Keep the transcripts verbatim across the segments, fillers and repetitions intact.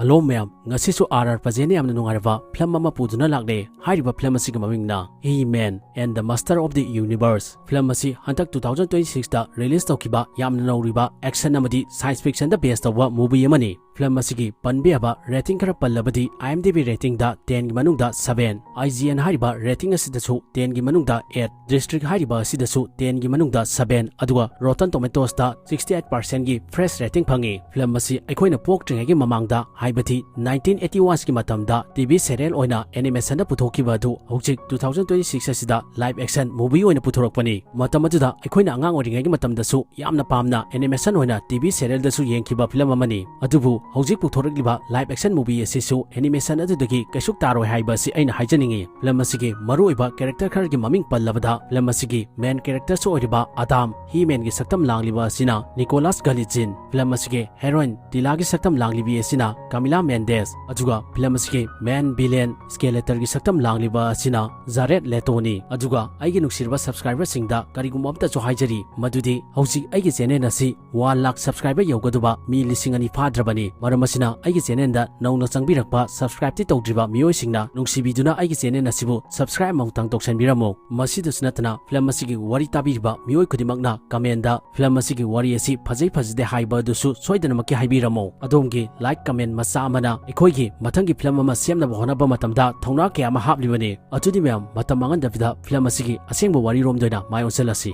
Hello ꯃꯌꯥꯝ, ꯉꯁꯤꯁꯨ R R ꯄ꯭ꯔꯖꯦꯟꯅ ꯌꯥꯝꯅ ꯅꯨꯡꯉꯥꯏꯔꯕ ꯐꯤꯂꯝ ꯑꯃ ꯄꯨꯗꯨꯅ ꯂꯥꯛꯂꯦ꯫ ꯍꯥꯏꯔꯤꯕ ꯐꯤꯂꯝ ꯑꯁꯤꯒꯤ ꯃꯃꯤꯡꯅ He-Man and the Master of the Universe꯫ Film ꯑꯁꯤ ꯍꯟꯗꯛ two thousand twenty six ꯇ release ꯇꯧꯈꯤꯕ ꯌꯥꯝꯅ ꯅꯧꯔꯤꯕ action ꯑꯃꯗꯤ science fiction ꯗ base ꯇꯧꯕ movie ꯑꯃꯅꯤ꯫ ꯐꯤꯂꯝ ꯑꯁꯤꯒꯤ ꯄꯟꯕ ꯌꯥꯕ rating ꯈꯔ ꯄꯜꯂꯕꯗꯤ, IMDb rating ꯗ ten ꯒꯤ ꯃꯅꯨꯡꯗ seven, IGN ꯍꯥꯏꯔꯤꯕ rating ꯑꯁꯤꯗꯁꯨ ten ꯒꯤ ꯃꯅꯨꯡꯗ eight, District ꯍꯥꯏꯔꯤꯕ ꯑꯁꯤꯗꯁꯨ ten ꯒꯤ ꯃꯅꯨꯡꯗ seven, ꯑꯗꯨꯒ Rotten Tomatoes ꯇ sixty eight percent ꯒꯤ fresh rating ꯐꯪꯉꯤ꯫ ꯐꯤꯂꯝ ꯑꯁꯤ ꯑꯩꯈꯣꯏꯅ ꯄꯣꯛꯇ꯭ꯔꯤꯉꯩꯒꯤ ꯃꯃꯥꯡꯗ, ꯍꯥꯏꯕꯗꯤ nineteen eighty ones ꯀꯤ ꯃꯇꯝꯗ T V serial ꯑꯣꯏꯅ animation ꯗ ꯄꯨꯊꯣꯛꯈꯤꯕ ꯑꯗꯨ ꯍꯧꯖꯤꯛ two thousand twenty six ꯑꯁꯤꯗ live action movie ꯑꯣꯏꯅ ꯄꯨꯊꯣꯔꯛꯄꯅꯤ꯫ ꯃꯇꯝ ꯑꯗꯨꯗ ꯑꯩꯈꯣꯏꯅ ꯑꯉꯥꯡ ꯑꯣꯏꯔꯤꯉꯩꯒꯤ ꯃꯇꯝꯗꯁꯨ ꯌꯥꯝꯅ ꯄꯥꯝꯅ animation ꯑꯣꯏꯅ T V serial ꯗꯁꯨ ꯌꯦꯡꯈꯤꯕ ꯐꯤꯂꯝ ꯑꯃꯅꯤ꯫ ꯑꯗꯨꯕꯨ ꯍꯧꯖꯤꯛ ꯄꯨꯊꯣꯔꯛꯂꯤꯕ live action movie ꯑꯁꯤꯁꯨ animation ꯑꯗꯨꯗꯒꯤ ꯀꯩꯁꯨ ꯇꯥꯔꯣꯏ ꯍꯥꯏꯕ ꯑꯁꯤ ꯑꯩꯅ ꯍꯥꯏꯖꯅꯤꯡꯏ꯫ ꯐꯤꯂꯝ ꯑꯁꯤꯒꯤ ꯃꯔꯨꯑꯣꯏꯕ character ꯈꯔꯒꯤ ꯃꯃꯤꯡ ꯄꯜꯂꯕꯗ, ꯐꯤꯂꯝ ꯑꯁꯤꯒꯤ main character ꯁꯨ ꯑꯣꯏꯔꯤꯕ ꯑꯗꯥꯝ, He-Man ꯒꯤ ꯁꯛꯇꯝ ꯂꯥꯡꯂꯤꯕ ꯑꯁꯤꯅ Nicolas Galitzine, ꯐꯤꯂꯝ ꯑꯁꯤꯒꯤ heroine ꯇꯤꯂꯥꯒꯤ ꯁꯛꯇꯝ ꯂꯥꯡꯂꯤꯕꯤ ꯑꯁꯤꯅ Camila Mendes, ꯑꯗꯨꯒ ꯐꯤꯂꯝ ꯑꯁꯤꯒꯤ main villain Skeletor ꯒꯤ ꯁꯛꯇꯝ ꯂꯥꯡꯂꯤꯕ ꯑꯁꯤꯅ Jared Leto ꯅꯤ꯫ ꯑꯗꯨꯒ ꯑꯩꯒꯤ ꯅꯨꯡꯁꯤꯔꯕ subscriber ꯁꯤꯡꯗ ꯀꯔꯤꯒꯨꯝꯕ ꯑꯃꯇꯁꯨ ꯍꯥꯏꯖꯔꯤ, ꯃꯗꯨꯗꯤ ꯍꯧꯖꯤꯛ ꯑꯩꯒꯤ channel ꯑꯁꯤ one lakh subscriber ꯌꯧꯒꯗꯕ ꯃꯤ ꯂꯤꯁꯤꯡ ꯑꯅꯤ ꯐꯥꯗ꯭ꯔꯕꯅꯤ꯫ ꯃꯔꯝ ꯑꯁꯤꯅ ꯑꯩꯒꯤ channel ꯗ ꯅꯧꯅ ꯆꯪꯕꯤꯔꯛꯄ, subscribe ꯇꯤ ꯇꯧꯗ꯭ꯔꯤꯕ ꯃꯤꯑꯣꯏꯁꯤꯡꯅ ꯅꯨꯡꯁꯤꯕꯤꯗꯨꯅ ꯑꯩꯒꯤ channel ꯑꯁꯤꯕꯨ subscribe ꯑꯃꯨꯛꯇꯪ ꯇꯧꯁꯟꯕꯤꯔꯝꯃꯨ꯫ ꯃꯁꯤꯗꯁꯨ ꯅꯠꯇꯅ, ꯐꯤꯂꯝ ꯑꯁꯤꯒꯤ ꯋꯥꯔꯤ ꯇꯥꯕꯤꯔꯤꯕ ꯃꯤꯑꯣꯏ ꯈꯨꯗꯤꯡꯃꯛꯅ comment ꯗ ꯐꯤꯂꯝ ꯑꯁꯤꯒꯤ ꯋꯥꯔꯤ ꯑꯁꯤ ꯐꯖꯩ ꯐꯖꯗꯦ ꯍꯥꯏꯕ ꯑꯗꯨꯁꯨ ꯁꯣꯏꯗꯅꯃꯛꯀꯤ ꯍꯥꯏꯕꯤꯔꯝꯃꯨ꯫ ꯑꯗꯣꯝꯒꯤ like comment ꯃꯆꯥ ꯑꯃꯅ ꯑꯩꯈꯣꯏꯒꯤ ꯃꯊꯪꯒꯤ ꯐꯤꯂꯝ ꯑꯃ ꯁꯦꯝꯅꯕ ꯍꯣꯠꯅꯕ ꯃꯇꯝꯗ ꯊꯧꯅꯥ ꯀꯌꯥ ꯑꯃ ꯍꯥꯞꯂꯤꯕꯅꯤ꯫ ꯑꯗꯨꯗꯤ ꯃꯌꯥꯝ, ꯃꯇꯝ ꯃꯥꯡꯍꯟꯗꯕꯤꯗ ꯐꯤꯂꯝ ꯑꯁꯤꯒꯤ ꯑꯁꯦꯡꯕ ꯋꯥꯔꯤꯔꯣꯝꯗ ꯑꯣꯏꯅ ꯃꯥꯏ ꯑꯣꯟꯁꯤꯜꯂꯁꯤ꯫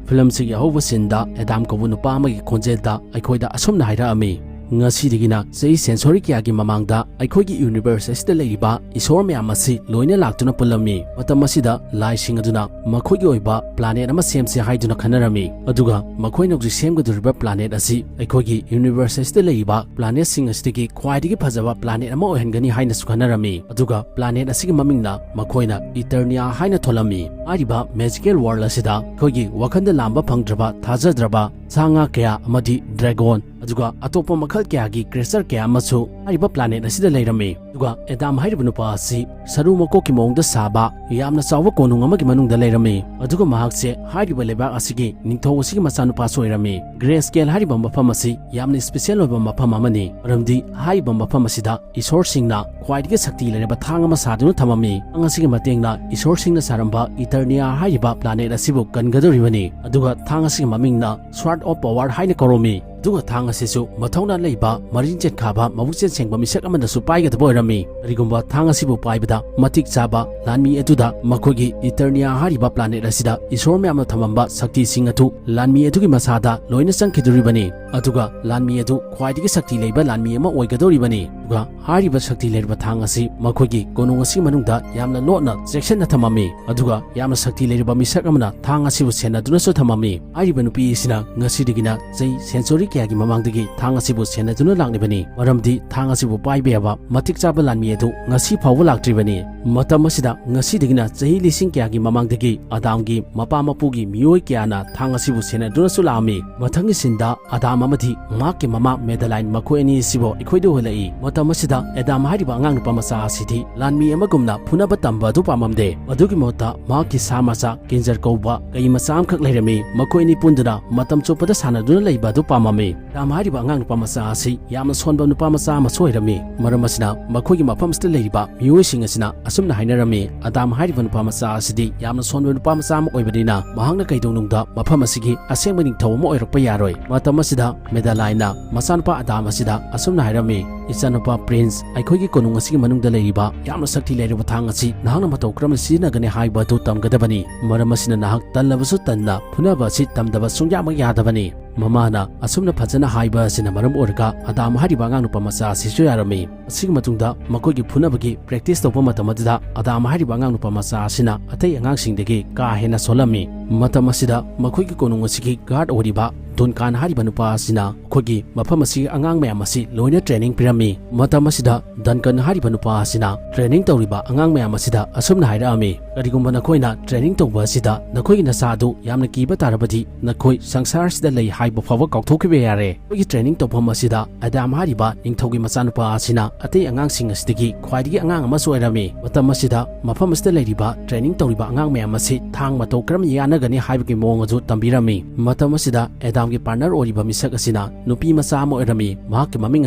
ꯐꯤꯂꯝꯁꯤꯒꯤ ꯑꯍꯧꯕ scene ꯗ ꯑꯦꯗꯥꯝ ꯀꯧꯕ ꯅꯨꯄꯥ ꯑꯃꯒꯤ ꯈꯣꯟꯖꯦꯜꯗ ꯑꯩꯈꯣꯏꯗ ꯑꯁꯨꯝꯅ ꯍꯥꯏꯔꯛꯑꯝꯃꯤ: "ꯉꯁꯤꯗꯒꯤꯅ ꯆꯍꯤ century ꯀꯌꯥꯒꯤ ꯃꯃꯥꯡꯗ ꯑꯩꯈꯣꯏꯒꯤ universe ꯑꯁꯤꯗ ꯂꯩꯔꯤꯕ ꯏꯁꯣꯔ ꯃꯌꯥꯝ ꯑꯁꯤ ꯂꯣꯏꯅ ꯂꯥꯛꯇꯨꯅ ꯄꯨꯜꯂꯝꯃꯤ꯫ ꯃꯇꯝ ꯑꯁꯤꯗ ꯂꯥꯏꯁꯤꯡ ꯑꯗꯨꯅ ꯃꯈꯣꯏꯒꯤ ꯑꯣꯏꯕ planet ꯑꯃ ꯁꯦꯝꯁꯦ ꯍꯥꯏꯗꯨꯅ ꯈꯟꯅꯔꯝꯃꯤ꯫ ꯑꯗꯨꯒ ꯃꯈꯣꯏꯅ ꯍꯧꯖꯤꯛ ꯁꯦꯝꯒꯗꯧꯔꯤꯕ planet ꯑꯁꯤ ꯑꯩꯈꯣꯏꯒꯤ universe ꯑꯁꯤꯗ ꯂꯩꯔꯤꯕ planet ꯁꯤꯡ ꯑꯁꯤꯗꯒꯤ ꯈ꯭ꯋꯥꯏꯗꯒꯤ ꯐꯖꯕ planet ꯑꯃ ꯑꯣꯏꯍꯟꯒꯅꯤ ꯍꯥꯏꯅꯁꯨ ꯈꯟꯅꯔꯝꯃꯤ꯫ ꯑꯗꯨꯒ planet ꯑꯁꯤꯒꯤ ꯃꯃꯤꯡꯅ ꯃꯈꯣꯏꯅ Eternia ꯍꯥꯏꯅ ꯊꯣꯜꯂꯝꯃꯤ꯫ ꯍꯥꯏꯔꯤꯕ magical world ꯑꯁꯤꯗ ꯑꯩꯈꯣꯏꯒꯤ ꯋꯥꯈꯜꯗ ꯂꯥꯝꯕ ꯐꯪꯗ꯭ꯔꯕ, ꯊꯥꯖꯗ꯭ꯔꯕ, ꯁꯥ ꯉꯥ ꯀꯌꯥ ꯑꯃꯗꯤ ꯗ꯭ꯔꯦꯒꯣꯟ, ꯑꯗꯨꯒ ꯑꯇꯣꯞꯄ ꯃꯈꯜ ꯀꯌꯥꯒꯤ ꯀ꯭ꯔꯦꯆꯔ ꯀꯌꯥ ꯑꯃꯁꯨ ꯍꯥꯏꯔꯤꯕ ꯄ꯭ꯂꯥꯅꯦꯠ ꯑꯁꯤꯗ ꯂꯩꯔꯝꯃꯤ꯫ ꯑꯗꯨꯒ ꯑꯦꯗꯥꯝ ꯍꯥꯏꯔꯤꯕ ꯅꯨꯄꯥ ꯑꯁꯤ ꯁꯔꯨ ꯃꯀꯣꯛꯀꯤ ꯃꯑꯣꯡꯗ ꯁꯥꯕ ꯌꯥꯝꯅ ꯆꯥꯎꯕ ꯀꯣꯅꯨꯡ ꯑꯃꯒꯤ ꯃꯅꯨꯡꯗ ꯂꯩꯔꯝꯃꯤ꯫ ꯑꯗꯨꯒ ꯃꯍꯥꯛꯁꯦ ꯍꯥꯏꯔꯤꯕ ꯂꯩꯕꯥꯛ ꯑꯁꯤꯒꯤ ꯅꯤꯡꯊꯧ ꯑꯁꯤꯒꯤ ꯃꯆꯥꯅꯨꯄꯥꯁꯨ ꯑꯣꯏꯔꯝꯃꯤ꯫ ꯒ꯭ꯔꯦꯁꯀꯦꯜ ꯍꯥꯏꯔꯤꯕ ꯃꯐꯝ ꯑꯁꯤ ꯌꯥꯝꯅ ꯏꯁꯄꯤꯁꯦꯜ ꯑꯣꯏꯕ ꯃꯐꯝ ꯑꯃꯅꯤ, ꯃꯔꯝꯗꯤ ꯍꯥꯏꯔꯤꯕ ꯃꯐꯝ ꯑꯁꯤꯗ ꯏꯁꯣꯔꯁꯤꯡꯅ ꯈ꯭ꯋꯥꯏꯗꯒꯤ ꯁꯛꯇꯤ ꯂꯩꯔꯕ ꯊꯥꯡ ꯑꯃ ꯁꯥꯗꯨꯅ ꯊꯝꯃꯝꯃꯤ꯫ ꯊꯥꯡ ꯑꯁꯤꯒꯤ ꯃꯇꯦꯡꯅ ꯏꯁꯣꯔꯁꯤꯡꯅ ꯁꯥꯔꯝꯕ ꯏꯇꯔꯅꯤꯌꯥ ꯍꯥꯏꯔꯤꯕ ꯄ꯭ꯂꯥꯅꯦꯠ ꯑꯁꯤꯕꯨ ꯀꯟꯒꯗꯧꯔꯤꯕꯅꯤ꯫ ꯑꯗꯨꯒ ꯊꯥꯡ ꯑꯁꯤꯒꯤ ꯃꯃꯤꯡꯅ Sword of Power ꯍꯥꯏꯅ ꯀꯧꯔꯝꯃꯤ꯫ ꯑꯗꯨꯒ ꯊꯥꯡ ꯑꯁꯤꯁꯨ ꯃꯊꯧꯅꯥ ꯂꯩꯕ, ꯃꯔꯤꯟ ꯆꯦꯟꯈꯥꯕ, ꯃꯕꯨꯛꯆꯦꯜ ꯁꯦꯡꯕ ꯃꯤꯁꯛ ꯑꯃꯅꯁꯨ ꯄꯥꯏꯒꯗꯕ ꯑꯣꯏꯔꯝꯃꯤ꯫ ꯀꯔꯤꯒꯨꯝꯕ ꯊꯥꯡ ꯑꯁꯤꯕꯨ ꯄꯥꯏꯕꯗ ꯃꯇꯤꯛ ꯆꯥꯕ ꯂꯥꯟꯃꯤ ꯑꯗꯨꯗ ꯃꯈꯣꯏꯒꯤ ꯏꯇꯔꯅꯤꯌꯥ ꯍꯥꯏꯔꯤꯕ ꯄ꯭ꯂꯥꯅꯦꯠ ꯑꯁꯤꯗ ꯏꯁꯣꯔ ꯃꯌꯥꯝꯅ ꯊꯝꯃꯝꯕ ꯁꯛꯇꯤꯁꯤꯡ ꯑꯗꯨ ꯂꯥꯟꯃꯤ ꯑꯗꯨꯒꯤ ꯃꯁꯥꯗ ꯂꯣꯏꯅ ꯆꯪꯈꯤꯗꯣꯔꯤꯕꯅꯤ꯫ ꯑꯗꯨꯒ ꯂꯥꯟꯃꯤ ꯑꯗꯨ ꯈ꯭ꯋꯥꯏꯗꯒꯤ ꯁꯛꯇꯤ ꯂꯩꯕ ꯂꯥꯟꯃꯤ ꯑꯃ ꯑꯣꯏꯒꯗꯧꯔꯤꯕꯅꯤ꯫ ꯑꯗꯨꯒ ꯍꯥꯏꯔꯤꯕ ꯁꯛꯇꯤ ꯂꯩꯔꯕ ꯊꯥꯡ ꯑꯁꯤ ꯃꯈꯣꯏꯒꯤ ꯀꯣꯅꯨꯡ ꯑꯁꯤꯒꯤ ꯃꯅꯨꯡꯗ ꯌꯥꯝꯅ ꯂꯣꯠꯅ ꯆꯦꯛꯁꯤꯟꯅ ꯊꯝꯃꯝꯃꯤ꯫ ꯑꯗꯨꯒ ꯌꯥꯝꯅ ꯁꯛꯇꯤ ꯂꯩꯔꯕ ꯃꯤꯁꯛ ꯑꯃꯅ ꯊꯥꯡ ꯑꯁꯤꯕꯨ ꯁꯦꯟꯅꯗꯨꯅꯁꯨ ꯊꯝꯃꯝꯃꯤ꯫ ꯍꯥꯏꯔꯤꯕ ꯅꯨꯄꯤ ꯑꯁꯤꯅ ꯉꯁꯤꯗꯒꯤꯅ ꯆꯍꯤ ꯁꯦꯟꯆꯨꯔꯤ ꯀꯌꯥꯒꯤ ꯃꯃꯥꯡꯗꯒꯤ ꯊꯥꯡ ꯑꯁꯤꯕꯨ ꯁꯦꯟꯅꯗꯨꯅ ꯂꯥꯛꯂꯤꯕꯅꯤ, ꯃꯔꯝꯗꯤ ꯊꯥꯡ ꯑꯁꯤꯕꯨ ꯄꯥꯏꯕ ꯌꯥꯕ ꯃꯇꯤꯛ ꯆꯥꯕ ꯂꯥꯟꯃꯤ ꯑꯗꯨ ꯉꯁꯤ ꯐꯥꯎꯕ ꯂꯥꯛꯇ꯭ꯔꯤꯕꯅꯤ꯫ ꯃꯇꯝ ꯑꯁꯤꯗ ꯉꯁꯤꯗꯒꯤꯅ ꯆꯍꯤ ꯂꯤꯁꯤꯡ ꯀꯌꯥꯒꯤ ꯃꯃꯥꯡꯗꯒꯤ ꯑꯗꯥꯝꯒꯤ ꯃꯄꯥ ꯃꯄꯨꯒꯤ ꯃꯤꯑꯣꯏ ꯀꯌꯥꯅ ꯊꯥꯡ ꯑꯁꯤꯕꯨ ꯁꯦꯟꯅꯗꯨꯅꯁꯨ ꯂꯥꯛꯂꯝꯃꯤ꯫ ꯃꯊꯪꯒꯤ ꯁꯤꯟꯗ ꯑꯗꯥꯝ ꯑꯃꯗꯤ ꯃꯍꯥꯛꯀꯤ ꯃꯃꯥ ꯃꯦꯗꯂꯥꯏꯟ ꯃꯈꯣꯏ ꯑꯅꯤ ꯑꯁꯤꯕꯨ ꯑꯩꯈꯣꯏꯗ ꯎꯍꯜꯂꯛꯏ꯫ ꯃꯇꯝ ꯑꯁꯤꯗ ꯑꯦꯗꯥꯝ ꯍꯥꯏꯔꯤꯕ ꯑꯉꯥꯡ ꯅꯨꯄꯥ ꯃꯆꯥ ꯑꯁꯤꯗꯤ ꯂꯥꯟꯃꯤ ꯑꯃꯒꯨꯝꯅ ꯐꯨꯅꯕ ꯇꯝꯕ ꯑꯗꯨ ꯄꯥꯝꯂꯝꯗꯦ꯫ ꯑꯗꯨꯒꯤ ꯃꯍꯨꯠꯇ ꯃꯍꯥꯛꯀꯤ ꯁꯥ ꯃꯆꯥ ꯀꯤꯟꯖꯔ ꯀꯧꯕ ꯀꯩ ꯃꯆꯥ ꯑꯃꯈꯛ ꯂꯩꯔꯝꯃꯤ꯫ ꯃꯈꯣꯏ ꯑꯅꯤ ꯄꯨꯟꯗꯨꯅ ꯃꯇꯝ ꯆꯨꯞꯄꯗ ꯁꯥꯟꯅꯗꯨꯅ ꯂꯩꯕ ꯑꯗꯨ ꯄꯥꯝꯂꯝꯃꯤ꯫ ꯑꯗꯥꯝ ꯍꯥꯏꯔꯤꯕ ꯑꯉꯥꯡ ꯅꯨꯄꯥ ꯃꯆꯥ ꯑꯁꯤ ꯌꯥꯝꯅ ꯁꯣꯟꯕ ꯅꯨꯄꯥ ꯃꯆꯥ ꯑꯃꯁꯨ ꯑꯣꯏꯔꯝꯃꯤ꯫ ꯃꯔꯝ ꯑꯁꯤꯅ ꯃꯈꯣꯏꯒꯤ ꯃꯐꯝ ꯑꯁꯤꯗ ꯂꯩꯔꯤꯕ ꯃꯤꯑꯣꯏꯁꯤꯡ ꯑꯁꯤꯅ ꯑꯁꯨꯝꯅ ꯍꯥꯏꯅꯔꯝꯃꯤ, "ꯑꯗꯥꯝ ꯍꯥꯏꯔꯤꯕ ꯅꯨꯄꯥ ꯃꯆꯥ ꯑꯁꯤꯗꯤ ꯌꯥꯝꯅ ꯁꯣꯟꯕ ꯅꯨꯄꯥ ꯃꯆꯥ ꯑꯃ ꯑꯣꯏꯕꯅꯤꯅ ꯃꯍꯥꯛꯅ ꯀꯩꯗꯧꯅꯨꯡꯗ ꯃꯐꯝ ꯑꯁꯤꯒꯤ ꯑꯁꯦꯡꯕ ꯅꯤꯡꯊꯧ ꯑꯃ ꯑꯣꯏꯔꯛꯄ ꯌꯥꯔꯣꯏ"꯫ ꯃꯇꯝ ꯑꯁꯤꯗ ꯃꯦꯗꯂꯥꯏꯟꯅ ꯃꯆꯥꯅꯨꯄꯥ ꯑꯗꯥꯝ ꯑꯁꯤꯗ ꯑꯁꯨꯝꯅ ꯍꯥꯏꯔꯝꯃꯤ, "ꯏꯆꯥꯅꯨꯄꯥ ꯄ꯭ꯔꯤꯟꯁ, ꯑꯩꯈꯣꯏꯒꯤ ꯀꯣꯅꯨꯡ ꯑꯁꯤꯒꯤ ꯃꯅꯨꯡꯗ ꯂꯩꯔꯤꯕ ꯌꯥꯝꯅ ꯁꯛꯇꯤ ꯂꯩꯔꯕ ꯊꯥꯡ ꯑꯁꯤ ꯅꯍꯥꯛꯅ ꯃꯇꯧ ꯀꯔꯝꯅ ꯁꯤꯖꯤꯟꯅꯒꯅꯤ ꯍꯥꯏꯕ ꯑꯗꯨ ꯇꯝꯒꯗꯕꯅꯤ꯫ ꯃꯔꯝ ꯑꯁꯤꯅ ꯅꯍꯥꯛ ꯇꯜꯂꯕꯁꯨ ꯇꯟꯅ ꯐꯨꯅꯕ ꯑꯁꯤ ꯇꯝꯗꯕ ꯁꯨꯡꯌꯥꯃꯛ ꯌꯥꯗꯕꯅꯤ"꯫ ꯃꯃꯥꯅ ꯑꯁꯨꯝꯅ ꯐꯖꯅ ꯍꯥꯏꯕ ꯑꯁꯤꯅ ꯃꯔꯝ ꯑꯣꯏꯔꯒ ꯑꯗꯥꯝ ꯍꯥꯏꯔꯤꯕ ꯑꯉꯥꯡ ꯅꯨꯄꯥ ꯃꯆꯥ ꯑꯁꯤꯁꯨ ꯌꯥꯔꯝꯃꯤ꯫ ꯑꯁꯤꯒꯤ ꯃꯇꯨꯡꯗ ꯃꯈꯣꯏꯒꯤ ꯐꯨꯅꯕꯒꯤ ꯄ꯭ꯔꯦꯛꯇꯤꯁ ꯇꯧꯕ ꯃꯇꯝ ꯑꯗꯨꯗ ꯑꯗꯥꯝ ꯍꯥꯏꯔꯤꯕ ꯑꯉꯥꯡ ꯅꯨꯄꯥ ꯃꯆꯥ ꯑꯁꯤꯅ ꯑꯇꯩ ꯑꯉꯥꯡꯁꯤꯡꯗꯒꯤ ꯀꯥ ꯍꯦꯟꯅ ꯁꯣꯜꯂꯝꯃꯤ꯫ ꯃꯇꯝ ꯑꯁꯤꯗ ꯃꯈꯣꯏꯒꯤ ꯀꯣꯅꯨꯡ ꯑꯁꯤꯒꯤ ꯒꯥꯔꯗ ꯑꯣꯏꯔꯤꯕ ꯗꯨꯟꯀꯥꯟ ꯍꯥꯏꯔꯤꯕ ꯅꯨꯄꯥ ꯑꯁꯤꯅ ꯑꯩꯈꯣꯏꯒꯤ ꯃꯐꯝ ꯑꯁꯤꯒꯤ ꯑꯉꯥꯡ ꯃꯌꯥꯝ ꯑꯁꯤ ꯂꯣꯏꯅ training ꯄꯤꯔꯝꯃꯤ꯫ ꯃꯇꯝ ꯑꯁꯤꯗ ꯗꯟꯀꯟ ꯍꯥꯏꯔꯤꯕ ꯅꯨꯄꯥ ꯑꯁꯤꯅ training ꯇꯧꯔꯤꯕ ꯑꯉꯥꯡ ꯃꯌꯥꯝ ꯑꯁꯤꯗ ꯑꯁꯨꯝꯅ ꯍꯥꯏꯔꯛꯑꯝꯃꯤ, "ꯀꯔꯤꯒꯨꯝꯕ ꯅꯈꯣꯏꯅ training ꯇꯧꯕ ꯑꯁꯤꯗ ꯅꯈꯣꯏꯒꯤ ꯅꯁꯥ ꯑꯗꯨ ꯌꯥꯝꯅ ꯀꯤꯕ ꯇꯥꯔꯕꯗꯤ ꯅꯈꯣꯏ ꯁꯪꯁꯥꯔꯁꯤꯗ ꯂꯩ ꯍꯥꯏꯕ ꯐꯥꯎꯕ ꯀꯥꯎꯊꯣꯛꯈꯤꯕ ꯌꯥꯔꯦ꯫" ꯑꯩꯈꯣꯏꯒꯤ training ꯇꯧꯐꯝ ꯑꯁꯤꯗ ꯑꯦꯗꯥꯝ ꯍꯥꯏꯔꯤꯕ ꯅꯤꯡꯊꯧꯒꯤ ꯃꯆꯥꯅꯨꯄꯥ ꯑꯁꯤꯅ ꯑꯇꯩ ꯑꯉꯥꯡꯁꯤꯡ ꯑꯁꯤꯗꯒꯤ ꯈ꯭ꯋꯥꯏꯗꯒꯤ ꯑꯉꯥꯡ ꯑꯃꯁꯨ ꯑꯣꯏꯔꯝꯃꯤ꯫ ꯃꯇꯝ ꯑꯁꯤꯗ ꯃꯐꯝ ꯑꯁꯤꯗ ꯂꯩꯔꯤꯕ training ꯇꯧꯔꯤꯕ ꯑꯉꯥꯡ ꯃꯌꯥꯝ ꯑꯁꯤ ꯊꯥꯡ ꯃꯇꯧ ꯀꯔꯝꯅ ꯌꯥꯟꯅꯒꯅꯤ ꯍꯥꯏꯕꯒꯤ ꯃꯑꯣꯡ ꯑꯗꯨ ꯇꯝꯕꯤꯔꯝꯃꯤ꯫ ꯃꯇꯝ ꯑꯁꯤꯗ ꯑꯦꯗꯥꯝꯒꯤ partner ꯑꯣꯏꯔꯤꯕ ꯃꯤꯁꯛ ꯑꯁꯤꯅ ꯅꯨꯄꯤ ꯃꯆꯥ ꯑꯃ ꯑꯣꯏꯔꯝꯃꯤ꯫ ꯃꯍꯥꯛꯀꯤ ꯃꯃꯤꯡ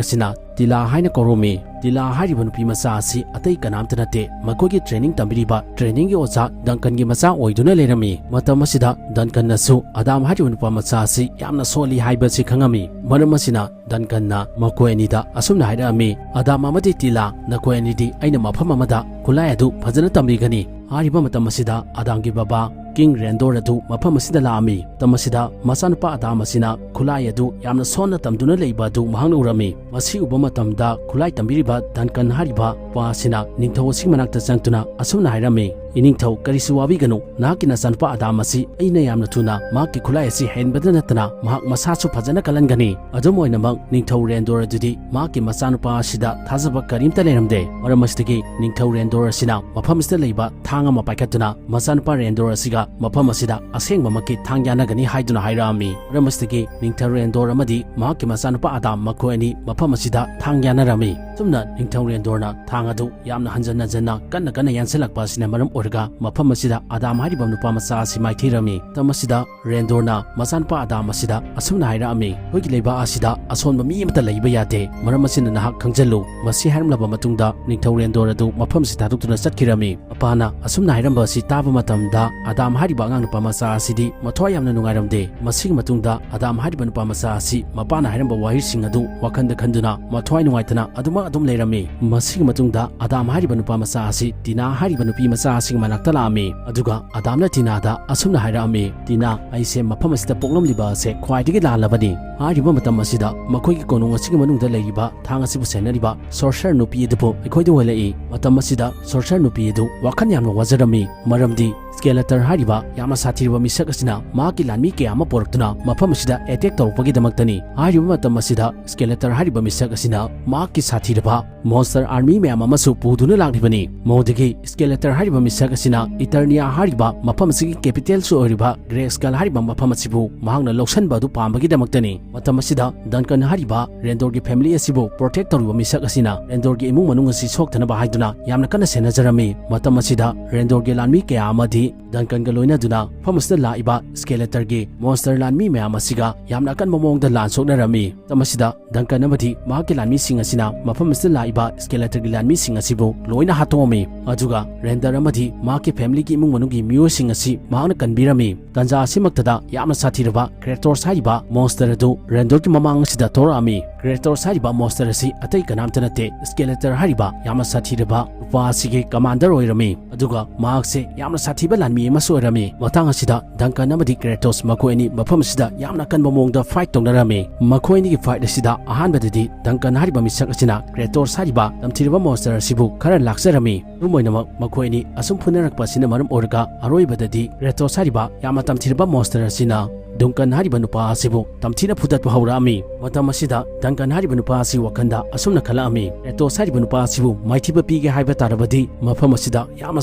ꯑꯁꯤꯅ ꯇꯤꯂꯥ ꯍꯥꯏꯅ ꯀꯧꯔꯝꯃꯤ꯫ ꯇꯤꯂꯥ ꯍꯥꯏꯔꯤꯕ ꯅꯨꯄꯤ ꯃꯆꯥ ꯑꯁꯤ ꯑꯇꯩ ꯀꯅꯥꯝꯇ ꯅꯠꯇꯦ, ꯃꯈꯣꯏꯒꯤ training ꯇꯝꯕꯤꯔꯤꯕ trainingꯒꯤ ꯑꯣꯖꯥ ꯗꯟꯀꯟꯒꯤ ꯃꯆꯥ ꯑꯣꯏꯗꯨꯅ ꯂꯩꯔꯝꯃꯤ꯫ ꯃꯇꯝ ꯑꯁꯤꯗ ꯗꯟꯀꯟꯅꯁꯨ ꯑꯗꯥꯝ ꯍꯥꯏꯔꯤꯕ ꯅꯨꯄꯥ ꯃꯆꯥ ꯑꯁꯤ ꯌꯥꯝꯅ ꯁꯣꯜꯂꯤ ꯍꯥꯏꯕꯁꯤ ꯈꯪꯉꯝꯃꯤ꯫ ꯃꯔꯝ ꯑꯁꯤꯅ ꯗꯟꯀꯟꯅ ꯃꯈꯣꯏ ꯑꯅꯤꯗ ꯑꯁꯨꯝꯅ ꯍꯥꯏꯔꯛꯑꯝꯃꯤ, "ꯑꯗꯥꯝ ꯑꯃꯗꯤ ꯇꯤꯂꯥ, ꯅꯈꯣꯏ ꯑꯅꯤꯗꯤ ꯑꯩꯅ ꯃꯐꯝ ꯑꯃꯗ ꯈꯨꯠꯂꯥꯏ ꯑꯗꯨ ꯐꯖꯅ ꯇꯝꯕꯤꯒꯅꯤ꯫" ꯍꯥꯏꯔꯤꯕ ꯃꯇꯝ ꯑꯁꯤꯗ ꯑꯗꯥꯝꯒꯤ ꯕꯕꯥ ꯀꯤꯡ ꯔꯦꯟꯗꯣꯔ ꯑꯗꯨ ꯃꯐꯝ ꯑꯁꯤꯗ ꯂꯥꯛꯑꯝꯃꯤ꯫ ꯃꯇꯝ ꯑꯁꯤꯗ ꯃꯆꯥꯅꯨꯄꯥ ꯑꯗꯥꯝ ꯑꯁꯤꯅ ꯈꯨꯠꯂꯥꯏ ꯑꯗꯨ ꯌꯥꯝꯅ ꯁꯣꯟꯅ ꯇꯝꯗꯨꯅ ꯂꯩꯕ ꯑꯗꯨ ꯃꯍꯥꯛꯅ ꯎꯔꯝꯃꯤ꯫ ꯃꯁꯤ ꯎꯕ ꯃꯇꯝꯗ ꯈꯨꯠꯂꯥꯏ ꯇꯝꯕꯤꯔꯤꯕ ꯗꯟꯀꯟ ꯍꯥꯏꯔꯤꯕ ꯅꯨꯄꯥ ꯑꯁꯤꯅ ꯅꯤꯡꯊꯧ ꯑꯁꯤꯒꯤ ꯃꯅꯥꯛꯇ ꯆꯪꯗꯨꯅ ꯑꯁꯨꯝꯅ ꯍꯥꯏꯔꯝꯃꯤ, "ꯏꯅꯤꯡꯊꯧ, ꯀꯔꯤꯁꯨ ꯋꯥꯕꯤꯒꯅꯨ꯫ ꯅꯍꯥꯛꯀꯤ ꯅꯆꯥꯅꯨꯄꯥ ꯑꯗꯥꯝ ꯑꯁꯤ ꯑꯩꯅ ꯌꯥꯝꯅ ꯊꯨꯅ ꯃꯍꯥꯛꯀꯤ ꯈꯨꯠꯂꯥꯏ ꯑꯁꯤ ꯍꯩꯍꯟꯕꯗ ꯅꯠꯇꯅ ꯃꯍꯥꯛ ꯃꯁꯥꯁꯨ ꯐꯖꯅ ꯀꯜꯍꯟꯒꯅꯤ꯫" ꯑꯗꯨꯝ ꯑꯣꯏꯅꯃꯛ, ꯅꯤꯡꯊꯧ ꯔꯦꯟꯗꯣꯔ ꯑꯗꯨꯗꯤ ꯃꯍꯥꯛꯀꯤ ꯃꯆꯥꯅꯨꯄꯥ ꯑꯁꯤꯗ ꯊꯥꯖꯕ ꯀꯔꯤꯝꯇ ꯂꯩꯔꯝꯗꯦ꯫ ꯃꯔꯝ ꯑꯁꯤꯗꯒꯤ ꯅꯤꯡꯊꯧ ꯔꯦꯟꯗꯣꯔ ꯑꯁꯤꯅ ꯃꯐꯝ ꯑꯁꯤꯗ ꯂꯩꯕ ꯊꯥꯡ ꯑꯃ ꯄꯥꯏꯈꯠꯇꯨꯅ ꯃꯆꯥꯅꯨꯄꯥ ꯔꯦꯟꯗꯣꯔ ꯑꯁꯤꯒ ꯃꯐꯝ ꯑꯁꯤꯗ ꯑꯁꯦꯡꯕꯃꯛꯀꯤ ꯊꯥꯡ ꯌꯥꯅꯒꯅꯤ ꯍꯥꯏꯗꯨꯅ ꯍꯥꯏꯔꯛꯑꯝꯃꯤ꯫ ꯃꯔꯝ ꯑꯁꯤꯗꯒꯤ ꯅꯤꯡꯊꯧ ꯔꯦꯟꯗꯣꯔ ꯑꯃꯗꯤ ꯃꯍꯥꯛꯀꯤ ꯃꯆꯥꯅꯨꯄꯥ ꯑꯗꯥꯝ ꯃꯈꯣꯏ ꯑꯅꯤ ꯃꯐꯝ ꯑꯁꯤꯗ ꯊꯥꯡ ꯌꯥꯅꯔꯝꯃꯤ꯫ ꯁꯨꯝꯅ ꯅꯤꯡꯊꯧ ꯔꯦꯟꯗꯣꯔꯅ ꯊꯥꯡ ꯑꯗꯨ ꯌꯥꯝꯅ ꯍꯟꯖꯟ ꯍꯟꯖꯟꯅ ꯀꯟꯅ ꯀꯟꯅ ꯌꯥꯟꯁꯤꯜꯂꯛꯄ ꯑꯁꯤꯅ ꯃꯔꯝ ꯑꯣꯏꯔꯒ ꯃꯐꯝ ꯑꯁꯤꯗ ꯑꯗꯥꯝ ꯍꯥꯏꯔꯤꯕ ꯅꯨꯄꯥ ꯃꯆꯥ ꯑꯁꯤ ꯃꯥꯏꯊꯤꯔꯝꯃꯤ꯫ ꯃꯇꯝ ꯑꯁꯤꯗ ꯔꯦꯟꯗꯣꯔꯅ ꯃꯆꯥꯅꯨꯄꯥ ꯑꯗꯥꯝ ꯑꯁꯤꯗ ꯑꯁꯨꯝꯅ ꯍꯥꯏꯔꯛꯑꯝꯃꯤ, "ꯑꯩꯈꯣꯏꯒꯤ ꯂꯩꯕꯥꯛ ꯑꯁꯤꯗ ꯑꯁꯣꯟꯕ ꯃꯤ ꯑꯃꯠꯇ ꯂꯩꯕ ꯌꯥꯗꯦ꯫ ꯃꯔꯝ ꯑꯁꯤꯅ ꯅꯍꯥꯛ ꯈꯪꯖꯤꯜꯂꯨ, ꯃꯁꯤ ꯍꯥꯏꯔꯝꯂꯕ ꯃꯇꯨꯡꯗ ꯅꯤꯡꯊꯧ ꯔꯦꯟꯗꯣꯔ ꯑꯗꯨ ꯃꯐꯝ ꯑꯁꯤ ꯊꯥꯗꯣꯛꯇꯨꯅ ꯆꯠꯈꯤꯔꯝꯃꯤ꯫" ꯃꯄꯥꯅ ꯑꯁꯨꯝꯅ ꯍꯥꯏꯔꯝꯕ ꯑꯁꯤ ꯇꯥꯕ ꯃꯇꯝꯗ ꯑꯗꯥꯝ ꯍꯥꯏꯔꯤꯕ ꯑꯉꯥꯡ ꯅꯨꯄꯥ ꯃꯆꯥ ꯑꯁꯤꯗꯤ ꯃꯊ꯭ꯋꯥꯏ ꯌꯥꯝꯅ ꯅꯨꯡꯉꯥꯏꯔꯝꯗꯦ꯫ ꯃꯁꯤꯒꯤ ꯃꯇꯨꯡꯗ ꯑꯗꯥꯝ ꯍꯥꯏꯔꯤꯕ ꯅꯨꯄꯥ ꯃꯆꯥ ꯑꯁꯤ ꯃꯄꯥꯅ ꯍꯥꯏꯔꯝꯕ ꯋꯥꯍꯩꯁꯤꯡ ꯑꯗꯨ ꯋꯥꯈꯜꯗ ꯈꯟꯗꯨꯅ ꯃꯊ꯭ꯋꯥꯏ ꯅꯨꯡꯉꯥꯏꯇꯅ ꯑꯗꯨꯃꯛ ꯑꯗꯨꯝ ꯂꯩꯔꯝꯃꯤ꯫ ꯃꯁꯤꯒꯤ ꯃꯇꯨꯡꯗ ꯑꯗꯥꯝ ꯍꯥꯏꯔꯤꯕ ꯅꯨꯄꯥ ꯃꯆꯥ ꯑꯁꯤ ꯇꯤꯅꯥ ꯍꯥꯏꯔꯤꯕ ꯅꯨꯄꯤ ꯃꯆꯥ ꯑꯁꯤꯒꯤ ꯃꯅꯥꯛꯇ ꯂꯥꯛꯑꯝꯃꯤ꯫ ꯑꯗꯨꯒ ꯑꯗꯥꯝꯅ ꯇꯤꯅꯥꯗ ꯑꯁꯨꯝꯅ ꯍꯥꯏꯔꯛꯑꯝꯃꯤ, "ꯇꯤꯅꯥ, ꯑꯩꯁꯦ ꯃꯐꯝ ꯑꯁꯤꯗ ꯄꯣꯛꯂꯝꯂꯤꯕ ꯑꯁꯦ ꯈ꯭ꯋꯥꯏꯗꯒꯤ ꯂꯥꯜꯂꯕꯅꯤ꯫" ꯍꯥꯏꯔꯤꯕ ꯃꯇꯝ ꯑꯁꯤꯗ ꯃꯈꯣꯏꯒꯤ ꯀꯣꯅꯨꯡ ꯑꯁꯤꯒꯤ ꯃꯅꯨꯡꯗ ꯂꯩꯔꯤꯕ ꯊꯥꯡ ꯑꯁꯤꯕꯨ ꯁꯦꯟꯅꯔꯤꯕ sorcerer ꯅꯨꯄꯤ ꯑꯗꯨꯕꯨ ꯑꯩꯈꯣꯏꯗ ꯑꯣꯏꯍꯜꯂꯛꯏ꯫ ꯃꯇꯝ ꯑꯁꯤꯗ sorcerer ꯅꯨꯄꯤ ꯑꯗꯨ ꯋꯥꯈꯜ ꯌꯥꯝꯅ ꯋꯥꯖꯔꯝꯃꯤ, ꯃꯔꯝꯗꯤ ꯁ꯭ꯀꯦꯂꯦꯇꯔ ꯍꯥꯏꯔꯤꯕ ꯌꯥꯝꯅ ꯁꯥꯊꯤꯔꯕ ꯃꯤꯁꯛ ꯑꯁꯤꯅ ꯃꯍꯥꯛꯀꯤ ꯂꯥꯟꯃꯤ ꯀꯌꯥ ꯑꯃ ꯄꯨꯔꯛꯇꯨꯅ ꯃꯐꯝ ꯑꯁꯤꯗ ꯑꯦꯇꯦꯛ ꯇꯧꯔꯛꯄꯒꯤꯗꯃꯛꯇꯅꯤ꯫ ꯍꯥꯏꯔꯤꯕ ꯃꯇꯝ ꯑꯁꯤꯗ ꯁ꯭ꯀꯦꯂꯦꯇꯔ ꯍꯥꯏꯔꯤꯕ ꯃꯤꯁꯛ ꯑꯁꯤꯅ ꯃꯍꯥꯛꯀꯤ ꯁꯥꯊꯤꯔꯕ ꯃꯣꯟꯁꯇꯔ ꯑꯥꯔꯃꯤ ꯃꯌꯥꯝ ꯑꯃꯁꯨ ꯄꯨꯗꯨꯅ ꯂꯥꯛꯂꯤꯕꯅꯤ꯫ ꯃꯗꯨꯗꯒꯤ ꯁ꯭ꯀꯦꯂꯦꯇꯔ ꯍꯥꯏꯔꯤꯕ ꯃꯤꯁꯛ ꯑꯁꯤꯅ ꯏꯇꯔꯅꯤꯌꯥ ꯍꯥꯏꯔꯤꯕ ꯃꯐꯝ ꯑꯁꯤꯒꯤ ꯀꯦꯄꯤꯇꯦꯜꯁꯨ ꯑꯣꯏꯔꯤꯕ ꯒ꯭ꯔꯦꯁꯀꯜ ꯍꯥꯏꯔꯤꯕ ꯃꯐꯝ ꯑꯁꯤꯕꯨ ꯃꯍꯥꯛꯅ ꯂꯧꯁꯤꯟꯕ ꯑꯗꯨ ꯄꯥꯝꯕꯒꯤꯗꯃꯛꯇꯅꯤ꯫ ꯃꯇꯝ ꯑꯁꯤꯗ ꯗꯟꯀꯟ ꯍꯥꯏꯔꯤꯕ ꯔꯦꯟꯗꯣꯔꯒꯤ ꯐꯦꯃꯤꯂꯤ ꯑꯁꯤꯕꯨ ꯄ꯭ꯔꯣꯇꯦꯛ ꯇꯧꯔꯤꯕ ꯃꯤꯁꯛ ꯑꯁꯤꯅ ꯔꯦꯟꯗꯣꯔꯒꯤ ꯏꯃꯨꯡ ꯃꯅꯨꯡ ꯑꯁꯤ ꯁꯣꯛꯇꯅꯕ ꯍꯥꯏꯗꯨꯅ ꯌꯥꯝꯅ ꯀꯟꯅ ꯁꯦꯟꯅꯖꯔꯝꯃꯤ꯫ ꯃꯇꯝ ꯑꯁꯤꯗ ꯔꯦꯟꯗꯣꯔꯒꯤ ꯂꯥꯟꯃꯤ ꯀꯌꯥ ꯑꯃꯗꯤ ꯗꯟꯀꯟꯒ ꯂꯣꯏꯅꯗꯨꯅ ꯃꯐꯝ ꯑꯁꯤꯗ ꯂꯥꯛꯏꯕ ꯁ꯭ꯀꯦꯂꯦꯇꯔꯒꯤ ꯃꯣꯟꯁꯇꯔ ꯂꯥꯟꯃꯤ ꯃꯌꯥꯝ ꯑꯁꯤꯒ ꯌꯥꯝꯅ ꯑꯀꯟꯕ ꯃꯑꯣꯡꯗ ꯂꯥꯟ ꯁꯣꯛꯅꯔꯝꯃꯤ꯫ ꯃꯇꯝ ꯑꯁꯤꯗ ꯗꯟꯀꯟ ꯑꯃꯗꯤ ꯃꯍꯥꯛꯀꯤ ꯂꯥꯟꯃꯤꯁꯤꯡ ꯑꯁꯤꯅ ꯃꯐꯝ ꯑꯁꯤꯗ ꯂꯥꯛꯏꯕ ꯁ꯭ꯀꯦꯂꯦꯇꯔꯒꯤ ꯂꯥꯟꯃꯤꯁꯤꯡ ꯑꯁꯤꯕꯨ ꯂꯣꯏꯅ ꯍꯥꯠꯇꯣꯛꯑꯝꯃꯤ꯫ ꯑꯗꯨꯒ ꯔꯦꯟꯗꯣꯔ ꯑꯃꯗꯤ ꯃꯍꯥꯛꯀꯤ ꯐꯦꯃꯤꯂꯤꯒꯤ ꯏꯃꯨꯡ ꯃꯅꯨꯡꯒꯤ ꯃꯤꯑꯣꯏꯁꯤꯡ ꯑꯁꯤ ꯃꯍꯥꯛꯅ ꯀꯟꯕꯤꯔꯝꯃꯤ꯫ ꯇꯥꯟꯖꯥ ꯑꯁꯤꯃꯛꯇꯗ ꯌꯥꯝꯅ ꯁꯥꯊꯤꯔꯕ ꯀ꯭ꯔꯦꯇꯣꯁ ꯍꯥꯏꯔꯤꯕ ꯃꯣꯟꯁꯇꯔ ꯑꯗꯨ ꯔꯦꯟꯗꯣꯔꯒꯤ ꯃꯃꯥꯡ ꯑꯁꯤꯗ ꯊꯣꯔꯛꯑꯝꯃꯤ꯫ ꯀ꯭ꯔꯦꯇꯣꯁ ꯍꯥꯏꯔꯤꯕ ꯃꯣꯟꯁꯇꯔ ꯑꯁꯤ ꯑꯇꯩ ꯀꯅꯥꯝꯇ ꯅꯠꯇꯦ, ꯁ꯭ꯀꯦꯂꯦꯇꯔ ꯍꯥꯏꯔꯤꯕ ꯌꯥꯝꯅ ꯁꯥꯊꯤꯔꯕ ꯅꯨꯄꯥ ꯑꯁꯤꯒꯤ ꯀꯃꯥꯟꯗꯔ ꯑꯣꯏꯔꯝꯃꯤ꯫ ꯑꯗꯨꯒ ꯃꯍꯥꯛꯁꯦ ꯌꯥꯝꯅ ꯁꯥꯊꯤꯕ ꯂꯥꯟꯃꯤ ꯑꯃꯁꯨ ꯑꯣꯏꯔꯝꯃꯤ꯫ ꯃꯇꯥꯡ ꯑꯁꯤꯗ ꯗꯟꯀꯟ ꯑꯃꯗꯤ ꯀ꯭ꯔꯦꯇꯣꯁ ꯃꯈꯣꯏ ꯑꯅꯤ ꯃꯐꯝ ꯑꯁꯤꯗ ꯌꯥꯝꯅ ꯀꯟꯕ ꯃꯑꯣꯡꯗ ꯐꯥꯏꯠ ꯇꯧꯅꯔꯝꯃꯤ꯫ ꯃꯈꯣꯏ ꯑꯅꯤꯒꯤ ꯐꯥꯏꯠ ꯑꯁꯤꯗ ꯑꯍꯥꯟꯕꯗꯗꯤ ꯗꯟꯀꯟ ꯍꯥꯏꯔꯤꯕ ꯃꯤꯁꯛ ꯑꯁꯤꯅ ꯀ꯭ꯔꯦꯇꯣꯁ ꯍꯥꯏꯔꯤꯕ ꯇꯝꯊꯤꯔꯕ ꯃꯣꯟꯁꯇꯔ ꯑꯁꯤꯕꯨ ꯈꯔ ꯂꯥꯛꯆꯔꯝꯃꯤ꯫ ꯑꯗꯨꯝ ꯑꯣꯏꯅꯃꯛ ꯃꯈꯣꯏ ꯑꯅꯤ ꯑꯁꯨꯝ ꯐꯨꯅꯔꯛꯄ ꯑꯁꯤꯅ ꯃꯔꯝ ꯑꯣꯏꯔꯒ ꯑꯔꯣꯏꯕꯗꯗꯤ ꯀ꯭ꯔꯦꯇꯣꯁ ꯍꯥꯏꯔꯤꯕ ꯌꯥꯝꯅ ꯇꯝꯊꯤꯔꯕ ꯃꯣꯟꯁꯇꯔ ꯑꯁꯤꯅ ꯗꯟꯀꯟ ꯍꯥꯏꯔꯤꯕ ꯅꯨꯄꯥ ꯑꯁꯤꯕꯨ ꯇꯝꯊꯤꯅ ꯐꯨꯗꯠꯄ ꯍꯧꯔꯛꯑꯝꯃꯤ꯫ ꯃꯇꯝ ꯑꯁꯤꯗ ꯗꯟꯀꯟ ꯍꯥꯏꯔꯤꯕ ꯅꯨꯄꯥ ꯑꯁꯤ ꯋꯥꯈꯜꯗ ꯑꯁꯨꯝꯅ ꯈꯜꯂꯛꯑꯝꯃꯤ, ꯀ꯭ꯔꯦꯇꯣꯁ ꯍꯥꯏꯔꯤꯕ ꯅꯨꯄꯥ ꯑꯁꯤꯕꯨ ꯃꯥꯏꯊꯤꯕ ꯄꯤꯒꯦ ꯍꯥꯏꯕ ꯇꯥꯔꯕꯗꯤ ꯃꯐꯝ ꯑꯁꯤꯗ ꯌꯥꯝꯅ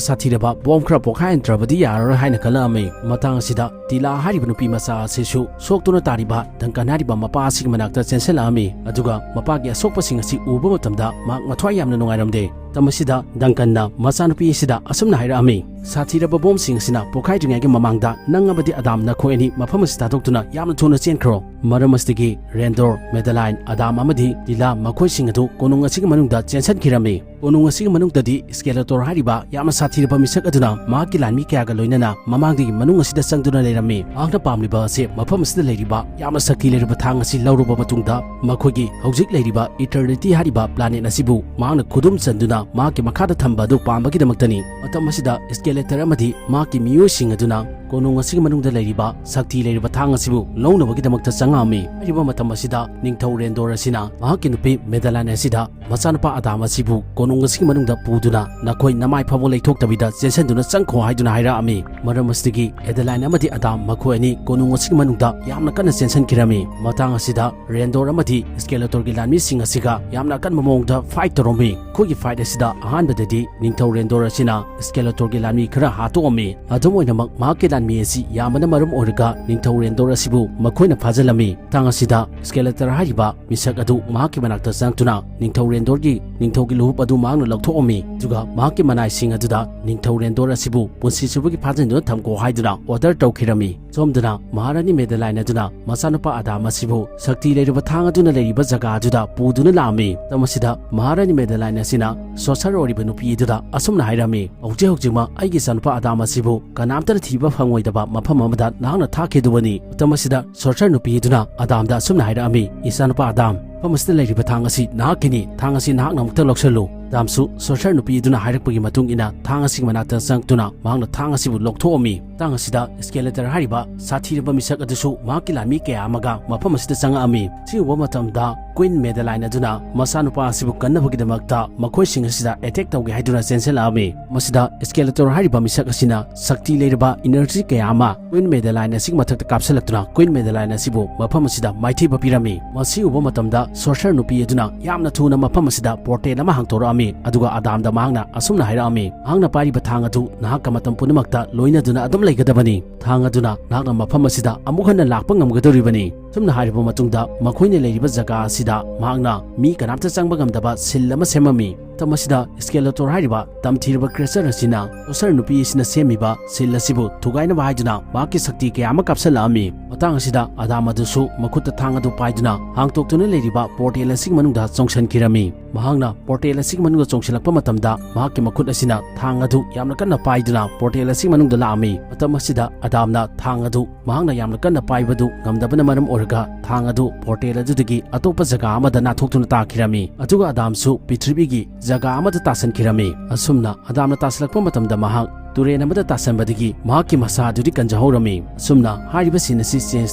ꯁꯥꯊꯤꯔꯕ ꯕꯣꯝ ꯈꯔ ꯄꯣꯈꯥꯏꯍꯟꯗ꯭ꯔꯕꯗꯤ ꯌꯥꯔꯔꯣꯏ ꯍꯥꯏꯅ ꯈꯜꯂꯛꯑꯝꯃꯤ꯫ ꯃꯇꯥꯡ ꯑꯁꯤꯗ ꯇꯤꯂꯥ ꯍꯥꯏꯔꯤꯕ ꯅꯨꯄꯤ ꯃꯆꯥ ꯑꯁꯤꯁꯨ ꯁꯣꯛꯇꯨꯅ ꯇꯥꯔꯤꯕ ꯗꯟꯀꯟ ꯍꯥꯏꯔꯤꯕ ꯃꯄꯥ ꯑꯁꯤꯒꯤ ꯃꯅꯥꯛꯇ ꯆꯦꯟꯁꯤꯜꯂꯛꯑꯝꯃꯤ꯫ ꯑꯗꯨꯒ ꯃꯄꯥꯒꯤ ꯑꯁꯣꯛꯄꯁꯤꯡ ꯑꯁꯤ ꯎꯕ ꯃꯇꯝꯗ ꯃꯍꯥꯛ ꯃꯊ꯭ꯋꯥꯏ ꯌꯥꯝꯅ ꯅꯨꯡꯉꯥꯏꯔꯝꯗꯦ꯫ ꯃꯇꯝ ꯑꯁꯤꯗ ꯗꯟꯀꯟꯅ ꯃꯆꯥꯅꯨꯄꯤ ꯑꯁꯤꯗ ꯑꯁꯨꯝꯅ ꯍꯥꯏꯔꯛꯑꯝꯃꯤ, ꯁꯥꯊꯤꯔꯕ ꯕꯣꯝꯁꯤꯡ ꯑꯁꯤꯅ ꯄꯣꯈꯥꯏꯗ꯭ꯔꯤꯉꯩꯒꯤ ꯃꯃꯥꯡꯗ ꯅꯪ ꯑꯃꯗꯤ ꯑꯗꯥꯝ ꯅꯈꯣꯏ ꯑꯅꯤ ꯃꯐꯝ ꯑꯁꯤ ꯊꯥꯗꯣꯛꯇꯨꯅ ꯌꯥꯝꯅ ꯊꯨꯅ ꯆꯦꯟꯈ꯭ꯔꯣ꯫ ꯃꯔꯝ ꯑꯁꯤꯗꯒꯤ ꯔꯦꯟꯗꯣꯔ, ꯃꯦꯗꯥꯂꯥꯏꯟ, ꯑꯗꯥꯝ ꯑꯃꯗꯤ ꯇꯤꯂꯥ ꯃꯈꯣꯏꯁꯤꯡ ꯑꯗꯨ ꯀꯣꯅꯨꯡ ꯑꯁꯤꯒꯤ ꯃꯅꯨꯡꯗ ꯆꯦꯟꯁꯤꯟꯈꯤꯔꯝꯃꯤ꯫ ꯀꯣꯅꯨꯡ ꯑꯁꯤꯒꯤ ꯃꯅꯨꯡꯗꯗꯤ ꯁ꯭ꯀꯦꯂꯦꯇꯣꯔ ꯍꯥꯏꯔꯤꯕ ꯌꯥꯝꯅ ꯁꯥꯊꯤꯔꯕ ꯃꯤꯁꯛ ꯑꯗꯨꯅ ꯃꯍꯥꯛꯀꯤ ꯂꯥꯟꯃꯤ ꯀꯌꯥꯒ ꯂꯣꯏꯅꯅ ꯃꯃꯥꯡꯗꯒꯤ ꯃꯅꯨꯡ ꯑꯁꯤꯗ ꯆꯪꯗꯨꯅ ꯂꯩꯔꯝꯃꯤ꯫ ꯃꯍꯥꯛꯅ ꯄꯥꯝꯂꯤꯕ ꯑꯁꯤ ꯃꯐꯝ ꯑꯁꯤꯗ ꯂꯩꯔꯤꯕ ꯌꯥꯝꯅ ꯁꯛꯇꯤ ꯂꯩꯔꯕ ꯊꯥꯡ ꯑꯁꯤ ꯂꯧꯔꯨꯕ ꯃꯇꯨꯡꯗ ꯃꯈꯣꯏꯒꯤ ꯍꯧꯖꯤꯛ ꯂꯩꯔꯤꯕ ꯏꯇꯔꯅꯤꯇꯤ ꯍꯥꯏꯔꯤꯕ ꯄ꯭ꯂꯥꯅꯦꯠ ꯑꯁꯤꯕꯨ ꯃꯍꯥꯛꯅ ꯈꯨꯗꯨꯝ ꯆꯟꯗꯨꯅ ꯃꯍꯥꯛꯀꯤ ꯃꯈꯥꯗ ꯊꯝꯕ ꯑꯗꯨ ꯄꯥꯝꯕꯒꯤꯗꯃꯛꯇꯅꯤ꯫ ꯃꯇꯝ ꯑꯁꯤꯗ ꯁ꯭ꯀꯦꯂꯦꯇꯔ ꯑꯃꯗꯤ ꯃꯍꯥꯛꯀꯤ ꯃꯤꯑꯣꯏꯁꯤꯡ ꯑꯗꯨꯅ ꯀꯣꯅꯨꯡ ꯑꯁꯤꯒꯤ ꯃꯅꯨꯡꯗ ꯂꯩꯔꯤꯕ ꯁꯛꯇꯤ ꯂꯩꯔꯕ ꯊꯥꯡ ꯑꯁꯤꯕꯨ ꯂꯧꯅꯕꯒꯤꯗꯃꯛꯇ ꯆꯪ ꯉꯝꯃꯤ꯫ ꯍꯥꯏꯔꯤꯕ ꯃꯇꯝ ꯑꯁꯤꯗ ꯅꯤꯡꯊꯧ ꯔꯦꯟꯗꯣꯔ ꯑꯁꯤꯅ ꯃꯍꯥꯛꯀꯤ ꯅꯨꯄꯤ ꯃꯦꯗꯂꯥꯏꯟ ꯑꯁꯤꯗ ꯃꯆꯥꯅꯨꯄꯥ ꯑꯗꯥꯝ ꯑꯁꯤꯕꯨ ꯀꯣꯅꯨꯡ ꯑꯁꯤꯒꯤ ꯃꯅꯨꯡꯗ ꯄꯨꯗꯨꯅ ꯅꯈꯣꯏ ꯅꯃꯥꯏ ꯐꯥꯎꯕ ꯂꯩꯊꯣꯛꯇꯕꯤꯗ ꯆꯦꯟꯁꯤꯟꯗꯨꯅ ꯆꯪꯈꯣ ꯍꯥꯏꯗꯨꯅ ꯍꯥꯏꯔꯛꯑꯝꯃꯤ꯫ ꯃꯔꯝ ꯑꯁꯤꯗꯒꯤ ꯑꯦꯗꯦꯂꯥꯏꯟ ꯑꯃꯗꯤ ꯑꯗꯥꯝ ꯃꯈꯣꯏ ꯑꯅꯤ ꯀꯣꯅꯨꯡ ꯑꯁꯤꯒꯤ ꯃꯅꯨꯡꯗ ꯌꯥꯝꯅ ꯀꯟꯅ ꯆꯦꯟꯁꯤꯟꯈꯤꯔꯝꯃꯤ꯫ ꯃꯇꯥꯡ ꯑꯁꯤꯗ ꯔꯦꯟꯗꯣꯔ ꯑꯃꯗꯤ ꯁ꯭ꯀꯦꯂꯦꯇꯣꯔꯒꯤ ꯂꯥꯟꯃꯤꯁꯤꯡ ꯑꯁꯤꯒ ꯌꯥꯝꯅ ꯑꯀꯟꯕ ꯃꯑꯣꯡꯗ ꯐꯥꯏꯠ ꯇꯧꯔꯝꯃꯤ꯫ ꯃꯈꯣꯏꯒꯤ ꯐꯥꯏꯠ ꯑꯁꯤꯗ ꯑꯍꯥꯟꯕꯗꯗꯤ ꯅꯤꯡꯊꯧ ꯔꯦꯟꯗꯣꯔ ꯑꯁꯤꯅ ꯁ꯭ꯀꯦꯂꯦꯇꯣꯔꯒꯤ ꯂꯥꯟꯃꯤ ꯈꯔ ꯍꯥꯠꯇꯣꯛꯑꯝꯃꯤ꯫ ꯑꯗꯨꯝ ꯑꯣꯏꯅꯃꯛ ꯃꯍꯥꯛꯀꯤ ꯂꯥꯟꯃꯤ ꯑꯁꯤ ꯌꯥꯝꯕꯅ ꯃꯔꯝ ꯑꯣꯏꯔꯒ ꯅꯤꯡꯊꯧ ꯔꯦꯟꯗꯣꯔ ꯑꯁꯤꯕꯨ ꯃꯈꯣꯏꯅ ꯐꯥꯖꯤꯜꯂꯝꯃꯤ꯫ ꯃꯇꯥꯡ ꯑꯁꯤꯗ ꯁ꯭ꯀꯦꯂꯦꯇꯣꯔ ꯍꯥꯏꯔꯤꯕ ꯃꯤꯁꯛ ꯑꯗꯨ ꯃꯍꯥꯛꯀꯤ ꯃꯅꯥꯛꯇ ꯆꯪꯂꯛꯇꯨꯅ ꯅꯤꯡꯊꯧ ꯔꯦꯟꯗꯣꯔꯒꯤ ꯅꯤꯡꯊꯧꯒꯤ ꯂꯨꯍꯨꯞ ꯑꯗꯨ ꯃꯍꯥꯛꯅ ꯂꯧꯊꯣꯛꯑꯝꯃꯤ꯫ ꯑꯗꯨꯒ ꯃꯍꯥꯛꯀꯤ ꯃꯅꯥꯏꯁꯤꯡ ꯑꯗꯨꯗ ꯅꯤꯡꯊꯧ ꯔꯦꯟꯗꯣꯔ ꯑꯁꯤꯕꯨ ꯄꯨꯟꯁꯤ ꯆꯨꯞꯄꯒꯤ ꯐꯥꯖꯤꯟꯗꯨꯅ ꯊꯝꯈꯣ ꯍꯥꯏꯗꯨꯅ ꯑꯣꯔꯗꯔ ꯇꯧꯈꯤꯔꯝꯃꯤ꯫ ꯁꯣꯝꯗꯅ ꯃꯍꯥꯔꯥꯅꯤ ꯃꯦꯗꯂꯥꯏꯟ ꯑꯗꯨꯅ ꯃꯆꯥꯅꯨꯄꯥ ꯑꯗꯥꯝ ꯑꯁꯤꯕꯨ ꯁꯛꯇꯤ ꯂꯩꯔꯕ ꯊꯥꯡ ꯑꯗꯨꯅ ꯂꯩꯔꯤꯕ ꯖꯒꯥ ꯑꯗꯨꯗ ꯄꯨꯗꯨꯅ ꯂꯥꯛꯑꯝꯃꯤ꯫ ꯃꯇꯝ ꯑꯁꯤꯗ ꯃꯍꯥꯔꯥꯅꯤ ꯃꯦꯗꯂꯥꯏꯟ ꯑꯁꯤꯅ ꯁꯣꯁꯔ ꯑꯣꯏꯔꯤꯕ ꯅꯨꯄꯤ ꯑꯗꯨꯗ ꯑꯁꯨꯝꯅ ꯍꯥꯏꯔꯝꯃꯤ, "ꯍꯧꯖꯤꯛ ꯍꯧꯖꯤꯛꯃꯛ ꯑꯩꯒꯤ ꯏꯆꯥꯅꯨꯄꯥ ꯑꯗꯥꯝ ꯑꯁꯤꯕꯨ ꯀꯅꯥꯝꯇꯅ ꯊꯤꯕ ꯐꯪꯉꯣꯏꯗꯕ ꯃꯐꯝ ꯑꯃꯗ ꯅꯍꯥꯛꯅ ꯊꯥꯈꯤꯗꯨꯕꯅꯤ꯫" ꯃꯇꯝ ꯑꯁꯤꯗ ꯁꯣꯁꯔ ꯅꯨꯄꯤ ꯑꯗꯨꯅ ꯑꯗꯥꯝꯗ ꯑꯁꯨꯝꯅ ꯍꯥꯏꯔꯛꯑꯝꯃꯤ, "ꯏꯆꯥꯅꯨꯄꯥ ꯑꯗꯥꯝ, ꯃꯐꯝ ꯑꯁꯤꯗ ꯂꯩꯔꯤꯕ ꯊꯥꯡ ꯑꯁꯤ ꯅꯍꯥꯛꯀꯤꯅꯤ꯫ ꯊꯥꯡ ꯑꯁꯤ ꯅꯍꯥꯛꯅ ꯑꯃꯨꯛꯇ ꯂꯧꯁꯤꯜꯂꯨ꯫" ꯑꯗꯥꯝꯁꯨ ꯁꯣꯁꯔ ꯅꯨꯄꯤ ꯑꯗꯨꯅ ꯍꯥꯏꯔꯛꯄꯒꯤ ꯃꯇꯨꯡ ꯏꯟꯅ ꯊꯥꯡ ꯑꯁꯤꯒꯤ ꯃꯅꯥꯛꯇ ꯆꯪꯂꯛꯇꯨꯅ ꯃꯍꯥꯛꯅ ꯊꯥꯡ ꯑꯁꯤꯕꯨ ꯂꯧꯊꯣꯛꯑꯝꯃꯤ꯫ ꯃꯇꯥꯡ ꯑꯁꯤꯗ ꯁ꯭ꯀꯦꯂꯦꯇꯣꯔ ꯍꯥꯏꯔꯤꯕ ꯁꯥꯊꯤꯔꯕ ꯃꯤꯁꯛ ꯑꯗꯨꯁꯨ ꯃꯍꯥꯛꯀꯤ ꯂꯥꯟꯃꯤ ꯀꯌꯥ ꯑꯃꯒ ꯃꯐꯝ ꯑꯁꯤꯗ ꯆꯪꯉꯛꯑꯝꯃꯤ꯫ ꯁꯤ ꯎꯕ ꯃꯇꯝꯗ ꯀ꯭ꯋꯤꯟ ꯃꯦꯗꯂꯥꯏꯟ ꯑꯗꯨꯅ ꯃꯆꯥꯅꯨꯄꯥ ꯑꯁꯤꯕꯨ ꯀꯟꯅꯕꯒꯤꯗꯃꯛꯇ ꯃꯈꯣꯏꯁꯤꯡ ꯑꯁꯤꯗ ꯑꯦꯇꯦꯛ ꯇꯧꯒꯦ ꯍꯥꯏꯗꯨꯅ ꯆꯦꯟꯁꯤꯜꯂꯛꯑꯝꯃꯤ꯫ ꯃꯁꯤꯗ ꯁ꯭ꯀꯦꯂꯦꯇꯣꯔ ꯍꯥꯏꯔꯤꯕ ꯃꯤꯁꯛ ꯑꯁꯤꯅ ꯁꯛꯇꯤ ꯂꯩꯔꯕ ꯏꯅꯔꯖꯤ ꯀꯌꯥ ꯑꯃ ꯀ꯭ꯋꯤꯟ ꯃꯦꯗꯂꯥꯏꯟ ꯑꯁꯤꯒꯤ ꯃꯊꯛꯇ ꯀꯥꯞꯁꯤꯜꯂꯛꯇꯨꯅ ꯀ꯭ꯋꯤꯟ ꯃꯦꯗꯂꯥꯏꯟ ꯑꯁꯤꯕꯨ ꯃꯐꯝ ꯑꯁꯤꯗ ꯃꯥꯏꯊꯤꯕ ꯄꯤꯔꯝꯃꯤ꯫ ꯃꯁꯤ ꯎꯕ ꯃꯇꯝꯗ ꯁꯣꯁꯔ ꯅꯨꯄꯤ ꯑꯗꯨꯅ ꯌꯥꯝꯅ ꯊꯨꯅ ꯃꯐꯝ ꯑꯁꯤꯗ ꯄꯣꯔꯇꯦꯜ ꯑꯃ ꯍꯥꯡꯗꯣꯔꯛꯑꯝꯃꯤ꯫ ꯑꯗꯨꯒ ꯑꯗꯥꯝꯗ ꯃꯍꯥꯛꯅ ꯑꯁꯨꯝꯅ ꯍꯥꯏꯔꯛꯑꯝꯃꯤ, "ꯅꯍꯥꯛꯅ ꯄꯥꯏꯔꯤꯕ ꯊꯥꯡ ꯑꯗꯨ ꯅꯍꯥꯛꯀ ꯃꯇꯝ ꯄꯨꯝꯅꯃꯛꯇ ꯂꯣꯏꯅꯗꯨꯅ ꯑꯗꯨꯝ ꯂꯩꯒꯗꯕꯅꯤ꯫ ꯊꯥꯡ ꯑꯗꯨꯅ ꯅꯍꯥꯛꯅ ꯃꯐꯝ ꯑꯁꯤꯗ ꯑꯃꯨꯛ ꯍꯟꯅ ꯂꯥꯛꯄ ꯉꯝꯒꯗꯧꯔꯤꯕꯅꯤ꯫" ꯁꯨꯝꯅ ꯍꯥꯏꯔꯕ ꯃꯇꯨꯡꯗ ꯃꯈꯣꯏꯅ ꯂꯩꯔꯤꯕ ꯖꯒꯥ ꯑꯁꯤꯗ ꯃꯍꯥꯛꯅ ꯃꯤ ꯀꯅꯥꯝꯇ ꯆꯪꯕ ꯉꯝꯗꯕ ꯁꯤꯜ ꯑꯃ ꯁꯦꯝꯃꯝꯃꯤ꯫ ꯃꯇꯝ ꯑꯁꯤꯗ ꯁ꯭ꯀꯦꯂꯦꯇꯣꯔ ꯍꯥꯏꯔꯤꯕ ꯇꯝꯊꯤꯔꯕ ꯀ꯭ꯔꯦꯆꯔ ꯑꯁꯤꯅ ꯁꯣꯁꯔ ꯅꯨꯄꯤ ꯑꯁꯤꯅ ꯁꯦꯝꯃꯤꯕ ꯁꯤꯜ ꯑꯁꯤꯕꯨ ꯊꯨꯒꯥꯏꯅꯕ ꯍꯥꯏꯗꯨꯅ ꯃꯍꯥꯛꯀꯤ ꯁꯛꯇꯤ ꯀꯌꯥ ꯑꯃ ꯀꯥꯞꯁꯤꯜꯂꯛꯑꯝꯃꯤ꯫ ꯃꯇꯥꯡ ꯑꯁꯤꯗ ꯑꯗꯥꯝ ꯑꯗꯨꯁꯨ ꯃꯈꯨꯠꯇ ꯊꯥꯡ ꯑꯗꯨ ꯄꯥꯏꯗꯨꯅ ꯍꯥꯡꯇꯣꯛꯇꯨꯅ ꯂꯩꯔꯤꯕ ꯄꯣꯔꯇꯦꯜ ꯑꯁꯤꯒꯤ ꯃꯅꯨꯡꯗ ꯆꯣꯡꯁꯤꯟꯈꯤꯔꯝꯃꯤ꯫ ꯃꯍꯥꯛꯅ ꯄꯣꯔꯇꯦꯜ ꯑꯁꯤꯒꯤ ꯃꯅꯨꯡꯗ ꯆꯣꯡꯁꯤꯜꯂꯛꯄ ꯃꯇꯝꯗ ꯃꯍꯥꯛꯀꯤ ꯃꯈꯨꯠ ꯑꯁꯤꯅ ꯊꯥꯡ ꯑꯗꯨ ꯌꯥꯝꯅ ꯀꯟꯅ ꯄꯥꯏꯗꯨꯅ ꯄꯣꯔꯇꯦꯜ ꯑꯁꯤꯒꯤ ꯃꯅꯨꯡꯗ ꯂꯥꯛꯑꯝꯃꯤ꯫ ꯃꯇꯝ ꯑꯁꯤꯗ ꯑꯗꯥꯝꯅ ꯊꯥꯡ ꯑꯗꯨ ꯃꯍꯥꯛꯅ ꯌꯥꯝꯅ ꯀꯟꯅ ꯄꯥꯏꯕꯗꯨ ꯉꯝꯗꯕꯅ ꯃꯔꯝ ꯑꯣꯏꯔꯒ ꯊꯥꯡ ꯑꯗꯨ ꯄꯣꯔꯇꯦꯜ ꯑꯗꯨꯗꯒꯤ ꯑꯇꯣꯞꯄ ꯖꯒꯥ ꯑꯃꯗ ꯅꯥꯟꯊꯣꯛꯇꯨꯅ ꯇꯥꯈꯤꯔꯝꯃꯤ꯫ ꯑꯗꯨꯒ ꯑꯗꯥꯝꯁꯨ ꯄ꯭ꯔꯤꯊꯤꯕꯤꯒꯤ ꯖꯒꯥ ꯑꯃꯗ ꯇꯥꯁꯟꯈꯤꯔꯝꯃꯤ꯫ ꯑꯁꯨꯝꯅ ꯑꯗꯥꯝꯅ ꯇꯥꯁꯜꯂꯛꯄ ꯃꯇꯝꯗ ꯃꯍꯥꯛ ꯇꯨꯔꯦꯟ ꯑꯃꯗ ꯇꯥꯁꯟꯕꯗꯒꯤ ꯃꯍꯥꯛꯀꯤ ꯃꯁꯥ ꯑꯗꯨꯗꯤ ꯀꯟꯖꯍꯧꯔꯝꯃꯤ꯫ ꯑꯁꯨꯝꯅ ꯍꯥꯏꯔꯤꯕ scene ꯑꯁꯤ change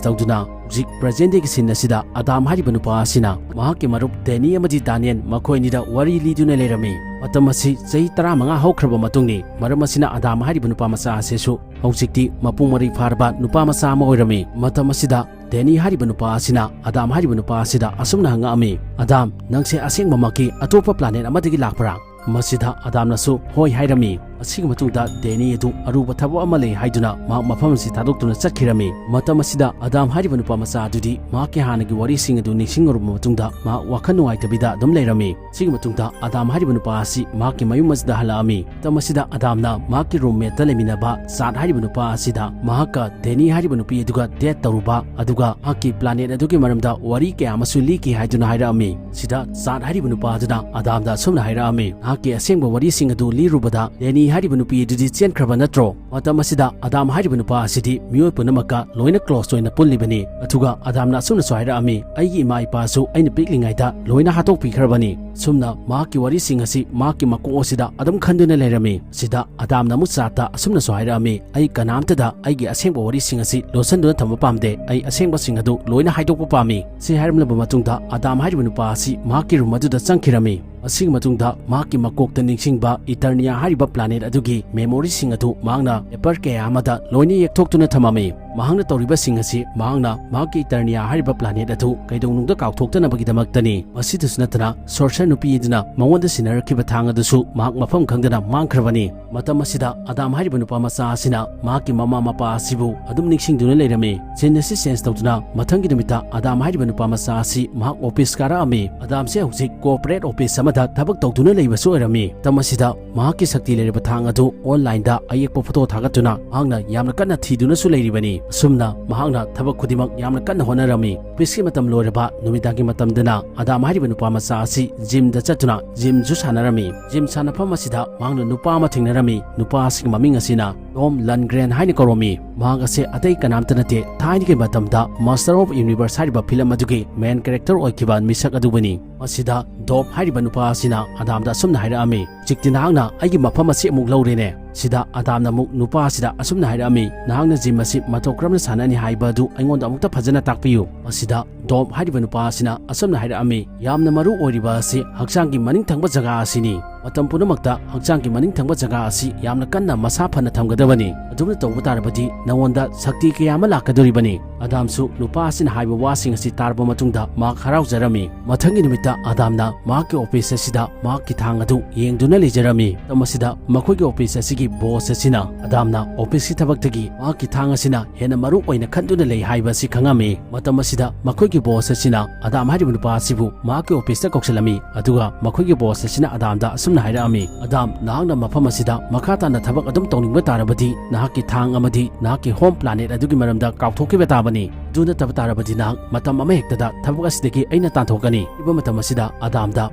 ꯇꯧꯗꯨꯅ ꯍꯧꯖꯤꯛ present dayꯒꯤ scene ꯑꯁꯤꯗ ꯑꯗꯥꯝ ꯍꯥꯏꯔꯤꯕ ꯅꯨꯄꯥ ꯑꯁꯤꯅ ꯃꯍꯥꯛꯀꯤ ꯃꯔꯨꯞ ꯗꯦꯅꯤ ꯑꯃꯗꯤ ꯗꯥꯅꯤꯌꯦꯜ ꯃꯈꯣꯏ ꯑꯅꯤꯗ ꯋꯥꯔꯤ ꯂꯤꯗꯨꯅ ꯂꯩꯔꯝꯃꯤ꯫ ꯃꯇꯝ ꯑꯁꯤ ꯆꯍꯤ ꯇꯔꯥꯃꯉꯥ ꯍꯧꯈ꯭ꯔꯕ ꯃꯇꯨꯡꯅꯤ꯫ ꯃꯔꯝ ꯑꯁꯤꯅ ꯑꯗꯥꯝ ꯍꯥꯏꯔꯤꯕ ꯅꯨꯄꯥ ꯃꯆꯥ ꯑꯁꯤꯁꯨ ꯍꯧꯖꯤꯛꯇꯤ ꯃꯄꯨꯡ ꯃꯔꯩ ꯐꯥꯔꯕ ꯅꯨꯄꯥ ꯃꯆꯥ ꯑꯃ ꯑꯣꯏꯔꯝꯃꯤ꯫ ꯃꯇꯝ ꯑꯁꯤꯗ ꯗꯦꯅꯤ ꯍꯥꯏꯔꯤꯕ ꯅꯨꯄꯥ ꯑꯁꯤꯅ ꯑꯗꯥꯝ ꯍꯥꯏꯔꯤꯕ ꯅꯨꯄꯥ ꯑꯁꯤꯗ ꯑꯁꯨꯝꯅ ꯍꯪꯉꯛꯑꯝꯃꯤ, "ꯑꯗꯥꯝ, ꯅꯪꯁꯦ ꯑꯁꯦꯡꯕꯃꯛꯀꯤ ꯑꯇꯣꯞꯄ planet ꯑꯃꯗꯒꯤ ꯂꯥꯛꯄ꯭ꯔꯥ?" ꯃꯁꯤꯗ ꯑꯗꯥꯝꯅꯁꯨ ꯍꯣꯏ ꯍꯥꯏꯔꯝꯃꯤ꯫ ꯑꯁꯤꯒꯤ ꯃꯇꯨꯡꯗ ꯗꯦꯅꯤ ꯑꯗꯨ ꯑꯔꯨꯕ ꯊꯕꯛ ꯑꯃ ꯂꯩ ꯍꯥꯏꯗꯨꯅ ꯃꯍꯥꯛ ꯃꯐꯝ ꯑꯁꯤ ꯊꯥꯗꯣꯛꯇꯨꯅ ꯆꯠꯈꯤꯔꯝꯃꯤ꯫ ꯃꯇꯝ ꯑꯁꯤꯗ ꯑꯗꯥꯝ ꯍꯥꯏꯔꯤꯕ ꯅꯨꯄꯥ ꯃꯆꯥ ꯑꯗꯨꯗꯤ ꯃꯍꯥꯛꯀꯤ ꯍꯥꯟꯅꯒꯤ ꯋꯥꯔꯤꯁꯤꯡ ꯑꯗꯨ ꯅꯤꯡꯁꯤꯡꯉꯨꯔꯕ ꯃꯇꯨꯡꯗ ꯃꯍꯥꯛ ꯋꯥꯈꯜ ꯅꯨꯡꯉꯥꯏꯇꯕꯤꯗ ꯑꯗꯨꯝ ꯂꯩꯔꯝꯃꯤ꯫ ꯁꯤꯒꯤ ꯃꯇꯨꯡꯗ ꯑꯗꯥꯝ ꯍꯥꯏꯔꯤꯕ ꯅꯨꯄꯥ ꯑꯁꯤ ꯃꯍꯥꯛꯀꯤ ꯃꯌꯨꯝ ꯑꯁꯤꯗ ꯍꯜꯂꯛꯑꯝꯃꯤ꯫ ꯃꯇꯝ ꯑꯁꯤꯗ ꯑꯗꯥꯝꯅ ꯃꯍꯥꯛꯀꯤ roommateꯇ ꯂꯩꯃꯤꯟꯅꯕ ꯆꯥꯠ ꯍꯥꯏꯔꯤꯕ ꯅꯨꯄꯥ ꯑꯁꯤꯗ ꯃꯍꯥꯛꯀ ꯗꯦꯅꯤ ꯍꯥꯏꯔꯤꯕ ꯅꯨꯄꯤ ꯑꯗꯨꯒ date ꯇꯧꯔꯨꯕ ꯑꯗꯨꯒ ꯃꯍꯥꯛꯀꯤ planet ꯑꯗꯨꯒꯤ ꯃꯔꯝꯗ ꯋꯥꯔꯤ ꯀꯌꯥ ꯑꯃꯁꯨ ꯂꯤꯈꯤ ꯍꯥꯏꯗꯨꯅ ꯍꯥꯏꯔꯛꯑꯝꯃꯤ꯫ ꯁꯤꯗ ꯆꯥꯠ ꯍꯥꯏꯔꯤꯕ ꯅꯨꯄꯥ ꯑꯗꯨꯅ ꯑꯗꯥꯝꯗ ꯑꯁꯨꯝꯅ ꯍꯥꯏꯔꯛꯑꯝꯃꯤ, ꯅꯍꯥꯛꯀꯤ ꯑꯁꯦꯡꯕ ꯋꯥꯔꯤꯁꯤꯡ ꯑꯗꯨ ꯂꯤꯔꯨꯕꯗ ꯗꯦꯅꯤ ꯍꯥꯏꯔꯤꯕ ꯅꯨꯄꯤ ꯑꯗꯨꯗꯤ ꯆꯦꯟꯈ꯭ꯔꯕ ꯅꯠꯇ꯭ꯔꯣ? ꯃꯇꯝ ꯑꯁꯤꯗ ꯑꯗꯥꯝ ꯍꯥꯏꯔꯤꯕ ꯅꯨꯄꯥ ꯑꯁꯤꯗꯤ ꯃꯤꯑꯣꯏ ꯄꯨꯝꯅꯃꯛꯀ ꯂꯣꯏꯅ close ꯑꯣꯏꯅ ꯄꯨꯜꯂꯤꯕꯅꯤ꯫ ꯑꯗꯨꯒ ꯑꯗꯥꯝꯅ ꯑꯁꯨꯝꯅꯁꯨ ꯍꯥꯏꯔꯛꯑꯝꯃꯤ, "ꯑꯩꯒꯤ ꯏꯃꯥ ꯏꯄꯥꯁꯨ ꯑꯩꯅ ꯄꯤꯛꯂꯤꯉꯩꯗ ꯂꯣꯏꯅ ꯍꯥꯠꯇꯣꯛꯄꯤꯈ꯭ꯔꯕꯅꯤ"꯫ ꯁꯨꯝꯅ ꯃꯍꯥꯛꯀꯤ ꯋꯥꯔꯤꯁꯤꯡ ꯑꯁꯤ ꯃꯍꯥꯛꯀꯤ ꯃꯀꯣꯛ ꯑꯁꯤꯗ ꯑꯗꯨꯝ ꯈꯟꯗꯨꯅ ꯂꯩꯔꯝꯃꯤ꯫ ꯁꯤꯗ ꯑꯗꯥꯝꯅ ꯑꯃꯨꯛ ꯆꯥꯠꯇ ꯑꯁꯨꯝꯅꯁꯨ ꯍꯥꯏꯔꯛꯑꯝꯃꯤ, "ꯑꯩ ꯀꯅꯥꯝꯇꯗ ꯑꯩꯒꯤ ꯑꯁꯦꯡꯕ ꯋꯥꯔꯤꯁꯤꯡ ꯑꯁꯤ ꯂꯣꯠꯁꯤꯟꯗꯨꯅ ꯊꯝꯕ ꯄꯥꯝꯗꯦ꯫ ꯑꯩ ꯑꯁꯦꯡꯕꯁꯤꯡ ꯑꯗꯨ ꯂꯣꯏꯅ ꯍꯥꯏꯗꯣꯛꯄ ꯄꯥꯝꯃꯤ"꯫ ꯁꯤ ꯍꯥꯏꯔꯝꯂꯕ ꯃꯇꯨꯡꯗ ꯑꯗꯥꯝ ꯍꯥꯏꯔꯤꯕ ꯅꯨꯄꯥ ꯑꯁꯤ ꯃꯍꯥꯛꯀꯤ room ꯑꯗꯨꯗ ꯆꯪꯈꯤꯔꯝꯃꯤ꯫ ꯑꯁꯤꯒꯤ ꯃꯇꯨꯡꯗ ꯃꯍꯥꯛꯀꯤ ꯃꯀꯣꯛꯇ ꯅꯤꯡꯁꯤꯡꯕ ꯏꯇꯔꯅꯤꯌꯥ ꯍꯥꯏꯔꯤꯕ planet ꯑꯗꯨꯒꯤ memoryꯁꯤꯡ ꯑꯗꯨ ꯃꯍꯥꯛꯅ paper ꯀꯌꯥ ꯑꯃꯗ ꯂꯣꯏꯅ ꯌꯦꯛꯊꯣꯛꯇꯨꯅ ꯊꯝꯃꯝꯃꯤ꯫ ꯃꯍꯥꯛꯅ ꯇꯧꯔꯤꯕꯁꯤꯡ ꯑꯁꯤ ꯃꯍꯥꯛꯅ ꯃꯍꯥꯛꯀꯤ ꯏꯇꯔꯅꯤꯌꯥ ꯍꯥꯏꯔꯤꯕ planet ꯑꯗꯨ ꯀꯩꯗꯧꯅꯨꯡꯗ ꯀꯥꯎꯊꯣꯛꯇꯅꯕꯒꯤꯗꯃꯛꯇꯅꯤ꯫ ꯃꯁꯤꯗꯁꯨ ꯅꯠꯇꯅ sorcerer ꯅꯨꯄꯤ ꯑꯗꯨꯅ ꯃꯉꯣꯟꯗ ꯁꯤꯟꯅꯔꯛꯈꯤꯕ ꯊꯥꯡ ꯑꯗꯨꯁꯨ ꯃꯍꯥꯛ ꯃꯐꯝ ꯈꯪꯗꯅ ꯃꯥꯡꯈ꯭ꯔꯕꯅꯤ꯫ ꯃꯇꯝ ꯑꯁꯤꯗ ꯑꯗꯥꯝ ꯍꯥꯏꯔꯤꯕ ꯅꯨꯄꯥ ꯃꯆꯥ ꯑꯁꯤꯅ ꯃꯍꯥꯛꯀꯤ ꯃꯃꯥ ꯃꯄꯥ ꯑꯁꯤꯕꯨ ꯑꯗꯨꯝ ꯅꯤꯡꯁꯤꯡꯗꯨꯅ ꯂꯩꯔꯝꯃꯤ꯫ Scene ꯑꯁꯤ change ꯇꯧꯗꯨꯅ ꯃꯊꯪꯒꯤ ꯅꯨꯃꯤꯠꯇ ꯑꯗꯥꯝ ꯍꯥꯏꯔꯤꯕ ꯅꯨꯄꯥ ꯃꯆꯥ ꯑꯁꯤ ꯃꯍꯥꯛ office ꯀꯥꯔꯛꯑꯝꯃꯤ꯫ ꯑꯗꯥꯝꯁꯦ ꯍꯧꯖꯤꯛ corporate office ꯑꯃꯗ ꯊꯕꯛ ꯇꯧꯗꯨꯅ ꯂꯩꯕꯁꯨ ꯑꯣꯏꯔꯝꯃꯤ꯫ ꯃꯇꯝ ꯑꯁꯤꯗ ꯃꯍꯥꯛꯀꯤ ꯁꯛꯇꯤ ꯂꯩꯔꯕ ꯊꯥꯡ ꯑꯗꯨ onlineꯗ ꯑꯌꯦꯛꯄ photo ꯊꯥꯒꯠꯇꯨꯅ ꯃꯍꯥꯛꯅ ꯌꯥꯝꯅ ꯀꯟꯅ ꯊꯤꯗꯨꯅꯁꯨ ꯂꯩꯔꯤꯕꯅꯤ꯫ ꯑꯁꯨꯝꯅ ꯃꯍꯥꯛꯅ ꯊꯕꯛ ꯈꯨꯗꯤꯡꯃꯛ ꯌꯥꯝꯅ ꯀꯟꯅ ꯍꯣꯠꯅꯔꯝꯃꯤ꯫ Officeꯀꯤ ꯃꯇꯝ ꯂꯣꯏꯔꯕ ꯅꯨꯃꯤꯗꯥꯡꯒꯤ ꯃꯇꯝꯗꯅ ꯑꯗꯥꯝ ꯍꯥꯏꯔꯤꯕ ꯅꯨꯄꯥ ꯃꯆꯥ ꯑꯁꯤ gymꯗ ꯆꯠꯇꯨꯅ gymꯁꯨ ꯁꯥꯟꯅꯔꯝꯃꯤ꯫ Gym ꯁꯥꯟꯅꯐꯝ ꯑꯁꯤꯗ ꯃꯍꯥꯛꯅ ꯅꯨꯄꯥ ꯑꯃ ꯊꯦꯡꯅꯔꯝꯃꯤ꯫ ꯅꯨꯄꯥ ꯑꯁꯤꯒꯤ ꯃꯃꯤꯡ ꯑꯁꯤꯅ Tom Lundgren ꯍꯥꯏꯅ ꯀꯧꯔꯝꯃꯤ꯫ ꯃꯍꯥꯛ ꯑꯁꯤ ꯑꯇꯩ ꯀꯅꯥꯝꯇ ꯅꯠꯇꯦ, ꯊꯥꯏꯅꯒꯤ ꯃꯇꯝꯗ Master of Universe ꯍꯥꯏꯔꯤꯕ film ꯑꯗꯨꯒꯤ main character ꯑꯣꯏꯈꯤꯕ ꯃꯤꯁꯛ ꯑꯗꯨꯕꯨꯅꯤ꯫ ꯃꯁꯤꯗ ꯗꯣꯞ ꯍꯥꯏꯔꯤꯕ ꯅꯨꯄꯥ ꯑꯁꯤꯅ ꯑꯗꯥꯝꯗ ꯑꯁꯨꯝꯅ ꯍꯥꯏꯔꯛꯑꯝꯃꯤ, "ꯍꯧꯖꯤꯛꯇꯤ ꯅꯍꯥꯛꯅ ꯑꯩꯒꯤ ꯃꯐꯝ ꯑꯁꯤ ꯑꯃꯨꯛ ꯂꯧꯔꯦꯅꯦ"꯫ ꯁꯤꯗ ꯑꯗꯥꯝꯅ ꯑꯃꯨꯛ ꯅꯨꯄꯥ ꯑꯁꯤꯗ ꯑꯁꯨꯝꯅ ꯍꯥꯏꯔꯛꯑꯝꯃꯤ, "ꯅꯍꯥꯛꯅ ꯖꯤꯝ ꯑꯁꯤ ꯃꯇꯧ ꯀꯔꯝꯅ ꯁꯥꯟꯅꯅꯤ ꯍꯥꯏꯕ ꯑꯗꯨ ꯑꯩꯉꯣꯟꯗ ꯑꯃꯨꯛꯇ ꯐꯖꯅ ꯇꯥꯛꯄꯤꯌꯨ꯫" ꯃꯁꯤꯗ ꯗꯣꯝ ꯍꯥꯏꯔꯤꯕ ꯅꯨꯄꯥ ꯑꯁꯤꯅ ꯑꯁꯨꯝꯅ ꯍꯥꯏꯔꯛꯑꯝꯃꯤ, "ꯌꯥꯝꯅ ꯃꯔꯨ ꯑꯣꯏꯔꯤꯕ ꯑꯁꯤ ꯍꯛꯆꯥꯡꯒꯤ ꯃꯅꯤꯡ ꯊꯪꯕ ꯖꯒꯥ ꯑꯁꯤꯅꯤ꯫ ꯃꯇꯝ ꯄꯨꯝꯅꯃꯛꯇ ꯍꯛꯆꯥꯡꯒꯤ ꯃꯅꯤꯡ ꯊꯪꯕ ꯖꯒꯥ ꯑꯁꯤ ꯌꯥꯝꯅ ꯀꯟꯅ ꯃꯁꯥ ꯐꯅ ꯊꯝꯒꯗꯕꯅꯤ꯫ ꯑꯗꯨꯝꯅ ꯇꯧꯕ ꯇꯥꯔꯕꯗꯤ ꯅꯉꯣꯟꯗ ꯁꯛꯇꯤ ꯀꯌꯥ ꯑꯃ ꯂꯥꯛꯀꯗꯧꯔꯤꯕꯅꯤ꯫" ꯑꯗꯥꯝꯁꯨ ꯅꯨꯄꯥ ꯑꯁꯤꯅ ꯍꯥꯏꯕ ꯋꯥꯁꯤꯡ ꯑꯁꯤ ꯇꯥꯔꯕ ꯃꯇꯨꯡꯗ ꯃꯍꯥꯛ ꯍꯔꯥꯎꯖꯔꯝꯃꯤ꯫ ꯃꯊꯪꯒꯤ ꯅꯨꯃꯤꯠꯇ ꯑꯗꯥꯝꯅ ꯃꯍꯥꯛꯀꯤ ꯑꯣꯐꯤꯁ ꯑꯁꯤꯗ ꯃꯍꯥꯛꯀꯤ ꯊꯥꯡ ꯑꯗꯨ ꯌꯦꯡꯗꯨꯅ ꯂꯩꯖꯔꯝꯃꯤ꯫ ꯃꯇꯝ ꯑꯁꯤꯗ ꯃꯈꯣꯏꯒꯤ ꯑꯣꯐꯤꯁ ꯑꯁꯤꯒꯤ ꯕꯣꯁ ꯑꯁꯤꯅ ꯑꯗꯥꯝꯅ ꯑꯣꯐꯤꯁꯀꯤ ꯊꯕꯛꯇꯒꯤ ꯃꯍꯥꯛꯀꯤ ꯊꯥꯡ ꯑꯁꯤꯅ ꯍꯦꯟꯅ ꯃꯔꯨ ꯑꯣꯏꯅ ꯈꯟꯗꯨꯅ ꯂꯩ ꯍꯥꯏꯕ ꯑꯁꯤ ꯈꯪꯉꯝꯃꯤ꯫ ꯃꯇꯝ ꯑꯁꯤꯗ ꯃꯈꯣꯏꯒꯤ ꯕꯣꯁ ꯑꯁꯤꯅ ꯑꯗꯥꯝ ꯍꯥꯏꯔꯤꯕ ꯅꯨꯄꯥ ꯑꯁꯤꯕꯨ ꯃꯍꯥꯛꯀꯤ ꯑꯣꯐꯤꯁꯇ ꯀꯧꯁꯤꯜꯂꯝꯃꯤ꯫ ꯑꯗꯨꯒ ꯃꯈꯣꯏꯒꯤ ꯕꯣꯁ ꯑꯁꯤꯅ ꯑꯗꯥꯝꯗ ꯑꯁꯨꯝꯅ ꯍꯥꯏꯔꯛꯑꯝꯃꯤ, "ꯑꯗꯥꯝ, ꯅꯍꯥꯛꯅ ꯃꯐꯝ ꯑꯁꯤꯗ ꯃꯈꯥ ꯇꯥꯅ ꯊꯕꯛ ꯑꯗꯨꯝ ꯇꯧꯅꯤꯡꯕ ꯇꯥꯔꯕꯗꯤ ꯅꯍꯥꯛꯀꯤ ꯊꯥꯡ ꯑꯃꯗꯤ ꯅꯍꯥꯛꯀꯤ ꯍꯣꯝ ꯄ꯭ꯂꯥꯅꯦꯠ ꯑꯗꯨꯒꯤ ꯃꯔꯝꯗ ꯀꯥꯎꯊꯣꯛꯈꯤꯕ ꯇꯥꯕꯅꯤ꯫ ꯑꯗꯨ ꯅꯠꯇꯕ ꯇꯥꯔꯕꯗꯤ ꯅꯍꯥꯛ ꯃꯇꯝ ꯑꯃꯍꯦꯛꯇꯗ ꯊꯕꯛ ꯑꯁꯤꯗꯒꯤ ꯑꯩꯅ ꯇꯥꯟꯊꯣꯛꯀꯅꯤ꯫" ꯍꯥꯏꯕ ꯃꯇꯝ ꯑꯁꯤꯗ ꯑꯗꯥꯝꯗ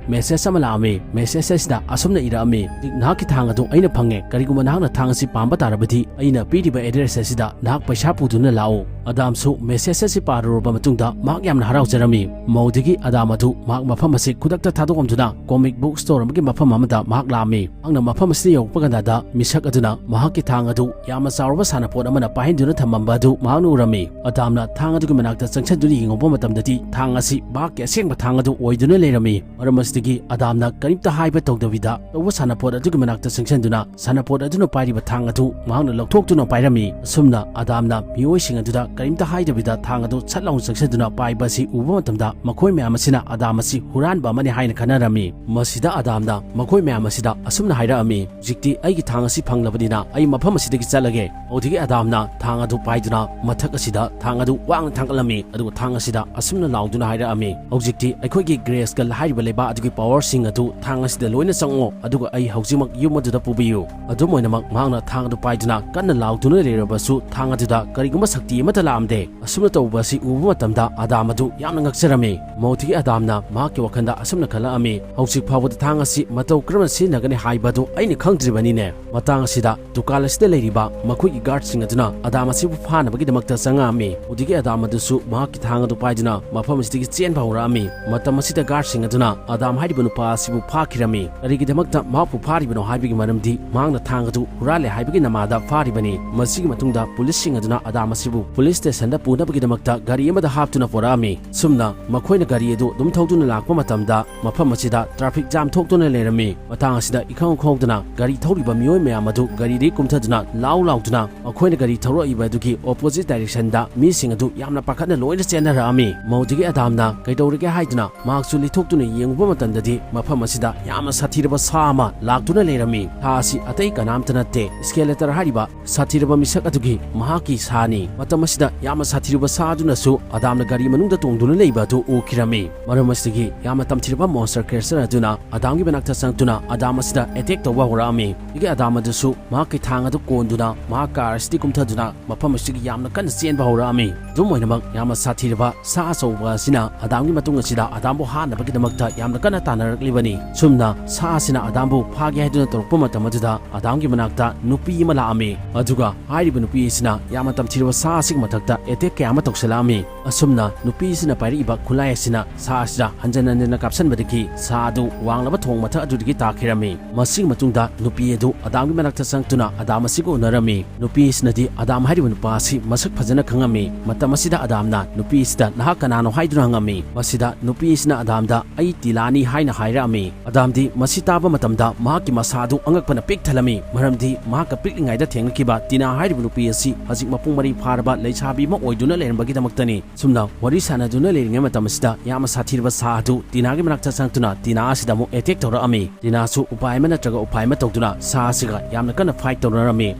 ꯃꯦꯁꯦꯖ ꯑꯃ ꯂꯥꯛꯑꯝꯃꯤ꯫ ꯃꯦꯁꯦꯖ ꯑꯁꯤꯗ ꯑꯁꯨꯝꯅ ꯏꯔꯛꯑꯝꯃꯤ, "ꯍꯧꯖꯤꯛ ꯅꯍꯥꯛꯀꯤ ꯊꯥꯡ ꯑꯗꯨ ꯑꯩꯅ ꯐꯪꯉꯦ꯫ ꯀꯔꯤꯒꯨꯝꯕ ꯅꯍꯥꯛꯅ ꯊꯥꯡ ꯑꯁꯤ ꯄꯥꯝꯕ ꯇꯥꯔꯕꯗꯤ ꯑꯩꯅ ꯄꯤꯔꯤꯕ ꯑꯦꯗ꯭ꯔꯦꯁ ꯑꯁꯤꯗ ꯅꯍꯥꯛ ꯄꯩꯁꯥ ꯄꯨꯗꯨꯅ ꯂꯥꯛꯎ꯫" ꯑꯗꯥꯝꯁꯨ ꯃꯦꯁꯦꯖ ꯑꯁꯤ ꯄꯥꯔꯨꯔꯕ ꯃꯇꯨꯡꯗ ꯃꯍꯥꯛ ꯌꯥꯝꯅ ꯍꯔꯥꯎꯖꯔꯝꯃꯤ꯫ ꯃꯧꯗꯒꯤ ꯑꯗꯥꯝ ꯑꯗꯨ ꯃꯍꯥꯛ ꯃꯐꯝ ꯑꯁꯤ ꯈꯨꯗꯛꯇ ꯊꯥꯗꯣꯛꯂꯝꯗꯨꯅ ꯀꯣꯃꯤꯛ ꯕꯨꯛ ꯁ꯭ꯇꯣꯔ ꯑꯃꯒꯤ ꯃꯐꯝ ꯑꯃꯗ ꯃꯍꯥꯛ ꯂꯥꯛꯑꯝꯃꯤ꯫ ꯃꯍꯥꯛꯅ ꯃꯐꯝ ꯑꯁꯤꯗ ꯌꯧꯔꯛꯄ ꯀꯥꯟꯗ ꯃꯤꯁꯛ ꯑꯗꯨꯅ ꯃꯍꯥꯛꯀꯤ ꯊꯥꯡ ꯑꯗꯨ ꯌꯥꯝꯅ ꯆꯥꯎꯔꯕ ꯁꯥꯟꯅꯄꯣꯠ ꯑꯃꯅ ꯄꯥꯏꯍꯟꯗꯨꯅ ꯊꯝꯃꯝꯕ ꯑꯗꯨ ꯃꯍꯥꯛꯅ ꯎꯔꯝꯃꯤ꯫ ꯑꯗꯥꯝꯅ ꯊꯥꯡ ꯑꯗꯨꯒꯤ ꯃꯅꯥꯛꯇ ꯆꯪꯁꯤꯟꯗꯨꯅ ꯌꯦꯡꯍꯧꯕ ꯃꯇꯝꯗꯗꯤ ꯊꯥꯡ ꯑꯁꯤ ꯃꯍꯥꯛꯀꯤ ꯑꯁꯦꯡꯕ ꯊꯥꯡ ꯑꯗꯨ ꯑꯣꯏꯗꯨꯅ ꯂꯩꯔꯝꯃꯤ꯫ ꯃꯔꯝ ꯑꯁꯤꯗꯒꯤ ꯑꯗꯥꯝꯅ ꯀꯔꯤꯝꯇ ꯍꯥꯏꯕ ꯇꯧꯗꯕꯤꯗ ꯑꯆꯧꯕ ꯁꯥꯟꯅꯄꯣꯠ ꯑꯗꯨꯒꯤ ꯃꯅꯥꯛꯇ ꯆꯪꯁꯤꯟꯗꯨꯅ ꯁꯥꯟꯅꯄꯣꯠ ꯑꯗꯨꯅ ꯄꯥꯏꯔꯤꯕ ꯊꯥꯡ ꯑꯗꯨ ꯃꯍꯥꯛꯅ ꯂꯧꯊꯣꯛꯇꯨꯅ ꯄꯥꯏꯔꯝꯃꯤ꯫ ꯑꯁꯨꯝꯅ ꯑꯗꯥꯝꯅ ꯃꯤꯑꯣꯏꯁꯤꯡ ꯑꯗꯨꯗ ꯀꯔꯤꯝꯇ ꯍꯥꯏꯗꯕꯤꯗ ꯊꯥꯡ ꯑꯗꯨ ꯁꯠ ꯂꯥꯎꯅ ꯆꯪꯁꯤꯟꯗꯨꯅ ꯄꯥꯏꯕ ꯑꯁꯤ ꯎꯕ ꯃꯇꯝꯗ ꯃꯈꯣꯏ ꯃꯌꯥꯝ ꯑꯁꯤꯅ ꯑꯗꯥꯝ ꯑꯁꯤ ꯍꯨꯔꯥꯟꯕ ꯑꯃꯅꯤ ꯍꯥꯏꯅ ꯈꯟꯅꯔꯝꯃꯤ꯫ ꯃꯁꯤꯗ ꯑꯗꯥꯝꯅ ꯃꯈꯣꯏ ꯃꯌꯥꯝ ꯑꯁꯤꯗ ꯑꯁꯨꯝꯅ ꯍꯥꯏꯔꯛꯑꯝꯃꯤ, "ꯍꯧꯖꯤꯛꯇꯤ ꯑꯩꯒꯤ ꯊꯥꯡ ꯑꯁꯤ ꯐꯪꯂꯕꯅꯤꯅ ꯑꯩ ꯃꯐꯝ ꯑꯁꯤꯗꯒꯤ ꯆꯠꯂꯒꯦ꯫" ꯃꯗꯨꯗꯒꯤ ꯑꯗꯥꯝꯅ ꯊꯥꯡ ꯑꯗꯨ ꯄꯥꯏꯗꯨꯅ ꯃꯊꯛ ꯑꯁꯤꯗ ꯊꯥꯡ ꯑꯗꯨ ꯋꯥꯡꯅ ꯊꯥꯡꯒꯠꯂꯝꯃꯤ꯫ ꯑꯗꯨꯒ ꯊꯥꯡ ꯑꯁꯤꯗ ꯑꯁꯨꯝꯅ ꯂꯥꯎꯗꯨꯅ ꯍꯥꯏꯔꯛꯑꯝꯃꯤ, "ꯍꯧꯖꯤꯛꯇꯤ ꯑꯩꯈꯣꯏꯒꯤ ꯒ꯭ꯔꯦꯁꯀꯜ ꯍꯥꯏꯔꯤꯕ ꯂꯩꯕꯥꯛ ꯑꯗꯨꯒꯤ ꯄꯥꯋꯔꯁꯤꯡ ꯑꯗꯨ ꯊꯥꯡ ꯑꯁꯤꯗ ꯂꯣꯏꯅ ꯆꯪꯉꯣ, ꯑꯗꯨꯒ ꯑꯩ ꯍꯧꯖꯤꯛꯃꯛ ꯌꯨꯝ ꯑꯗꯨꯗ ꯄꯨꯕꯤꯌꯨ꯫" ꯑꯗꯨꯝ ꯑꯣꯏꯅꯃꯛ ꯃꯍꯥꯛꯅ ꯊꯥꯡ ꯑꯗꯨ ꯄꯥꯏꯗꯨꯅ ꯀꯟꯅ ꯂꯥꯎꯗꯨꯅ ꯂꯩꯔꯕꯁꯨ ꯊꯥꯡ ꯑꯗꯨꯗ ꯀꯔꯤꯒꯨꯝꯕ ꯁꯛꯇꯤ ꯑꯃꯠꯇ ꯂꯥꯛꯑꯝꯗꯦ꯫ ꯑꯁꯨꯝꯅ ꯇꯧꯕ ꯑꯁꯤ ꯎꯕ ꯃꯇꯝꯗ ꯑꯗꯥꯝ ꯑꯗꯨ ꯌꯥꯝꯅ ꯉꯛꯆꯔꯝꯃꯤ꯫ ꯃꯗꯨꯗꯒꯤ ꯑꯗꯥꯝꯅ ꯃꯍꯥꯛꯀꯤ ꯋꯥꯈꯜꯗ ꯑꯁꯨꯝꯅ ꯈꯜꯂꯛꯑꯝꯃꯤ, "ꯍꯧꯖꯤꯛ ꯐꯥꯎꯕꯗ ꯊꯥꯡ ꯑꯁꯤ ꯃꯇꯧ ꯀꯔꯝꯅ ꯁꯤꯖꯤꯟꯅꯒꯅꯤ ꯍꯥꯏꯕ ꯑꯗꯨ ꯑꯩꯅ ꯈꯪꯗ꯭ꯔꯤꯕꯅꯤꯅꯦ꯫" ꯃꯇꯥꯡ ꯑꯁꯤꯗ ꯗꯨꯀꯥꯟ ꯑꯁꯤꯗ ꯂꯩꯔꯤꯕ ꯃꯈꯣꯏꯒꯤ ꯒꯥꯔꯗꯁꯤꯡ ꯑꯗꯨꯅ ꯑꯗꯥꯝ ꯑꯁꯤꯕꯨ ꯐꯥꯅꯕꯒꯤꯗꯃꯛꯇ ꯆꯪꯉꯛꯑꯝꯃꯤ꯫ ꯃꯗꯨꯗꯒꯤ ꯑꯗꯥꯝ ꯑꯗꯨꯁꯨ ꯃꯍꯥꯛꯀꯤ ꯊꯥꯡ ꯑꯗꯨ ꯄꯥꯏꯗꯨꯅ ꯃꯐꯝ ꯑꯁꯤꯗꯒꯤ ꯆꯦꯟꯕ ꯍꯧꯔꯛꯑꯝꯃꯤ꯫ ꯃꯇꯝ ꯑꯁꯤꯗ ꯒꯥꯔꯗꯁꯤꯡ ꯑꯗꯨꯅ ꯑꯗꯥꯝ ꯍꯥꯏꯔꯤꯕ ꯅꯨꯄꯥ ꯑꯁꯤꯕꯨ ꯐꯥꯈꯤꯔꯝꯃꯤ꯫ ꯀꯔꯤꯒꯤꯗꯃꯛꯇ ꯃꯍꯥꯛꯄꯨ ꯐꯥꯔꯤꯕꯅꯣ ꯍꯥꯏꯕꯒꯤ ꯃꯔꯝꯗꯤ ꯃꯍꯥꯛꯅ ꯊꯥꯡ ꯑꯗꯨ ꯍꯨꯔꯥꯜꯂꯦ ꯍꯥꯏꯕꯒꯤ ꯅꯃꯥꯗ ꯐꯥꯔꯤꯕꯅꯤ꯫ ꯃꯁꯤꯒꯤ ꯃꯇꯨꯡꯗ ꯄꯨꯂꯤꯁꯁꯤꯡ ꯑꯗꯨꯅ ꯑꯗꯥꯝ ꯑꯁꯤꯕꯨ ꯄꯨꯂꯤꯁ ꯁ꯭ꯇꯦꯁꯟꯗ ꯄꯨꯅꯕꯒꯤꯗꯃꯛꯇ ꯒꯥꯔꯤ ꯑꯃꯗ ꯍꯥꯞꯇꯨꯅ ꯄꯨꯔꯛꯑꯝꯃꯤ꯫ ꯁꯨꯝꯅ ꯃꯈꯣꯏꯅ ꯒꯥꯔꯤ ꯑꯗꯨ ꯑꯗꯨꯝ ꯊꯧꯗꯨꯅ ꯂꯥꯛꯄ ꯃꯇꯝꯗ ꯃꯐꯝ ꯑꯁꯤꯗ ꯇ꯭ꯔꯥꯐꯤꯛ ꯖꯥꯝ ꯊꯣꯛꯇꯨꯅ ꯂꯩꯔꯝꯃꯤ꯫ ꯃꯇꯥꯡ ꯑꯁꯤꯗ ꯏꯈꯪ ꯈꯪꯍꯧꯗꯅ ꯒꯥꯔꯤ ꯊꯧꯔꯤꯕ ꯃꯤꯑꯣꯏ ꯃꯌꯥꯝ ꯑꯗꯨ ꯒꯥꯔꯤꯗꯒꯤ ꯀꯨꯝꯊꯗꯨꯅ ꯂꯥꯎ ꯂꯥꯎꯗꯨꯅ ꯃꯈꯣꯏꯅ ꯒꯥꯔꯤ ꯊꯧꯔꯛꯏꯕ ꯑꯗꯨꯒꯤ ꯑꯣꯄꯣꯖꯤꯠ ꯗꯥꯏꯔꯦꯛꯁꯟꯗ ꯃꯤꯁꯤꯡ ꯑꯗꯨ ꯌꯥꯝꯅ ꯄꯥꯈꯠꯅ ꯂꯣꯏꯅ ꯆꯦꯟꯅꯔꯛꯑꯝꯃꯤ꯫ ꯃꯧꯗꯒꯤ ꯑꯗꯥꯝꯅ ꯀꯩꯗꯧꯔꯒꯦ ꯍꯥꯏꯗꯨꯅ ꯃꯍꯥꯛꯁꯨ ꯂꯤꯊꯣꯛꯇꯨꯅ ꯌꯦꯡꯉꯨꯕ ꯃꯇꯝꯗꯗꯤ ꯃꯐꯝ ꯑꯁꯤꯗ ꯌꯥꯝꯅ ꯁꯥꯊꯤꯔꯕ ꯁꯥ ꯑꯃ ꯂꯥꯛꯇꯨꯅ ꯂꯩꯔꯝꯃꯤ꯫ ꯁꯥ ꯑꯁꯤ ꯑꯇꯩ ꯀꯅꯥꯝꯇ ꯅꯠꯇꯦ, ꯏꯁꯀꯦꯂꯦꯇꯔ ꯍꯥꯏꯔꯤꯕ ꯁꯥꯊꯤꯔꯕ ꯃꯤꯁꯛ ꯑꯗꯨꯒꯤ ꯃꯍꯥꯛꯀꯤ ꯁꯥꯅꯤ꯫ ꯃꯇꯝ ꯑꯁꯤꯗ ꯌꯥꯝꯅ ꯁꯥꯊꯤꯔꯕ ꯁꯥ ꯑꯗꯨꯅꯁꯨ ꯑꯗꯥꯝꯅ ꯒꯥꯔꯤ ꯃꯅꯨꯡꯗ ꯇꯣꯡꯗꯨꯅ ꯂꯩꯕ ꯑꯗꯨ ꯎꯈꯤꯔꯝꯃꯤ꯫ ꯃꯔꯝ ꯑꯁꯤꯗꯒꯤ ꯌꯥꯝꯅ ꯇꯝꯊꯤꯔꯕ ꯃꯣꯟꯁꯇꯔ ꯀ꯭ꯔꯦꯆꯔ ꯑꯗꯨꯅ ꯑꯗꯥꯝꯒꯤ ꯃꯅꯥꯛꯇ ꯆꯪꯗꯨꯅ ꯑꯗꯥꯝ ꯑꯁꯤꯗ ꯑꯦꯇꯦꯛ ꯇꯧꯕ ꯍꯧꯔꯛꯑꯝꯃꯤ꯫ ꯑꯗꯒꯤ ꯑꯗꯥꯝ ꯑꯗꯨꯁꯨ ꯃꯍꯥꯛꯀꯤ ꯊꯥꯡ ꯑꯗꯨ ꯀꯣꯟꯗꯨꯅ ꯃꯍꯥꯛ ꯀꯥꯔ ꯑꯁꯤꯗꯒꯤ ꯀꯨꯝꯊꯗꯨꯅ ꯃꯐꯝ ꯑꯁꯤꯗꯒꯤ ꯌꯥꯝꯅ ꯀꯟꯅ ꯆꯦꯟꯕ ꯍꯧꯔꯛꯑꯝꯃꯤ꯫ ꯑꯗꯨꯝ ꯑꯣꯏꯅꯃꯛ ꯌꯥꯝꯅ ꯁꯥꯊꯤꯔꯕ ꯁꯥ ꯑꯆꯧꯕ ꯑꯁꯤꯅ ꯑꯗꯥꯝꯒꯤ ꯃꯇꯨꯡ ꯑꯁꯤꯗ ꯑꯗꯥꯝꯕꯨ ꯍꯥꯠꯅꯕꯒꯤꯗꯃꯛꯇ ꯌꯥꯝꯅ ꯀꯟꯅ ꯇꯥꯟꯅꯔꯛꯂꯤꯕꯅꯤ꯫ ꯁꯨꯝꯅ ꯁꯥ ꯑꯁꯤꯅ ꯑꯗꯥꯝꯕꯨ ꯐꯥꯒꯦ ꯍꯥꯏꯗꯨꯅ ꯇꯧꯔꯛꯄ ꯃꯇꯝ ꯑꯗꯨꯗ ꯑꯗꯥꯝꯒꯤ ꯃꯅꯥꯛꯇ ꯅꯨꯄꯤ ꯑꯃ ꯂꯥꯛꯑꯝꯃꯤ꯫ ꯑꯗꯨꯒ ꯍꯥꯏꯔꯤꯕ ꯅꯨꯄꯤ ꯑꯁꯤꯅ ꯌꯥꯝꯅ ꯇꯝꯊꯤꯔꯕ ꯁꯥ ꯑꯁꯤꯒꯤ ꯃꯊꯛꯇ ꯑꯦꯇꯦꯛ ꯀꯌꯥ ꯑꯃ ꯇꯧꯁꯤꯜꯂꯛꯑꯝꯃꯤ꯫ ꯑꯁꯨꯝꯅ ꯅꯨꯄꯤ ꯑꯁꯤꯅ ꯄꯥꯏꯔꯛꯏꯕ ꯈꯨꯠꯂꯥꯏ ꯑꯁꯤꯅ ꯁꯥ ꯑꯁꯤꯗ ꯍꯟꯖꯟ ꯍꯟꯖꯟꯅ ꯀꯥꯞꯁꯤꯟꯕꯗꯒꯤ ꯁꯥ ꯑꯗꯨ ꯋꯥꯡꯂꯕ ꯊꯣꯡ ꯃꯊꯛ ꯑꯗꯨꯗꯒꯤ ꯇꯥꯈꯤꯔꯝꯃꯤ꯫ ꯃꯁꯤꯒꯤ ꯃꯇꯨꯡꯗ ꯅꯨꯄꯤ ꯑꯗꯨ ꯑꯗꯥꯝꯒꯤ ꯃꯅꯥꯛꯇ ꯆꯪꯂꯛꯇꯨꯅ ꯑꯗꯥꯝ ꯑꯁꯤꯒ ꯎꯅꯔꯝꯃꯤ꯫ ꯅꯨꯄꯤ ꯑꯁꯤꯅꯗꯤ ꯑꯗꯥꯝ ꯍꯥꯏꯔꯤꯕ ꯅꯨꯄꯥ ꯑꯁꯤ ꯃꯁꯛ ꯐꯖꯅ ꯈꯪꯉꯝꯃꯤ꯫ ꯃꯇꯝ ꯑꯁꯤꯗ ꯑꯗꯥꯝꯅ ꯅꯨꯄꯤ ꯑꯁꯤꯗ "ꯅꯍꯥꯛ ꯀꯅꯥꯅꯣ?" ꯍꯥꯏꯗꯨꯅ ꯍꯪꯉꯝꯃꯤ꯫ ꯃꯁꯤꯗ ꯅꯨꯄꯤ ꯑꯁꯤꯅ ꯑꯗꯥꯝꯗ "ꯑꯩ ꯇꯤꯂꯥꯅꯤ" ꯍꯥꯏꯅ ꯍꯥꯏꯔꯛꯑꯝꯃꯤ꯫ ꯑꯗꯥꯝꯗꯤ ꯃꯁꯤ ꯇꯥꯕ ꯃꯇꯝꯗ ꯃꯍꯥꯛꯀꯤ ꯃꯁꯥ ꯑꯗꯨ ꯑꯉꯛꯄꯅ ꯄꯤꯛ ꯊꯜꯂꯝꯃꯤ, ꯃꯔꯝꯗꯤ ꯃꯍꯥꯛꯀ ꯄꯤꯛꯂꯤꯉꯩꯗ ꯊꯦꯡꯅꯈꯤꯕ ꯇꯤꯅꯥ ꯍꯥꯏꯔꯤꯕ ꯅꯨꯄꯤ ꯑꯁꯤ ꯍꯧꯖꯤꯛ ꯃꯄꯨꯡ ꯃꯔꯩ ꯐꯥꯔꯕ ꯂꯩꯁꯥꯕꯤ ꯑꯃ ꯑꯣꯏꯗꯨꯅ ꯂꯩꯔꯝꯕꯒꯤꯗꯃꯛꯇꯅꯤ꯫ ꯁꯨꯝꯅ ꯋꯥꯔꯤ ꯁꯥꯟꯅꯗꯨꯅ ꯂꯩꯔꯤꯉꯩ ꯃꯇꯝ ꯑꯁꯤꯗ ꯌꯥꯝꯅ ꯁꯥꯊꯤꯔꯕ ꯁꯥ ꯑꯗꯨ ꯇꯤꯅꯥꯒꯤ ꯃꯅꯥꯛꯇ ꯆꯪꯂꯛꯇꯨꯅ ꯇꯤꯅꯥ ꯑꯁꯤꯗ ꯑꯃꯨꯛ ꯑꯦꯇꯦꯛ ꯇꯧꯔꯛꯑꯝꯃꯤ꯫ ꯇꯤꯅꯥꯁꯨ ꯎꯄꯥꯏ ꯑꯃ ꯅꯠꯇ꯭ꯔꯒ ꯎꯄꯥꯏ ꯑꯃ ꯇꯧꯗꯨꯅ ꯁꯥ ꯑꯁꯤꯒ ꯌꯥꯝꯅ ꯀꯟꯅ ꯐꯥꯏꯠ ꯇꯧꯅꯔꯝꯃꯤ꯫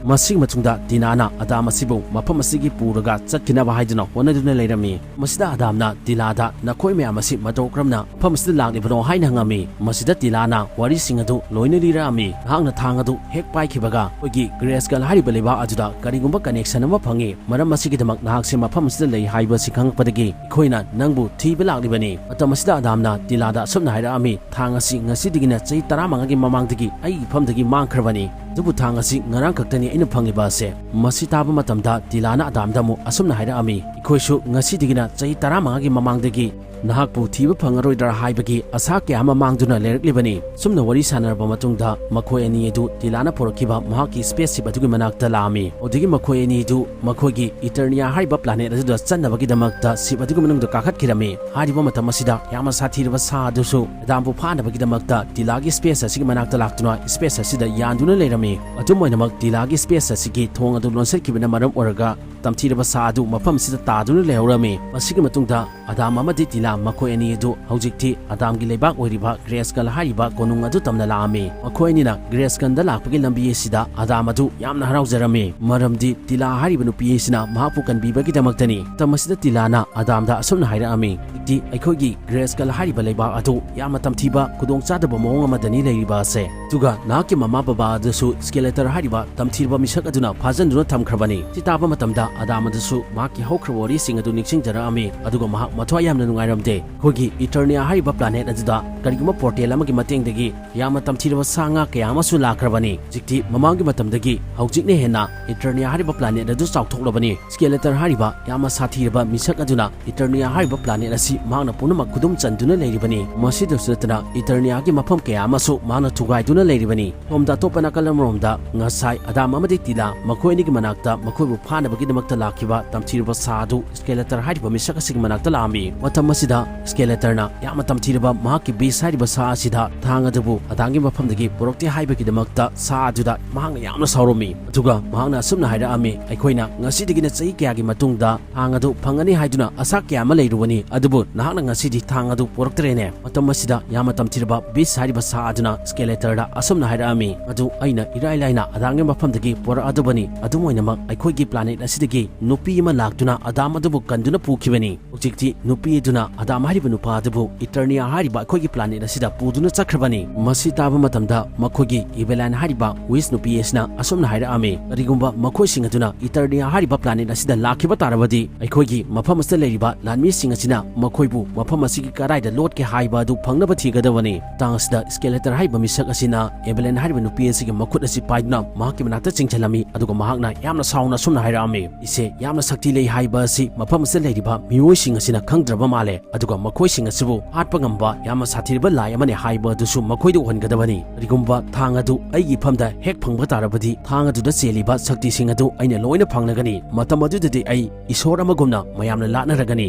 ꯃꯁꯤꯒꯤ ꯃꯇꯨꯡꯗ ꯇꯤꯅꯥꯅ ꯑꯗꯥꯝ ꯑꯁꯤꯕꯨ ꯃꯐꯝ ꯑꯁꯤꯒꯤ ꯄꯨꯔꯒ ꯆꯠꯈꯤꯅꯕ ꯍꯥꯏꯗꯨꯅ ꯍꯣꯠꯅꯗꯨꯅ ꯂꯩꯔꯝꯃꯤ꯫ ꯃꯁꯤꯗ ꯑꯗꯥꯝꯅ ꯇꯤꯂꯥꯗ "ꯅꯈꯣꯏ ꯃꯌꯥꯝ ꯑꯁꯤ ꯃꯇꯧ ꯀꯔꯝꯅ ꯃꯐꯝ ꯑꯁꯤꯗ ꯂꯥꯛꯂꯤꯕꯅꯣ?" ꯍꯥꯏꯅ ꯍꯪꯉꯝꯃꯤ꯫ ꯃꯁꯤꯗ ꯇꯤꯂꯥꯅ ꯋꯥꯔꯤꯁꯤꯡ ꯑꯗꯨ ꯂꯣꯏꯅ ꯂꯤꯔꯛꯑꯝꯃꯤ꯫ ꯅꯍꯥꯛꯅ ꯊꯥꯡ ꯑꯗꯨ ꯍꯦꯛ ꯄꯥꯏꯈꯤꯕꯒ ꯑꯩꯈꯣꯏꯒꯤ ꯒ꯭ꯔꯦꯁꯀꯜ ꯍꯥꯏꯔꯤꯕ ꯂꯩꯕꯥꯛ ꯑꯗꯨꯗ ꯀꯔꯤꯒꯨꯝꯕ ꯀꯅꯦꯛꯁꯟ ꯑꯃ ꯐꯪꯉꯤ꯫ ꯃꯔꯝ ꯑꯁꯤꯒꯤꯗꯃꯛ ꯅꯍꯥꯛꯁꯦ ꯃꯐꯝ ꯑꯁꯤꯗ ꯂꯩ ꯍꯥꯏꯕꯁꯤ ꯈꯪꯂꯛꯄꯗꯒꯤ ꯑꯩꯈꯣꯏꯅ ꯅꯪꯕꯨ ꯊꯤꯕ ꯂꯥꯛꯂꯤꯕꯅꯤ꯫ ꯃꯇꯝ ꯑꯁꯤꯗ ꯑꯗꯥꯝꯅ ꯇꯤꯂꯥꯗ ꯑꯁꯨꯝꯅ ꯍꯥꯏꯔꯛꯑꯝꯃꯤ, "ꯊꯥꯡ ꯑꯁꯤ ꯉꯁꯤꯗꯒꯤꯅ ꯆꯍꯤ ꯇꯔꯥꯃꯉꯥꯒꯤ ꯃꯃꯥꯡꯗꯒꯤ ꯑꯩꯒꯤ ꯏꯐꯝꯗꯒꯤ ꯃꯥꯡꯈ꯭ꯔꯕꯅꯤ꯫ ꯑꯗꯨꯕꯨ ꯊꯥꯡ ꯑꯁꯤ ꯉꯔꯥꯡ ꯈꯛꯇꯅꯤ ꯑꯩꯅ ꯐꯪꯂꯤꯕ ꯑꯁꯦ꯫ ꯃꯁꯤ ꯇꯥꯕ ꯃꯇꯝꯗ ꯇꯤꯂꯥꯅ ꯑꯗꯥꯝꯗ ꯑꯃꯨꯛ ꯑꯁꯨꯝꯅ ꯍꯥꯏꯔꯛꯑꯝꯃꯤ, "ꯑꯩꯈꯣꯏꯁꯨ ꯉꯁꯤꯗꯒꯤꯅ ꯆꯍꯤ ꯇꯔꯥꯃꯉꯥꯒꯤ ꯃꯃꯥꯡꯗꯒꯤ ꯅꯍꯥꯛꯄꯨ ꯊꯤꯕ ꯐꯪꯉꯔꯣꯏꯗ꯭ꯔꯥ ꯍꯥꯏꯕꯒꯤ ꯑꯁꯥ ꯀꯌꯥ ꯑꯃ ꯃꯥꯡꯗꯨꯅ ꯂꯩꯔꯛꯂꯤꯕꯅꯤ"꯫ ꯁꯨꯝꯅ ꯋꯥꯔꯤ ꯁꯥꯟꯅꯔꯕ ꯃꯇꯨꯡꯗ ꯃꯈꯣꯏ ꯑꯅꯤ ꯑꯗꯨ ꯇꯤꯂꯥꯅ ꯄꯨꯔꯛꯈꯤꯕ ꯃꯍꯥꯛꯀꯤ spaceship ꯑꯗꯨꯒꯤ ꯃꯅꯥꯛꯇ ꯂꯥꯛꯑꯝꯃꯤ꯫ ꯑꯗꯨꯗꯒꯤ ꯃꯈꯣꯏ ꯑꯅꯤ ꯑꯗꯨ ꯃꯈꯣꯏꯒꯤ Eternia ꯍꯥꯏꯔꯤꯕ planet ꯑꯗꯨꯗ ꯆꯠꯅꯕꯒꯤꯗꯃꯛꯇ ship ꯑꯗꯨꯒꯤ ꯃꯅꯨꯡꯗ ꯀꯥꯈꯠꯈꯤꯔꯝꯃꯤ꯫ ꯍꯥꯏꯔꯤꯕ ꯃꯇꯝ ꯑꯁꯤꯗ ꯌꯥꯝꯅ ꯁꯥꯊꯤꯔꯕ ꯁꯥ ꯑꯗꯨꯁꯨ ꯑꯗꯥꯝꯕꯨ ꯐꯥꯅꯕꯒꯤꯗꯃꯛꯇ ꯇꯤꯂꯥꯒꯤ space ꯑꯁꯤꯒꯤ ꯃꯅꯥꯛꯇ ꯂꯥꯛꯇꯨꯅ space ꯑꯁꯤꯗ ꯌꯥꯟꯗꯨꯅ ꯂꯩꯔꯝꯃꯤ꯫ ꯑꯗꯨꯝ ꯑꯣꯏꯅꯃꯛ ꯇꯤꯂꯥꯒꯤ space ꯑꯁꯤꯒꯤ ꯊꯣꯡ ꯑꯗꯨ ꯂꯣꯟꯁꯤꯟꯈꯤꯕꯅ ꯃꯔꯝ ꯑꯣꯏꯔꯒ ꯇꯝꯊꯤꯔꯕ ꯁꯥ ꯑꯗꯨ ꯃꯐꯝ ꯑꯁꯤꯗ ꯇꯥꯗꯨꯅ ꯂꯩꯍꯧꯔꯝꯃꯤ꯫ ꯃꯁꯤꯒꯤ ꯃꯇꯨꯡꯗ ꯑꯗꯥꯝ ꯑꯃꯗꯤ ꯇꯤꯂꯥ ꯃꯈꯣꯏ ꯑꯅꯤ ꯑꯗꯨ ꯍꯧꯖꯤꯛꯇꯤ ꯑꯗꯥꯝꯒꯤ ꯂꯩꯕꯥꯛ ꯑꯣꯏꯔꯤꯕ Grayskull ꯍꯥꯏꯔꯤꯕ ꯀꯣꯅꯨꯡ ꯑꯗꯨ ꯇꯝꯅ ꯂꯥꯛꯑꯝꯃꯤ꯫ ꯃꯈꯣꯏ ꯑꯅꯤꯅ Grayskullꯗ ꯂꯥꯛꯄꯒꯤ ꯂꯝꯕꯤ ꯑꯁꯤꯗ ꯑꯗꯥꯝ ꯑꯗꯨ ꯌꯥꯝꯅ ꯍꯔꯥꯎꯖꯔꯝꯃꯤ, ꯃꯔꯝꯗꯤ ꯇꯤꯂꯥ ꯍꯥꯏꯔꯤꯕ ꯅꯨꯄꯤ ꯑꯁꯤꯅ ꯃꯍꯥꯛꯄꯨ ꯀꯟꯕꯤꯕꯒꯤꯗꯃꯛꯇꯅꯤ꯫ ꯃꯇꯝ ꯑꯁꯤꯗ ꯇꯤꯂꯥꯅ ꯑꯗꯥꯝꯗ ꯑꯁꯨꯝꯅ ꯍꯥꯏꯔꯛꯑꯝꯃꯤ, "ꯍꯧꯖꯤꯛꯇꯤ ꯑꯩꯈꯣꯏꯒꯤ Grayskull ꯍꯥꯏꯔꯤꯕ ꯂꯩꯕꯥꯛ ꯑꯗꯨ ꯌꯥꯝꯅ ꯇꯝꯊꯤꯕ ꯈꯨꯗꯣꯡꯆꯥꯗꯕ ꯃꯑꯣꯡ ꯑꯃꯗꯅꯤ ꯂꯩꯔꯤꯕ ꯑꯁꯦ꯫ ꯑꯗꯨꯒ ꯅꯍꯥꯛꯀꯤ ꯃꯃꯥ ꯕꯕꯥ ꯑꯗꯨꯁꯨ Skeletor ꯍꯥꯏꯔꯤꯕ ꯇꯝꯊꯤꯔꯕ ꯃꯤꯁꯛ ꯑꯗꯨꯅ ꯐꯥꯖꯤꯟꯗꯨꯅ ꯊꯝꯈ꯭ꯔꯕꯅꯤ"꯫ ꯁꯤ ꯇꯥꯕ ꯃꯇꯝꯗ ꯑꯗꯥꯝ ꯑꯗꯨꯁꯨ ꯃꯍꯥꯛꯀꯤ ꯍꯧꯈ꯭ꯔꯕ ꯋꯥꯔꯤꯁꯤꯡ ꯑꯗꯨ ꯅꯤꯡꯁꯤꯡꯖꯔꯛꯑꯝꯃꯤ, ꯑꯗꯨꯒ ꯃꯍꯥꯛ ꯃꯊ꯭ꯋꯥꯏ ꯌꯥꯝꯅ ꯅꯨꯡꯉꯥꯏꯔꯝꯗꯦ꯫ ꯑꯩꯈꯣꯏꯒꯤ Eternia ꯍꯥꯏꯔꯤꯕ planet ꯑꯗꯨꯗ ꯀꯔꯤꯒꯨꯝꯕ portal ꯑꯃꯒꯤ ꯃꯇꯦꯡꯗꯒꯤ ꯌꯥꯝꯅ ꯇꯝꯊꯤꯔꯕ ꯁꯥ ꯉꯥ ꯀꯌꯥ ꯑꯃꯁꯨ ꯂꯥꯛꯈ꯭ꯔꯕꯅꯤ꯫ ꯍꯧꯖꯤꯛꯇꯤ ꯃꯃꯥꯡꯒꯤ ꯃꯇꯝꯗꯒꯤ ꯍꯧꯖꯤꯛꯅ ꯍꯦꯟꯅ Eternia ꯍꯥꯏꯔꯤꯕ planet ꯑꯗꯨ ꯆꯥꯎꯊꯣꯛꯂꯕꯅꯤ꯫ Skeletor ꯍꯥꯏꯔꯤꯕ ꯌꯥꯝꯅ ꯁꯥꯊꯤꯔꯕ ꯃꯤꯁꯛ ꯑꯗꯨꯅ Eternia ꯍꯥꯏꯔꯤꯕ planet ꯑꯁꯤ ꯃꯍꯥꯛꯅ ꯄꯨꯝꯅꯃꯛ ꯈꯨꯗꯨꯝ ꯆꯟꯗꯨꯅ ꯂꯩꯔꯤꯕꯅꯤ꯫ ꯃꯁꯤꯗꯁꯨ ꯅꯠꯇꯅ Eterniaꯒꯤ ꯃꯐꯝ ꯀꯌꯥ ꯑꯃꯁꯨ ꯃꯍꯥꯛꯅ ꯊꯨꯒꯥꯏꯗꯨꯅ ꯂꯩꯔꯤꯕꯅꯤ꯫ ꯁꯣꯝꯗ ꯑꯇꯣꯞꯄ ꯅꯥꯀꯜ ꯑꯃꯔꯣꯝꯗ ꯉꯁꯥꯏ ꯑꯗꯥꯝ ꯑꯃꯗꯤ ꯇꯤꯂꯥ ꯃꯈꯣꯏ ꯑꯅꯤꯒꯤ ꯃꯅꯥꯛꯇ ꯃꯈꯣꯏꯕꯨ ꯐꯥꯅꯕꯒꯤꯗꯃꯛꯇ ꯂꯥꯛꯈꯤꯕ ꯇꯝꯊꯤꯔꯕ ꯁꯥ ꯑꯗꯨ Skeletor ꯍꯥꯏꯔꯤꯕ ꯃꯤꯁꯛ ꯑꯁꯤꯒꯤ ꯃꯅꯥꯛꯇ ꯂꯥꯛꯑꯝꯃꯤ꯫ ꯃꯇꯝ ꯑꯁꯤꯗ Skeletorꯅ ꯌꯥꯝꯅ ꯇꯝꯊꯤꯔꯕ ꯃꯍꯥꯛꯀꯤ beast ꯍꯥꯏꯔꯤꯕ ꯁꯥ ꯑꯁꯤꯗ ꯊꯥꯡ ꯑꯗꯨꯕꯨ ꯑꯗꯥꯝꯒꯤ ꯃꯐꯝꯗꯒꯤ ꯄꯨꯔꯛꯇꯦ ꯍꯥꯏꯕꯒꯤꯗꯃꯛꯇ ꯁꯥ ꯑꯗꯨꯗ ꯃꯍꯥꯛꯅ ꯌꯥꯝꯅ ꯁꯥꯎꯔꯝꯃꯤ꯫ ꯑꯗꯨꯒ ꯃꯍꯥꯛꯅ ꯑꯁꯨꯝꯅ ꯍꯥꯏꯔꯛꯑꯝꯃꯤ, "ꯑꯩꯈꯣꯏꯅ ꯉꯁꯤꯗꯒꯤꯅ ꯆꯍꯤ ꯀꯌꯥꯒꯤ ꯃꯇꯨꯡꯗ ꯊꯥꯡ ꯑꯗꯨ ꯐꯪꯒꯅꯤ ꯍꯥꯏꯗꯨꯅ ꯑꯁꯥ ꯀꯌꯥ ꯑꯃ ꯂꯩꯔꯨꯕꯅꯤ, ꯑꯗꯨꯕꯨ ꯅꯍꯥꯛꯅ ꯉꯁꯤꯗꯤ ꯊꯥꯡ ꯑꯗꯨ ꯄꯨꯔꯛꯇ꯭ꯔꯦꯅꯦ"꯫ ꯃꯇꯝ ꯑꯁꯤꯗ ꯌꯥꯝꯅ ꯇꯝꯊꯤꯔꯕ beast ꯍꯥꯏꯔꯤꯕ ꯁꯥ ꯑꯗꯨꯅ Skeletorꯗ ꯑꯁꯨꯝꯅ ꯍꯥꯏꯔꯛꯑꯝꯃꯤ, "ꯃꯗꯨ ꯑꯩꯅ ꯏꯔꯥꯏ ꯂꯥꯏꯅ ꯑꯗꯥꯝꯒꯤ ꯃꯐꯝꯗꯒꯤ ꯄꯨꯔꯛꯑꯗꯕꯅꯤ꯫ ꯑꯗꯨꯝ ꯑꯣꯏꯅꯃꯛ ꯑꯩꯈꯣꯏꯒꯤ planet ꯑꯁꯤꯗꯒꯤ ꯅꯨꯄꯤ ꯑꯃ ꯂꯥꯛꯇꯨꯅ ꯑꯗꯥꯝ ꯑꯗꯨꯕꯨ ꯀꯟꯗꯨꯅ ꯄꯨꯈꯤꯕꯅꯤ꯫ ꯍꯧꯖꯤꯛꯇꯤ ꯅꯨꯄꯤ ꯑꯗꯨꯅ ꯑꯗꯥꯝ ꯍꯥꯏꯔꯤꯕ ꯅꯨꯄꯥ ꯑꯗꯨꯕꯨ ꯏꯇꯔꯅꯤꯌꯥ ꯍꯥꯏꯔꯤꯕ ꯑꯩꯈꯣꯏꯒꯤ planet ꯑꯁꯤꯗ ꯄꯨꯗꯨꯅ ꯆꯠꯈ꯭ꯔꯕꯅꯤ꯫ ꯃꯁꯤ ꯇꯥꯕ ꯃꯇꯝꯗ ꯃꯈꯣꯏꯒꯤ ꯏꯚꯦꯂꯥꯏꯟ ꯍꯥꯏꯔꯤꯕ ꯋꯤꯁ ꯅꯨꯄꯤ ꯑꯁꯤꯅ ꯑꯁꯨꯝꯅ ꯍꯥꯏꯔꯛꯑꯝꯃꯤ, "ꯀꯔꯤꯒꯨꯝꯕ ꯃꯈꯣꯏꯁꯤꯡ ꯑꯗꯨꯅ ꯏꯇꯔꯅꯤꯌꯥ ꯍꯥꯏꯔꯤꯕ planet ꯑꯁꯤꯗ ꯂꯥꯛꯈꯤꯕ ꯇꯥꯔꯕꯗꯤ, ꯑꯩꯈꯣꯏꯒꯤ ꯃꯐꯝ ꯑꯁꯤꯗ ꯂꯩꯔꯤꯕ ꯂꯥꯟꯃꯤꯁꯤꯡ ꯑꯁꯤꯅ ꯃꯈꯣꯏꯕꯨ ꯃꯐꯝ ꯑꯁꯤꯒꯤ ꯀꯗꯥꯏꯗ ꯂꯣꯠꯀꯦ ꯍꯥꯏꯕ ꯑꯗꯨ ꯐꯪꯅꯕ ꯊꯤꯒꯗꯕꯅꯤ꯫" ꯃꯇꯥꯡ ꯑꯁꯤꯗ Skeletor ꯍꯥꯏꯔꯤꯕ ꯃꯤꯁꯛ ꯑꯁꯤꯅ ꯏꯚꯦꯂꯥꯏꯟ ꯍꯥꯏꯔꯤꯕ ꯅꯨꯄꯤ ꯑꯁꯤꯒꯤ ꯃꯈꯨꯠ ꯑꯁꯤ ꯄꯥꯏꯗꯨꯅ ꯃꯍꯥꯛꯀꯤ ꯃꯅꯥꯛꯇ ꯆꯤꯡꯁꯤꯜꯂꯝꯃꯤ, ꯑꯗꯨꯒ ꯃꯍꯥꯛꯅ ꯌꯥꯝꯅ ꯁꯥꯎꯅ ꯑꯁꯨꯝꯅ ꯍꯥꯏꯔꯛꯑꯝꯃꯤ, "ꯏꯆꯦ, ꯌꯥꯝꯅ ꯁꯛꯇꯤ ꯂꯩ ꯍꯥꯏꯕ ꯑꯁꯤ ꯃꯐꯝ ꯑꯁꯤꯗ ꯂꯩꯔꯤꯕ ꯃꯤꯑꯣꯏꯁꯤꯡ ꯑꯁꯤꯅ ꯈꯪꯗ꯭ꯔꯕ ꯃꯥꯜꯂꯦ, ꯑꯗꯨꯒ ꯃꯈꯣꯏꯁꯤꯡ ꯑꯁꯤꯕꯨ ꯍꯥꯠꯄ ꯉꯝꯕ ꯌꯥꯝꯅ ꯁꯥꯊꯤꯔꯕ ꯂꯥꯏ ꯑꯃꯅꯤ ꯍꯥꯏꯕ ꯑꯗꯨꯁꯨ ꯃꯈꯣꯏꯗ ꯎꯍꯟꯒꯗꯕꯅꯤ꯫ ꯀꯔꯤꯒꯨꯝꯕ ꯊꯥꯡ ꯑꯗꯨ ꯑꯩꯒꯤ ꯏꯐꯝꯗ ꯍꯦꯛ ꯐꯪꯕ ꯇꯥꯔꯕꯗꯤ, ꯊꯥꯡ ꯑꯗꯨꯗ ꯆꯦꯜꯂꯤꯕ ꯁꯛꯇꯤꯁꯤꯡ ꯑꯗꯨ ꯑꯩꯅ ꯂꯣꯏꯅ ꯐꯪꯂꯒꯅꯤ꯫ ꯃꯇꯝ ꯑꯗꯨꯗꯗꯤ ꯑꯩ ꯏꯁꯣꯔ ꯑꯃꯒꯨꯝꯅ ꯃꯌꯥꯝꯅ ꯂꯥꯠꯅꯔꯒꯅꯤ꯫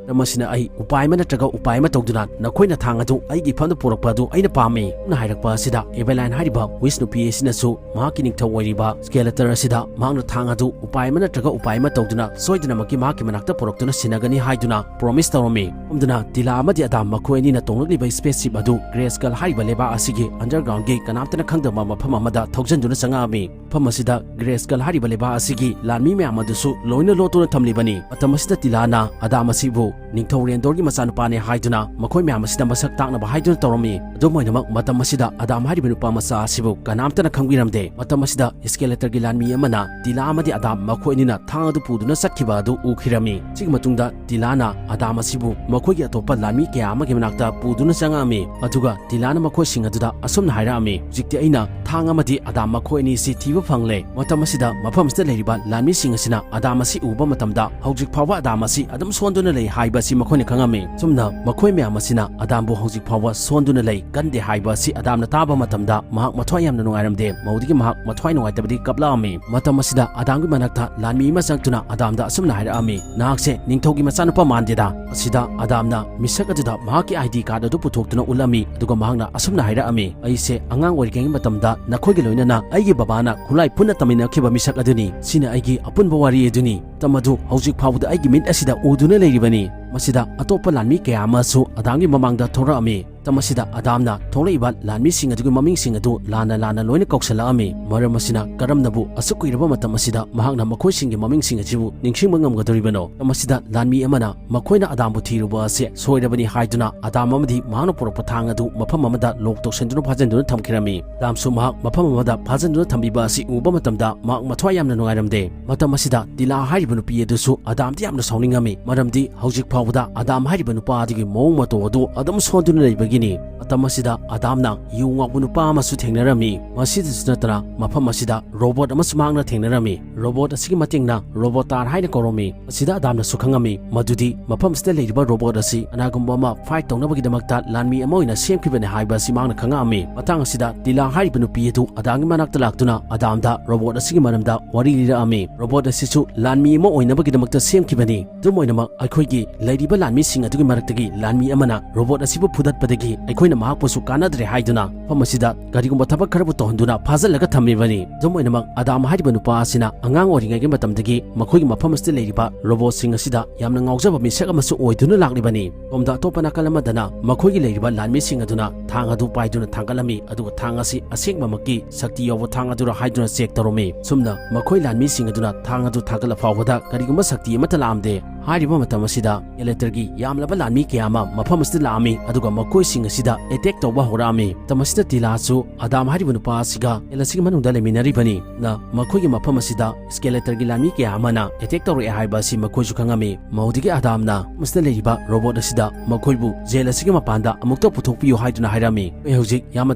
ꯃꯔꯝ ꯑꯁꯤꯅ ꯑꯩ ꯎꯄꯥꯏ ꯑꯃ ꯅꯠꯇ꯭ꯔꯒ ꯎꯄꯥꯏ ꯑꯃ ꯇꯧꯗꯨꯅ ꯅꯈꯣꯏꯅ ꯊꯥꯡ ꯑꯗꯨ ꯑꯩꯒꯤ ꯏꯐꯝꯗ ꯄꯨꯔꯛꯄ ꯑꯗꯨ ꯑꯩꯅ ꯄꯥꯝꯃꯤ" ꯅ ꯍꯥꯏꯔꯛꯄ ꯑꯁꯤꯗ ꯏꯚꯦꯂꯥꯏꯟ ꯍꯥꯏꯔꯤꯕ ꯋꯤꯁ ꯅꯨꯄꯤ ꯑꯁꯤꯅꯁꯨ ꯃꯍꯥꯛꯀꯤ ꯅꯤꯡꯊꯧ ꯑꯣꯏꯔꯤꯕ Skeletor ꯑꯁꯤꯗ ꯃꯍꯥꯛꯅ ꯊꯥꯡ ꯑꯗꯨ ꯎꯄꯥꯏ ꯑꯃ ꯅꯠꯇ꯭ꯔꯒ ꯎꯄꯥꯏ ꯑꯃ ꯇꯧꯗꯨꯅ ꯁꯣꯏꯗꯅꯃꯛꯀꯤ ꯃꯍꯥꯛꯀꯤ ꯃꯅꯥꯛꯇ ꯄꯨꯔꯛꯇꯨꯅ ꯁꯤꯟꯅꯒꯅꯤ ꯍꯥꯏꯗꯨꯅ ꯄ꯭ꯔꯣꯃꯤꯁ ꯇꯧꯔꯝꯃꯤ꯫ ꯑꯗꯨꯅ ꯇꯤꯂꯥ ꯑꯃꯗꯤ ꯑꯗꯥꯝ ꯃꯈꯣꯏ ꯑꯅꯤꯅ ꯇꯣꯡꯂꯛꯂꯤꯕ spaceship ꯑꯗꯨ ꯒ꯭ꯔꯦꯁꯀꯜ ꯍꯥꯏꯔꯤꯕ ꯂꯩꯕꯥꯛ ꯑꯁꯤꯒꯤ underground ꯒꯤ ꯀꯅꯥꯝꯇꯅ ꯈꯪꯗꯕ ꯃꯐꯝ ꯑꯃꯗ ꯊꯧꯖꯤꯟꯗꯨꯅ ꯆꯪꯉꯛꯑꯝꯃꯤ꯫ ꯃꯐꯝ ꯑꯁꯤꯗ ꯒ꯭ꯔꯦꯁꯀꯜ ꯍꯥꯏꯔꯤꯕ ꯂꯩꯕꯥꯛ ꯑꯁꯤꯒꯤ ꯂꯥꯟꯃꯤ ꯃꯌꯥꯝ ꯑꯗꯨꯁꯨ ꯂꯣꯏꯅ ꯂꯣꯠꯇꯨꯅ ꯊꯝꯂꯤꯕꯅꯤ꯫ ꯃꯇꯝ ꯑꯁꯤꯗ ꯇꯤꯂꯥꯅ ꯑꯗꯥꯝ ꯑꯁꯤꯕꯨ ꯅꯤꯡꯊꯧ ꯔꯦꯟꯗꯣꯔꯒꯤ ꯃꯆꯥꯅꯨꯄꯥꯅꯦ ꯍꯥꯏꯗꯨꯅ ꯃꯈꯣꯏ ꯃꯌꯥꯝ ꯑꯁꯤꯗ ꯃꯁꯛ ꯇꯥꯛꯅꯕ ꯍꯥꯏꯗꯨꯅ ꯇꯧꯔꯝꯃꯤ꯫ ꯑꯗꯨꯝ ꯑꯣꯏꯅꯃꯛ, ꯃꯇꯝ ꯑꯁꯤꯗ ꯑꯗꯥꯝ ꯍꯥꯏꯔꯤꯕ ꯅꯨꯄꯥ ꯃꯆꯥ ꯑꯁꯤꯕꯨ ꯀꯅꯥꯝꯇꯅ ꯈꯪꯕꯤꯔꯝꯗꯦ꯫ ꯃꯇꯝ ꯑꯁꯤꯗ Skeletor ꯒꯤ ꯂꯥꯟꯃꯤ ꯑꯃꯅ ꯇꯤꯂꯥ ꯑꯃꯗꯤ ꯑꯗꯥꯝ ꯃꯈꯣꯏ ꯑꯅꯤꯅ ꯊꯥꯡ ꯑꯗꯨ ꯄꯨꯗꯨꯅ ꯆꯠꯈꯤꯕ ꯑꯗꯨ ꯎꯈꯤꯔꯝꯃꯤ꯫ ꯁꯤꯒꯤ ꯃꯇꯨꯡꯗ ꯇꯤꯂꯥꯅ ꯑꯗꯥꯝ ꯑꯁꯤꯕꯨ ꯃꯈꯣꯏꯒꯤ ꯑꯇꯣꯞꯄ ꯂꯥꯟꯃꯤ ꯀꯌꯥ ꯑꯃꯒꯤ ꯃꯅꯥꯛꯇ ꯄꯨꯗꯨꯅ ꯆꯪꯉꯛꯑꯝꯃꯤ, ꯑꯗꯨꯒ ꯇꯤꯂꯥꯅ ꯃꯈꯣꯏꯁꯤꯡ ꯑꯗꯨꯗ ꯑꯁꯨꯝꯅ ꯍꯥꯏꯔꯛꯑꯝꯃꯤ, "ꯍꯧꯖꯤꯛꯇꯤ ꯑꯩꯅ ꯊꯥꯡ ꯑꯃꯗꯤ ꯑꯗꯥꯝ ꯃꯈꯣꯏ ꯑꯅꯤ ꯑꯁꯤ ꯊꯤꯕ ꯐꯪꯂꯦ꯫ ꯃꯇꯝ ꯑꯁꯤꯗ ꯃꯐꯝ ꯑꯁꯤꯗ ꯂꯩꯔꯤꯕ ꯂꯥꯟꯃꯤꯁꯤꯡ ꯑꯁꯤꯅ ꯑꯗꯥꯝ ꯑꯁꯤ ꯎꯕ ꯃꯇꯝꯗ ꯍꯧꯖꯤꯛ ꯐꯥꯎꯕ ꯑꯗꯥꯝ ꯑꯁꯤ ꯑꯗꯨꯝ ꯁꯣꯟꯗꯨꯅ ꯂꯩ ꯍꯥꯏꯕ ꯑꯁꯤ ꯃꯈꯣꯏꯅ ꯈꯪꯉꯝꯃꯤ꯫" ꯁꯨꯝꯅ ꯃꯈꯣꯏ ꯃꯌꯥꯝ ꯑꯁꯤꯅ ꯑꯗꯥꯝꯕꯨ ꯍꯧꯖꯤꯛ ꯐꯥꯎꯕ ꯁꯣꯟꯗꯨꯅ ꯂꯩ, ꯀꯟꯗꯦ ꯍꯥꯏꯕ ꯑꯁꯤ ꯑꯗꯥꯝꯅ ꯇꯥꯕ ꯃꯇꯝꯗ ꯃꯍꯥꯛ ꯃꯊ꯭ꯋꯥꯏ ꯌꯥꯝꯅ ꯅꯨꯡꯉꯥꯏꯔꯝꯗꯦ꯫ ꯃꯧꯗꯨꯒꯤ ꯃꯍꯥꯛ ꯃꯊ꯭ꯋꯥꯏ ꯅꯨꯡꯉꯥꯏꯇꯕꯗꯤ ꯀꯞꯂꯛꯑꯝꯃꯤ꯫ ꯃꯇꯝ ꯑꯁꯤꯗ ꯑꯗꯥꯝꯒꯤ ꯃꯅꯥꯛꯇ ꯂꯥꯟꯃꯤ ꯑꯃ ꯆꯪꯗꯨꯅ ꯑꯗꯥꯝꯗ ꯑꯁꯨꯝꯅ ꯍꯥꯏꯔꯛꯑꯝꯃꯤ, "ꯅꯍꯥꯛꯁꯦ ꯅꯤꯡꯊꯧꯒꯤ ꯃꯆꯥꯅꯨꯄꯥ ꯃꯥꯟꯗꯦꯗ꯫" ꯑꯁꯤꯗ ꯑꯗꯥꯝꯅ ꯃꯤꯁꯛ ꯑꯗꯨꯗ ꯃꯍꯥꯛꯀꯤ ID card ꯑꯗꯨ ꯄꯨꯊꯣꯛꯇꯨꯅ ꯎꯠꯂꯝꯃꯤ, ꯑꯗꯨꯒ ꯃꯍꯥꯛꯅ ꯑꯁꯨꯝꯅ ꯍꯥꯏꯔꯛꯑꯝꯃꯤ, "ꯑꯩꯁꯦ ꯑꯉꯥꯡ ꯑꯣꯏꯔꯤꯉꯩ ꯃꯇꯝꯗ ꯅꯈꯣꯏꯒ ꯂꯣꯏꯅꯅ ꯑꯩꯒꯤ ꯕꯕꯥꯅ ꯈꯨꯠꯂꯥꯏ ꯄꯨꯟꯅ ꯇꯝꯃꯤꯟꯅꯈꯤꯕ ꯃꯤꯁꯛ ꯑꯗꯨꯅꯤ꯫ ꯁꯤꯅ ꯑꯩꯒꯤ ꯑꯄꯨꯟꯕ ꯋꯥꯔꯤ ꯑꯗꯨꯅꯤ꯫ ꯃꯇꯝ ꯑꯗꯨ ꯍꯧꯖꯤꯛ ꯐꯥꯎꯕꯗ ꯑꯩꯒꯤ ꯃꯤꯠ ꯑꯁꯤꯗ ꯎꯗꯨꯅ ꯂꯩꯔꯤꯕꯅꯤ꯫" ꯃꯁꯤꯗ ꯑꯇꯣꯞꯄ ꯂꯥꯟꯃꯤ ꯀꯌꯥ ꯑꯃꯁꯨ ꯑꯗꯥꯝꯒꯤ ꯃꯃꯥꯡꯗ ꯊꯣꯔꯛꯑꯝꯃꯤ꯫ ꯃꯇꯝ ꯑꯁꯤꯗ ꯑꯗꯥꯝꯅ ꯊꯣꯛꯂꯛꯏꯕ ꯂꯥꯟꯃꯤꯁꯤꯡ ꯑꯗꯨꯒꯤ ꯃꯃꯤꯡꯁꯤꯡ ꯑꯗꯨ ꯂꯥꯟꯅ ꯂꯥꯟꯅ ꯂꯣꯏꯅ ꯀꯧꯁꯜꯂꯛꯑꯝꯃꯤ꯫ ꯃꯔꯝ ꯑꯁꯤꯅ ꯀꯔꯝꯅꯕꯨ ꯑꯁꯨꯛ ꯀꯨꯏꯔꯕ ꯃꯇꯝ ꯑꯁꯤꯗ ꯃꯍꯥꯛꯅ ꯃꯈꯣꯏꯁꯤꯡꯒꯤ ꯃꯃꯤꯡꯁꯤꯡ ꯑꯁꯤꯕꯨ ꯅꯤꯡꯁꯤꯡꯕ ꯉꯝꯒꯗꯧꯔꯤꯕꯅꯣ? ꯃꯇꯝ ꯑꯁꯤꯗ ꯂꯥꯟꯃꯤ ꯑꯃꯅ ꯃꯈꯣꯏꯅ ꯑꯗꯥꯝꯕꯨ ꯊꯤꯔꯨꯕ ꯑꯁꯤ ꯁꯣꯏꯔꯕꯅꯤ ꯍꯥꯏꯗꯨꯅ ꯑꯗꯥꯝ ꯑꯃꯗꯤ ꯃꯍꯥꯛꯅ ꯄꯨꯔꯛꯄ ꯊꯥꯡ ꯑꯗꯨ ꯃꯐꯝ ꯑꯃꯗ ꯂꯣꯛ ꯇꯧꯁꯤꯟꯗꯨꯅ ꯐꯥꯖꯤꯟꯗꯨꯅ ꯊꯝꯈꯤꯔꯝꯃꯤ꯫ ꯑꯗꯥꯝꯁꯨ ꯃꯍꯥꯛ ꯃꯐꯝ ꯑꯃꯗ ꯐꯥꯖꯤꯟꯗꯨꯅ ꯊꯝꯕꯤꯕ ꯑꯁꯤ ꯎꯕ ꯃꯇꯝꯗ ꯃꯍꯥꯛ ꯃꯊ꯭ꯋꯥꯏ ꯌꯥꯝꯅ ꯅꯨꯡꯉꯥꯏꯔꯝꯗꯦ꯫ ꯃꯇꯝ ꯑꯁꯤꯗ ꯇꯤꯂꯥ ꯍꯥꯏꯔꯤꯕ ꯅꯨꯄꯤ ꯑꯗꯨꯁꯨ ꯑꯗꯥꯝꯗ ꯌꯥꯝꯅ ꯁꯥꯎꯅꯤꯡꯉꯝꯃꯤ, ꯃꯔꯝꯗꯤ ꯍꯧꯖꯤꯛ ꯐꯥꯎꯕꯗ ꯑꯗꯥꯝ ꯍꯥꯏꯔꯤꯕ ꯅꯨꯄꯥ ꯑꯗꯨꯒꯤ ꯃꯑꯣꯡ ꯃꯇꯧ ꯑꯗꯨ ꯑꯗꯨꯝ ꯁꯣꯟꯗꯨꯅ ꯂꯩꯕꯒꯤꯅꯤ꯫ ꯃꯇꯝ ꯑꯁꯤꯗ ꯑꯗꯥꯝꯅ ꯌꯨ ꯉꯥꯎꯕ ꯅꯨꯄꯥ ꯑꯃꯁꯨ ꯊꯦꯡꯅꯔꯝꯃꯤ꯫ ꯃꯁꯤꯗꯁꯨ ꯅꯠꯇꯅ ꯃꯐꯝ ꯑꯁꯤꯗ ꯔꯣꯕꯣꯠ ꯑꯃꯁꯨ ꯃꯍꯥꯛꯅ ꯊꯦꯡꯅꯔꯝꯃꯤ꯫ ꯔꯣꯕꯣꯠ ꯑꯁꯤꯒꯤ ꯃꯇꯤꯡꯅ ꯔꯣꯕꯣꯇꯥꯔ ꯍꯥꯏꯅ ꯀꯧꯔꯝꯃꯤ꯫ ꯃꯁꯤꯗ ꯑꯗꯥꯝꯅꯁꯨ ꯈꯪꯉꯝꯃꯤ ꯃꯗꯨꯗꯤ ꯃꯐꯝ ꯑꯁꯤꯗ ꯂꯩꯔꯤꯕ ꯔꯣꯕꯣꯠ ꯑꯁꯤ ꯀꯅꯥꯒꯨꯝꯕ ꯑꯃ ꯐꯥꯏꯠ ꯇꯧꯅꯕꯒꯤꯗꯃꯛꯇ ꯂꯥꯟꯃꯤ ꯑꯃ ꯑꯣꯏꯅ ꯁꯦꯝꯈꯤꯕꯅꯤ ꯍꯥꯏꯕ ꯑꯁꯤ ꯃꯍꯥꯛꯅ ꯈꯪꯉꯛꯑꯝꯃꯤ꯫ ꯃꯇꯥꯡ ꯑꯁꯤꯗ ꯇꯤꯂꯥ ꯍꯥꯏꯔꯤꯕ ꯅꯨꯄꯤ ꯑꯗꯨ ꯑꯗꯥꯝꯒꯤ ꯃꯅꯥꯛꯇ ꯂꯥꯛꯇꯨꯅ ꯑꯗꯥꯝꯗ ꯔꯣꯕꯣꯠ ꯑꯁꯤꯒꯤ ꯃꯔꯝꯗ ꯋꯥꯔꯤ ꯂꯤꯔꯛꯑꯝꯃꯤ꯫ ꯔꯣꯕꯣꯠ ꯑꯁꯤꯁꯨ ꯂꯥꯟꯃꯤ ꯑꯃ ꯑꯣꯏꯅꯕꯒꯤꯗꯃꯛꯇ ꯁꯦꯝꯈꯤꯕꯅꯤ꯫ ꯑꯗꯨꯝ ꯑꯣꯏꯅꯃꯛ, ꯑꯩꯈꯣꯏꯒꯤ ꯂꯩꯔꯤꯕ ꯂꯥꯟꯃꯤꯁꯤꯡ ꯑꯗꯨꯒꯤ ꯃꯔꯛꯇꯒꯤ ꯂꯥꯟꯃꯤ ꯑꯃꯅ ꯔꯣꯕꯣꯠ ꯑꯁꯤꯕꯨ ꯐꯨꯗꯠꯄꯗꯒꯤ ꯑꯩꯈꯣꯏꯅ ꯃꯍꯥꯛꯄꯨꯁꯨ ꯀꯥꯟꯅꯗ꯭ꯔꯦ ꯍꯥꯏꯗꯨꯅ ꯃꯐꯝ ꯑꯁꯤꯗ ꯀꯔꯤꯒꯨꯝꯕ ꯊꯕꯛ ꯈꯔꯕꯨ ꯇꯧꯍꯟꯗꯨꯅ ꯐꯥꯖꯤꯜꯂꯒ ꯊꯝꯃꯤꯕꯅꯤ꯫ ꯑꯗꯨꯝ ꯑꯣꯏꯅꯃꯛ, ꯑꯗꯥꯝ ꯍꯥꯏꯔꯤꯕ ꯅꯨꯄꯥ ꯑꯁꯤꯅ ꯑꯉꯥꯡ ꯑꯣꯏꯔꯤꯉꯩꯒꯤ ꯃꯇꯝꯗꯒꯤ ꯃꯈꯣꯏꯒꯤ ꯃꯐꯝ ꯑꯁꯤꯗ ꯂꯩꯔꯤꯕ ꯔꯣꯕꯣꯠꯁꯤꯡ ꯑꯁꯤꯗ ꯌꯥꯝꯅ ꯉꯥꯎꯖꯕ ꯃꯤꯁꯛ ꯑꯃꯁꯨ ꯑꯣꯏꯗꯨꯅ ꯂꯥꯛꯂꯤꯕꯅꯤ꯫ ꯁꯣꯝꯗ ꯑꯇꯣꯞꯄ ꯅꯥꯀꯜ ꯑꯃꯗꯅ ꯃꯈꯣꯏꯒꯤ ꯂꯩꯔꯤꯕ ꯂꯥꯟꯃꯤꯁꯤꯡ ꯑꯗꯨꯅ ꯊꯥꯡ ꯑꯗꯨ ꯄꯥꯏꯗꯨꯅ ꯊꯥꯡꯒꯠꯂꯝꯃꯤ, ꯑꯗꯨꯒ ꯊꯥꯡ ꯑꯁꯤ ꯑꯁꯦꯡꯕꯃꯛꯀꯤ ꯁꯛꯇꯤ ꯌꯥꯎꯕ ꯊꯥꯡ ꯑꯗꯨꯔ ꯍꯥꯏꯗꯨꯅ ꯆꯦꯛ ꯇꯧꯔꯝꯃꯤ꯫ ꯁꯨꯝꯅ ꯃꯈꯣꯏ ꯂꯥꯟꯃꯤꯁꯤꯡ ꯑꯗꯨꯅ ꯊꯥꯡ ꯑꯗꯨ ꯊꯥꯡꯒꯠꯂ ꯐꯥꯎꯕꯗ ꯀꯔꯤꯒꯨꯝꯕ ꯁꯛꯇꯤ ꯑꯃꯠꯇ ꯂꯥꯛꯑꯝꯗꯦ꯫ ꯍꯥꯏꯔꯤꯕ ꯃꯇꯝ ꯑꯁꯤꯗ ꯁ꯭ꯀꯦꯂꯦꯇꯔꯒꯤ ꯌꯥꯝꯂꯕ ꯂꯥꯟꯃꯤ ꯀꯌꯥ ꯑꯃ ꯃꯐꯝ ꯑꯁꯤꯗ ꯂꯥꯛꯑꯝꯃꯤ, ꯑꯗꯨꯒ ꯃꯈꯣꯏꯁꯤꯡ ꯑꯁꯤꯗ ꯑꯦꯇꯦꯛ ꯇꯧꯕ ꯍꯧꯔꯛꯑꯝꯃꯤ꯫ ꯃꯇꯝ ꯑꯁꯤꯗ ꯇꯤꯂꯥꯁꯨ ꯑꯗꯥꯝ ꯍꯥꯏꯔꯤꯕ ꯅꯨꯄꯥ ꯑꯁꯤꯒ ꯖꯦꯜ ꯑꯁꯤꯒꯤ ꯃꯅꯨꯡꯗ ꯂꯩꯃꯤꯟꯅꯔꯤꯕꯅꯤ꯫ ꯅ ꯃꯈꯣꯏꯒꯤ ꯃꯐꯝ ꯑꯁꯤꯗ ꯁ꯭ꯀꯦꯂꯦꯇꯔꯒꯤ ꯂꯥꯟꯃꯤ ꯀꯌꯥ ꯑꯃꯅ ꯑꯦꯇꯦꯛ ꯇꯧꯔꯛꯑꯦ ꯍꯥꯏꯕ ꯑꯁꯤ ꯃꯈꯣꯏꯁꯨ ꯈꯪꯉꯝꯃꯤ꯫ ꯃꯧꯗꯒꯤ ꯑꯗꯥꯝꯅ ꯃꯁꯤꯗ ꯂꯩꯔꯤꯕ ꯔꯣꯕꯣꯠ ꯑꯁꯤꯗ ꯃꯈꯣꯏꯕꯨ ꯖꯦꯜ ꯑꯁꯤꯒꯤ ꯃꯄꯥꯟꯗ ꯑꯃꯨꯛꯇ ꯄꯨꯊꯣꯛꯄꯤꯌꯨ ꯍꯥꯏꯗꯨꯅ ꯍꯥꯏꯔꯝꯃꯤ꯫ ꯑꯩꯈꯣꯏ ꯍꯧꯖꯤꯛ ꯌꯥꯝꯅ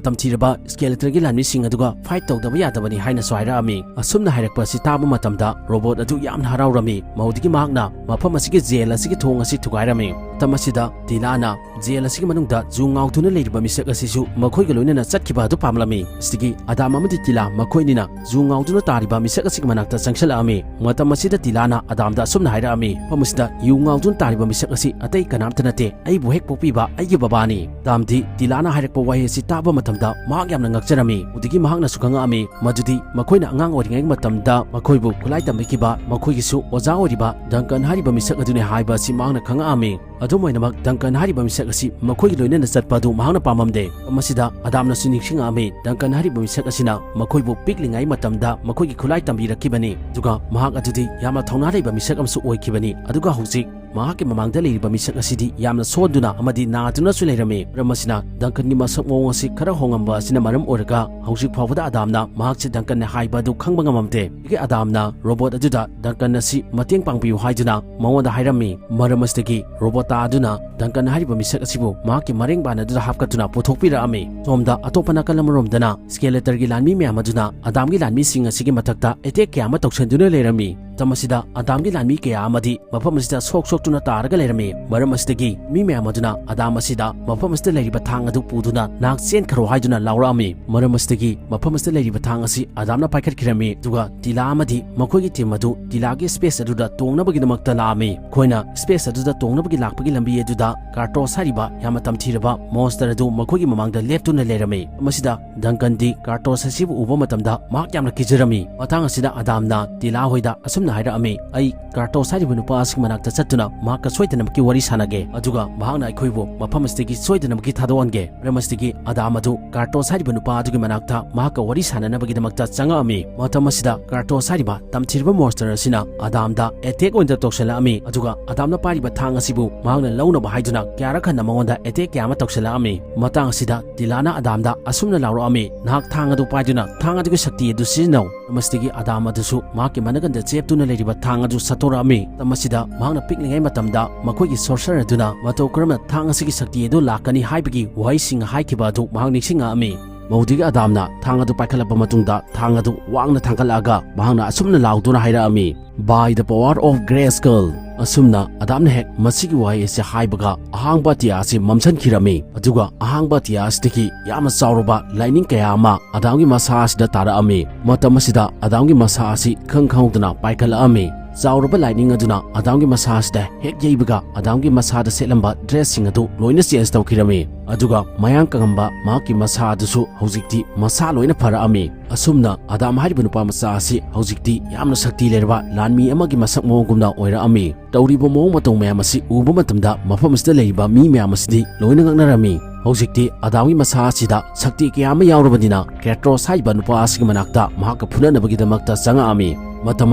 ꯇꯝꯊꯤꯔꯕ ꯁ꯭ꯀꯦꯂꯦꯇꯔꯒꯤ ꯂꯥꯟꯃꯤꯁꯤꯡ ꯑꯗꯨꯒ ꯐꯥꯏꯠ ꯇꯧꯗꯕ ꯌꯥꯗꯕꯅꯤ ꯍꯥꯏꯅꯁꯨ ꯍꯥꯏꯔꯛꯑꯝꯃꯤ꯫ ꯑꯁꯨꯝꯅ ꯍꯥꯏꯔꯛꯄ ꯑꯁꯤ ꯇꯥꯕ ꯃꯇꯝꯗ ꯔꯣꯕꯣꯠ ꯑꯗꯨ ꯌꯥꯝꯅ ꯍꯔꯥꯎꯔꯝꯃꯤ꯫ ꯃꯧꯗꯒꯤ ꯃꯍꯥꯛꯅ ꯃꯐꯝ ꯑꯁꯤꯒꯤ ꯖꯦꯜ ꯑꯁꯤꯒꯤ ꯊꯣꯡ ꯑꯁꯤ ꯊꯨꯒꯥꯏꯔꯝꯃꯤ꯫ ꯃꯇꯝ ꯑꯁꯤꯗ ꯇꯤꯂꯥꯅ ꯖꯦꯜ ꯑꯁꯤꯒꯤ ꯃꯅꯨꯡꯗ ꯖꯨ ꯉꯥꯎꯗꯨꯅ ꯂꯩꯔꯤꯕ ꯃꯤꯁꯛ ꯑꯁꯤꯁꯨ ꯃꯈꯣꯏꯒ ꯂꯣꯏꯅꯅ ꯆꯠꯈꯤꯕ ꯑꯗꯨ ꯄꯥꯝꯂꯝꯃꯤ꯫ ꯑꯁꯤꯗꯒꯤ ꯑꯗꯥꯝ ꯑꯃꯗꯤ ꯇꯤꯂꯥ ꯃꯈꯣꯏꯅꯤꯅ ꯖꯨ ꯉꯥꯎꯗꯨꯅ ꯇꯥꯔꯤꯕ ꯃꯤꯁꯛ ꯑꯁꯤꯒꯤ ꯃꯅꯥꯛꯇ ꯆꯪꯁꯤꯜꯂꯛꯑꯝꯃꯤ꯫ ꯃꯇꯝ ꯑꯁꯤꯗ ꯇꯤꯂꯥꯅ ꯑꯗꯥꯝꯗ ꯑꯁꯨꯝꯅ ꯍꯥꯏꯔꯛꯑꯝꯃꯤ, "ꯃꯐꯝ ꯑꯁꯤꯗ ꯌꯨ ꯉꯥꯎꯗꯨꯅ ꯇꯥꯔꯤꯕ ꯃꯤꯁꯛ ꯑꯁꯤ ꯑꯇꯩ ꯀꯅꯥꯝꯇ ꯅꯠꯇꯦ, ꯑꯩꯕꯨ ꯍꯦꯛ ꯄꯣꯛꯄꯤꯕ ꯑꯩꯒꯤ ꯕꯕꯥꯅꯤ꯫" ꯑꯗꯥꯝꯗꯤ ꯇꯤꯂꯥꯅ ꯍꯥꯏꯔꯛꯄ ꯋꯥꯍꯩ ꯑꯁꯤ ꯇꯥꯕ ꯃꯇꯝꯗ ꯃꯍꯥꯛ ꯌꯥꯝꯅ ꯉꯛꯆꯔꯝꯃꯤ꯫ ꯑꯗꯨꯗꯒꯤ ꯃꯍꯥꯛꯅꯁꯨ ꯈꯪꯉꯛꯑꯝꯃꯤ ꯃꯗꯨꯗꯤ ꯃꯈꯣꯏꯅ ꯑꯉꯥꯡ ꯑꯣꯏꯔꯤꯉꯩ ꯃꯇꯝꯗ ꯃꯈꯣꯏꯕꯨ ꯈꯨꯠꯂꯥꯏ ꯇꯝꯕꯤꯈꯤꯕ ꯃꯈꯣꯏꯒꯤꯁꯨ ꯑꯣꯖꯥ ꯑꯣꯏꯔꯤꯕ ꯗꯪꯀꯟ ꯍꯥꯏꯔꯤꯕ ꯃꯤꯁꯛ ꯑꯗꯨꯅꯤ ꯍꯥꯏꯕ ꯑꯁꯤ ꯃꯍꯥꯛꯅ ꯈꯪꯉꯛꯑꯝꯃꯤ꯫ ꯑꯗꯨꯝ ꯑꯣꯏꯅꯃꯛ, ꯗꯪꯀꯟ ꯍꯥꯏꯔꯤꯕ ꯃꯤꯁꯛ ꯑꯁꯤ ꯃꯈꯣꯏꯒꯤ ꯂꯣꯏꯅꯅ ꯆꯠꯄ ꯑꯗꯨ ꯃꯍꯥꯛꯅ ꯄꯥꯝꯂꯝꯗꯦ꯫ ꯃꯁꯤꯗ ꯑꯗꯥꯝꯅꯁꯨ ꯅꯤꯡꯁꯤꯡꯂꯛꯂꯝꯃꯤ, ꯗꯪꯀꯟ ꯍꯥꯏꯔꯤꯕ ꯃꯤꯁꯛ ꯑꯁꯤꯅ ꯃꯈꯣꯏꯕꯨ ꯄꯤꯛꯂꯤꯉꯩ ꯃꯇꯝꯗ ꯃꯈꯣꯏꯒꯤ ꯈꯨꯠꯂꯥꯏ ꯇꯝꯕꯤꯔꯛꯈꯤꯕꯅꯤ꯫ ꯑꯗꯨꯒ ꯃꯍꯥꯛ ꯑꯗꯨꯗꯤ ꯌꯥꯝꯅ ꯊꯧꯅꯥ ꯂꯩꯕ ꯃꯤꯁꯛ ꯑꯃꯁꯨ ꯑꯣꯏꯈꯤꯕꯅꯤ꯫ ꯑꯗꯨꯒ ꯍꯧꯖꯤꯛ ꯃꯍꯥꯛꯀꯤ ꯃꯃꯥꯡꯗ ꯂꯩꯔꯤꯕ ꯃꯤꯁꯛ ꯑꯁꯤꯗꯤ ꯌꯥꯝꯅ ꯁꯣꯟꯗꯨꯅ ꯑꯃꯗꯤ ꯅꯥꯗꯨꯅꯁꯨ ꯂꯩꯔꯝꯃꯤ꯫ ꯃꯔꯝ ꯑꯁꯤꯅ ꯗꯪꯀꯟꯒꯤ ꯃꯁꯛ ꯃꯑꯣꯡ ꯑꯁꯤ ꯈꯔ ꯍꯣꯡꯉꯝꯕ ꯑꯁꯤꯅ ꯃꯔꯝ ꯑꯣꯏꯔꯒ ꯍꯧꯖꯤꯛ ꯐꯥꯎꯕꯗ ꯑꯗꯥꯝꯅ ꯃꯍꯥꯛꯁꯤ ꯗꯪꯀꯟꯅꯦ ꯍꯥꯏꯕ ꯑꯗꯨ ꯈꯪꯕ ꯉꯝꯃꯝꯗꯦ꯫ ꯑꯗꯨꯒꯤ ꯑꯗꯥꯝꯅ ꯔꯣꯕꯣꯠ ꯑꯗꯨꯗ ꯗꯪꯀꯟ ꯑꯁꯤ ꯃꯇꯦꯡ ꯄꯥꯡꯕꯤꯌꯨ ꯍꯥꯏꯗꯨꯅ ꯃꯉꯣꯟꯗ ꯍꯥꯏꯔꯝꯃꯤ꯫ ꯃꯔꯝ ꯑꯁꯤꯗꯒꯤ ꯔꯣꯕꯣꯠ ꯑꯗꯨꯅ ꯗꯪꯀꯟ ꯍꯥꯏꯔꯤꯕ ꯃꯤꯁꯛ ꯑꯁꯤꯕꯨ ꯃꯍꯥꯛꯀꯤ ꯃꯔꯦꯡꯕꯥꯟ ꯑꯗꯨꯗ ꯍꯥꯞꯀꯠꯇꯨꯅ ꯄꯨꯊꯣꯛꯄꯤꯔꯛꯂꯝꯃꯤ꯫ ꯁꯣꯝꯗ ꯑꯇꯣꯞꯄ ꯅꯥꯀꯜ ꯑꯃꯔꯣꯝꯗꯅ ꯁ꯭ꯀꯦꯂꯦꯇꯔꯒꯤ ꯂꯥꯟꯃꯤ ꯃꯌꯥꯝ ꯑꯗꯨꯅ ꯑꯗꯥꯝꯒꯤ ꯂꯥꯟꯃꯤꯁꯤꯡ ꯑꯁꯤꯒꯤ ꯃꯊꯛꯇ ꯑꯦꯇꯦꯛ ꯀꯌꯥ ꯑꯃ ꯇꯧꯁꯤꯟꯗꯨꯅ ꯂꯩꯔꯝꯃꯤ꯫ ꯃꯇꯝ ꯑꯁꯤꯗ ꯑꯗꯥꯝꯒꯤ ꯂꯥꯟꯃꯤ ꯀꯌꯥ ꯑꯃꯗꯤ ꯃꯐꯝ ꯑꯁꯤꯗ ꯁꯣꯛ ꯁꯣꯛꯇꯨꯅ ꯇꯥꯔꯒ ꯂꯩꯔꯝꯃꯤ꯫ ꯃꯔꯝ ꯑꯁꯤꯗꯒꯤ ꯃꯤ ꯃꯌꯥꯝ ꯑꯗꯨꯅ ꯑꯗꯥꯝ ꯑꯁꯤꯗ ꯃꯐꯝ ꯑꯁꯤꯗ ꯂꯩꯔꯤꯕ ꯊꯥꯡ ꯑꯗꯨ ꯄꯨꯗꯨꯅ ꯅꯍꯥꯛ ꯆꯦꯟꯈ꯭ꯔꯣ ꯍꯥꯏꯗꯨꯅ ꯂꯥꯎꯔꯛꯂꯝꯃꯤ꯫ ꯃꯔꯝ ꯑꯁꯤꯗꯒꯤ ꯃꯐꯝ ꯑꯁꯤꯗ ꯂꯩꯔꯤꯕ ꯊꯥꯡ ꯑꯁꯤ ꯑꯗꯥꯝꯅ ꯄꯥꯏꯈꯠꯈꯤꯔꯝꯃꯤ꯫ ꯑꯗꯨꯒ ꯇꯤꯂꯥ ꯑꯃꯗꯤ ꯃꯈꯣꯏꯒꯤ ꯇꯤꯝ ꯑꯗꯨ ꯇꯤꯂꯥꯒꯤ ꯁ꯭ꯄꯦꯁ ꯑꯗꯨꯗ ꯇꯣꯡꯅꯕꯒꯤꯗꯃꯛꯇ ꯂꯥꯛꯂꯝꯃꯤ꯫ ꯃꯈꯣꯏꯅ ꯁ꯭ꯄꯦꯁ ꯑꯗꯨꯗ ꯇꯣꯡꯅꯕꯒꯤ ꯂꯥꯛꯄꯒꯤ ꯂꯝꯕꯤ ꯑꯗꯨꯗ ꯀꯥꯔꯇꯣꯁ ꯍꯥꯏꯔꯤꯕ ꯌꯥꯝꯅ ꯇꯝꯊꯤꯔꯕ ꯃꯣꯟꯁꯇꯔ ꯑꯗꯨ ꯃꯈꯣꯏꯒꯤ ꯃꯃꯥꯡꯗ ꯂꯦꯞꯇꯨꯅ ꯂꯩꯔꯝꯃꯤ꯫ ꯃꯁꯤꯗ ꯗꯪꯀꯟꯗꯤ ꯀꯥꯔꯇꯣꯁ ꯑꯁꯤꯕꯨ ꯎꯕ ꯃꯇꯝꯗ ꯃꯍꯥꯛ ꯌꯥꯝꯅ ꯀꯤꯖꯔꯝꯃꯤ꯫ ꯃꯇꯥꯡ ꯑꯁꯤꯗ ꯑꯗꯥꯝꯅ ꯇꯤꯂꯥ ꯍꯣꯏꯗ ꯑꯁꯨꯝꯅ ꯍꯥꯏꯔꯛꯂꯝꯃꯤ, "ꯑꯩ ꯀꯥꯔꯇꯣꯁ ꯍꯥꯏꯔꯤꯕ ꯅꯨꯄꯥ ꯑꯁꯤꯒꯤ ꯃꯅꯥꯛꯇ ꯆꯠꯇꯨꯅ ꯃꯍꯥꯛꯀ ꯁꯣꯏꯗꯅꯃꯛꯀꯤ ꯋꯥꯔꯤ ꯁꯥꯟꯅꯒꯦ, ꯑꯗꯨꯒ ꯃꯍꯥꯛꯅ ꯑꯩꯈꯣꯏꯕꯨ ꯃꯐꯝ ꯑꯁꯤꯗꯒꯤ ꯁꯣꯏꯗꯅꯃꯛꯀꯤ ꯊꯥꯗꯣꯛꯍꯟꯒꯦ꯫ ꯃꯔꯝ ꯑꯁꯤꯗꯒꯤ ꯑꯗꯥꯝ ꯑꯗꯨ ꯀꯥꯔꯇꯣꯁ ꯍꯥꯏꯔꯤꯕ ꯅꯨꯄꯥ ꯑꯗꯨꯒꯤ ꯃꯅꯥꯛꯇ ꯃꯍꯥꯛꯀ ꯋꯥꯔꯤ ꯁꯥꯟꯅꯅꯕꯒꯤꯗꯃꯛꯇ ꯆꯪꯂꯛꯂꯝꯃꯤ꯫ ꯃꯇꯝ ꯑꯁꯤꯗ ꯀꯥꯔꯇꯣꯁ ꯍꯥꯏꯔꯤꯕ ꯇꯝꯊꯤꯔꯕ ꯃꯣꯟꯁꯇꯔ ꯑꯁꯤꯅ ꯑꯗꯥꯝꯗ ꯑꯦꯇꯦꯛ ꯑꯣꯏꯅ ꯇꯧꯁꯤꯜꯂꯛꯂꯝꯃꯤ꯫ ꯑꯗꯨꯒ ꯑꯗꯥꯝꯅ ꯄꯥꯏꯔꯤꯕ ꯊꯥꯡ ꯑꯁꯤꯕꯨ ꯃꯍꯥꯛꯅ ꯂꯧꯅꯕ ꯍꯥꯏꯗꯨꯅ ꯀꯌꯥꯔꯛ ꯍꯟꯅ ꯃꯉꯣꯟꯗ ꯑꯦꯇꯦꯛ ꯀꯌꯥ ꯑꯃ ꯇꯧꯁꯤꯜꯂꯛꯂꯝꯃꯤ꯫ ꯃꯇꯥꯡ ꯑꯁꯤꯗ ꯇꯤꯂꯥꯅ ꯑꯗꯥꯝꯗ ꯑꯁꯨꯝꯅ ꯂꯥꯎꯔꯛꯂꯝꯃꯤ, "ꯅꯍꯥꯛ ꯊꯥꯡ ꯑꯗꯨ ꯄꯥꯏꯗꯨꯅ ꯊꯥꯡ ꯑꯗꯨꯒꯤ ꯁꯛꯇꯤ ꯑꯗꯨ ꯁꯤꯖꯤꯟꯅꯧ꯫" ꯃꯁꯤꯗꯒꯤ ꯑꯗꯥꯝ ꯑꯗꯨꯁꯨ ꯃꯍꯥꯛꯀꯤ ꯃꯅꯒꯟꯗ ꯆꯦꯞꯇꯨꯅ ꯂꯩꯔꯤꯕ ꯊꯥꯡ ꯑꯗꯨ ꯁꯠꯇꯣꯔꯛꯂꯝꯃꯤ꯫ ꯃꯇꯝ ꯑꯁꯤꯗ ꯃꯍꯥꯛꯅ ꯄꯤꯛꯂꯤꯉꯩ ꯃꯇꯝꯗ ꯃꯈꯣꯏꯒꯤ ꯁꯣꯔꯁꯔ ꯑꯗꯨꯅ ꯃꯇꯧ ꯀꯔꯝꯅ ꯊꯥꯡ ꯑꯁꯤꯒꯤ ꯁꯛꯇꯤ ꯑꯗꯨ ꯂꯥꯛꯀꯅꯤ ꯍꯥꯏꯕꯒꯤ ꯋꯥꯍꯩꯁꯤꯡ ꯍꯥꯏꯈꯤꯕ ꯑꯗꯨ ꯃꯍꯥꯛ ꯅꯤꯡꯁꯤꯡꯂꯛꯂꯝꯃꯤ꯫ ꯃꯧꯗꯨꯒꯤ ꯑꯗꯥꯝꯅ ꯊꯥꯡ ꯑꯗꯨ ꯄꯥꯏꯈꯠꯂꯛꯄ ꯃꯇꯨꯡꯗ ꯊꯥꯡ ꯑꯗꯨ ꯋꯥꯡꯅ ꯊꯥꯡꯒꯠꯂꯛꯂꯒ ꯃꯍꯥꯛꯅ ꯑꯁꯨꯝꯅ ꯂꯥꯎꯗꯨꯅ ꯍꯥꯏꯔꯛꯂꯝꯃꯤ, "By the power of Grayskull!" ꯑꯁꯨꯝꯅ ꯑꯗꯥꯝꯅ ꯍꯦꯛ ꯃꯁꯤꯒꯤ ꯋꯥꯍꯩ ꯑꯁꯤ ꯍꯥꯏꯕꯒ ꯑꯍꯥꯡꯕ ꯑꯇꯤꯌꯥ ꯑꯁꯤ ꯃꯝꯁꯤꯟꯈꯤꯔꯝꯃꯤ꯫ ꯑꯗꯨꯒ ꯑꯍꯥꯡꯕ ꯑꯇꯤꯌꯥ ꯑꯁꯤꯗꯒꯤ ꯌꯥꯝꯅ ꯆꯥꯎꯔꯕ ꯂꯥꯏꯅꯤꯡ ꯀꯌꯥ ꯑꯃ ꯑꯗꯥꯝꯒꯤ ꯃꯁꯥ ꯑꯁꯤꯗ ꯇꯥꯔꯛꯂꯝꯃꯤ꯫ ꯃꯇꯝ ꯑꯁꯤꯗ ꯑꯗꯥꯝꯒꯤ ꯃꯁꯥ ꯑꯁꯤ ꯏꯈꯪ ꯈꯪꯍꯧꯗꯅ ꯄꯥꯏꯈꯠꯂꯛꯂꯝꯃꯤ꯫ ꯆꯥꯎꯔꯕ ꯂꯥꯏꯠꯅꯤꯡ ꯑꯗꯨꯅ ꯑꯗꯥꯝꯒꯤ ꯃꯁꯥ ꯑꯁꯤꯗ ꯍꯦꯛ ꯌꯩꯕꯒ, ꯑꯗꯥꯝꯒꯤ ꯃꯁꯥꯗ ꯁꯦꯠꯂꯝꯕ ꯗ꯭ꯔꯦꯁꯁꯤꯡ ꯑꯗꯨ ꯂꯣꯏꯅ ꯆꯦꯟꯖ ꯇꯧꯈꯤꯔꯝꯃꯤ꯫ ꯑꯗꯨꯒ ꯃꯌꯥꯡ ꯀꯪꯉꯝꯕ ꯃꯍꯥꯛꯀꯤ ꯃꯁꯥ ꯑꯗꯨꯁꯨ ꯍꯧꯖꯤꯛꯇꯤ ꯃꯁꯥ ꯂꯣꯏꯅ ꯐꯔꯛꯑꯝꯃꯤ꯫ ꯑꯁꯨꯝꯅ ꯑꯗꯥꯝ ꯍꯥꯏꯔꯤꯕ ꯅꯨꯄꯥ ꯃꯆꯥ ꯑꯁꯤ ꯍꯧꯖꯤꯛꯇꯤ ꯌꯥꯝꯅ ꯁꯛꯇꯤ ꯂꯩꯔꯕ ꯂꯥꯟꯃꯤ ꯑꯃꯒꯤ ꯃꯁꯛ ꯃꯑꯣꯡꯒꯨꯝꯅ ꯑꯣꯏꯔꯛꯑꯝꯃꯤ꯫ ꯇꯧꯔꯤꯕ ꯃꯑꯣꯡ ꯃꯇꯧ ꯃꯌꯥꯝ ꯑꯁꯤ ꯎꯕ ꯃꯇꯝꯗ ꯃꯐꯝ ꯑꯁꯤꯗ ꯂꯩꯔꯤꯕ ꯃꯤ ꯃꯌꯥꯝ ꯑꯁꯤꯗꯤ ꯂꯣꯏꯅ ꯉꯛꯅꯔꯝꯃꯤ꯫ ꯍꯧꯖꯤꯛꯇꯤ ꯑꯗꯥꯝꯒꯤ ꯃꯁꯥ ꯑꯁꯤꯗ ꯁꯛꯇꯤ ꯀꯌꯥ ꯑꯃ ꯌꯥꯎꯔꯕꯅꯤꯅ, ꯀ꯭ꯔꯦꯇꯣꯁ ꯍꯥꯏꯔꯤꯕ ꯅꯨꯄꯥ ꯑꯁꯤꯒꯤ ꯃꯅꯥꯛꯇ ꯃꯍꯥꯛꯀ ꯐꯨꯅꯅꯕꯒꯤꯗꯃꯛꯇ ꯆꯪꯉꯛꯑꯝꯃꯤ꯫ ꯃꯇꯝ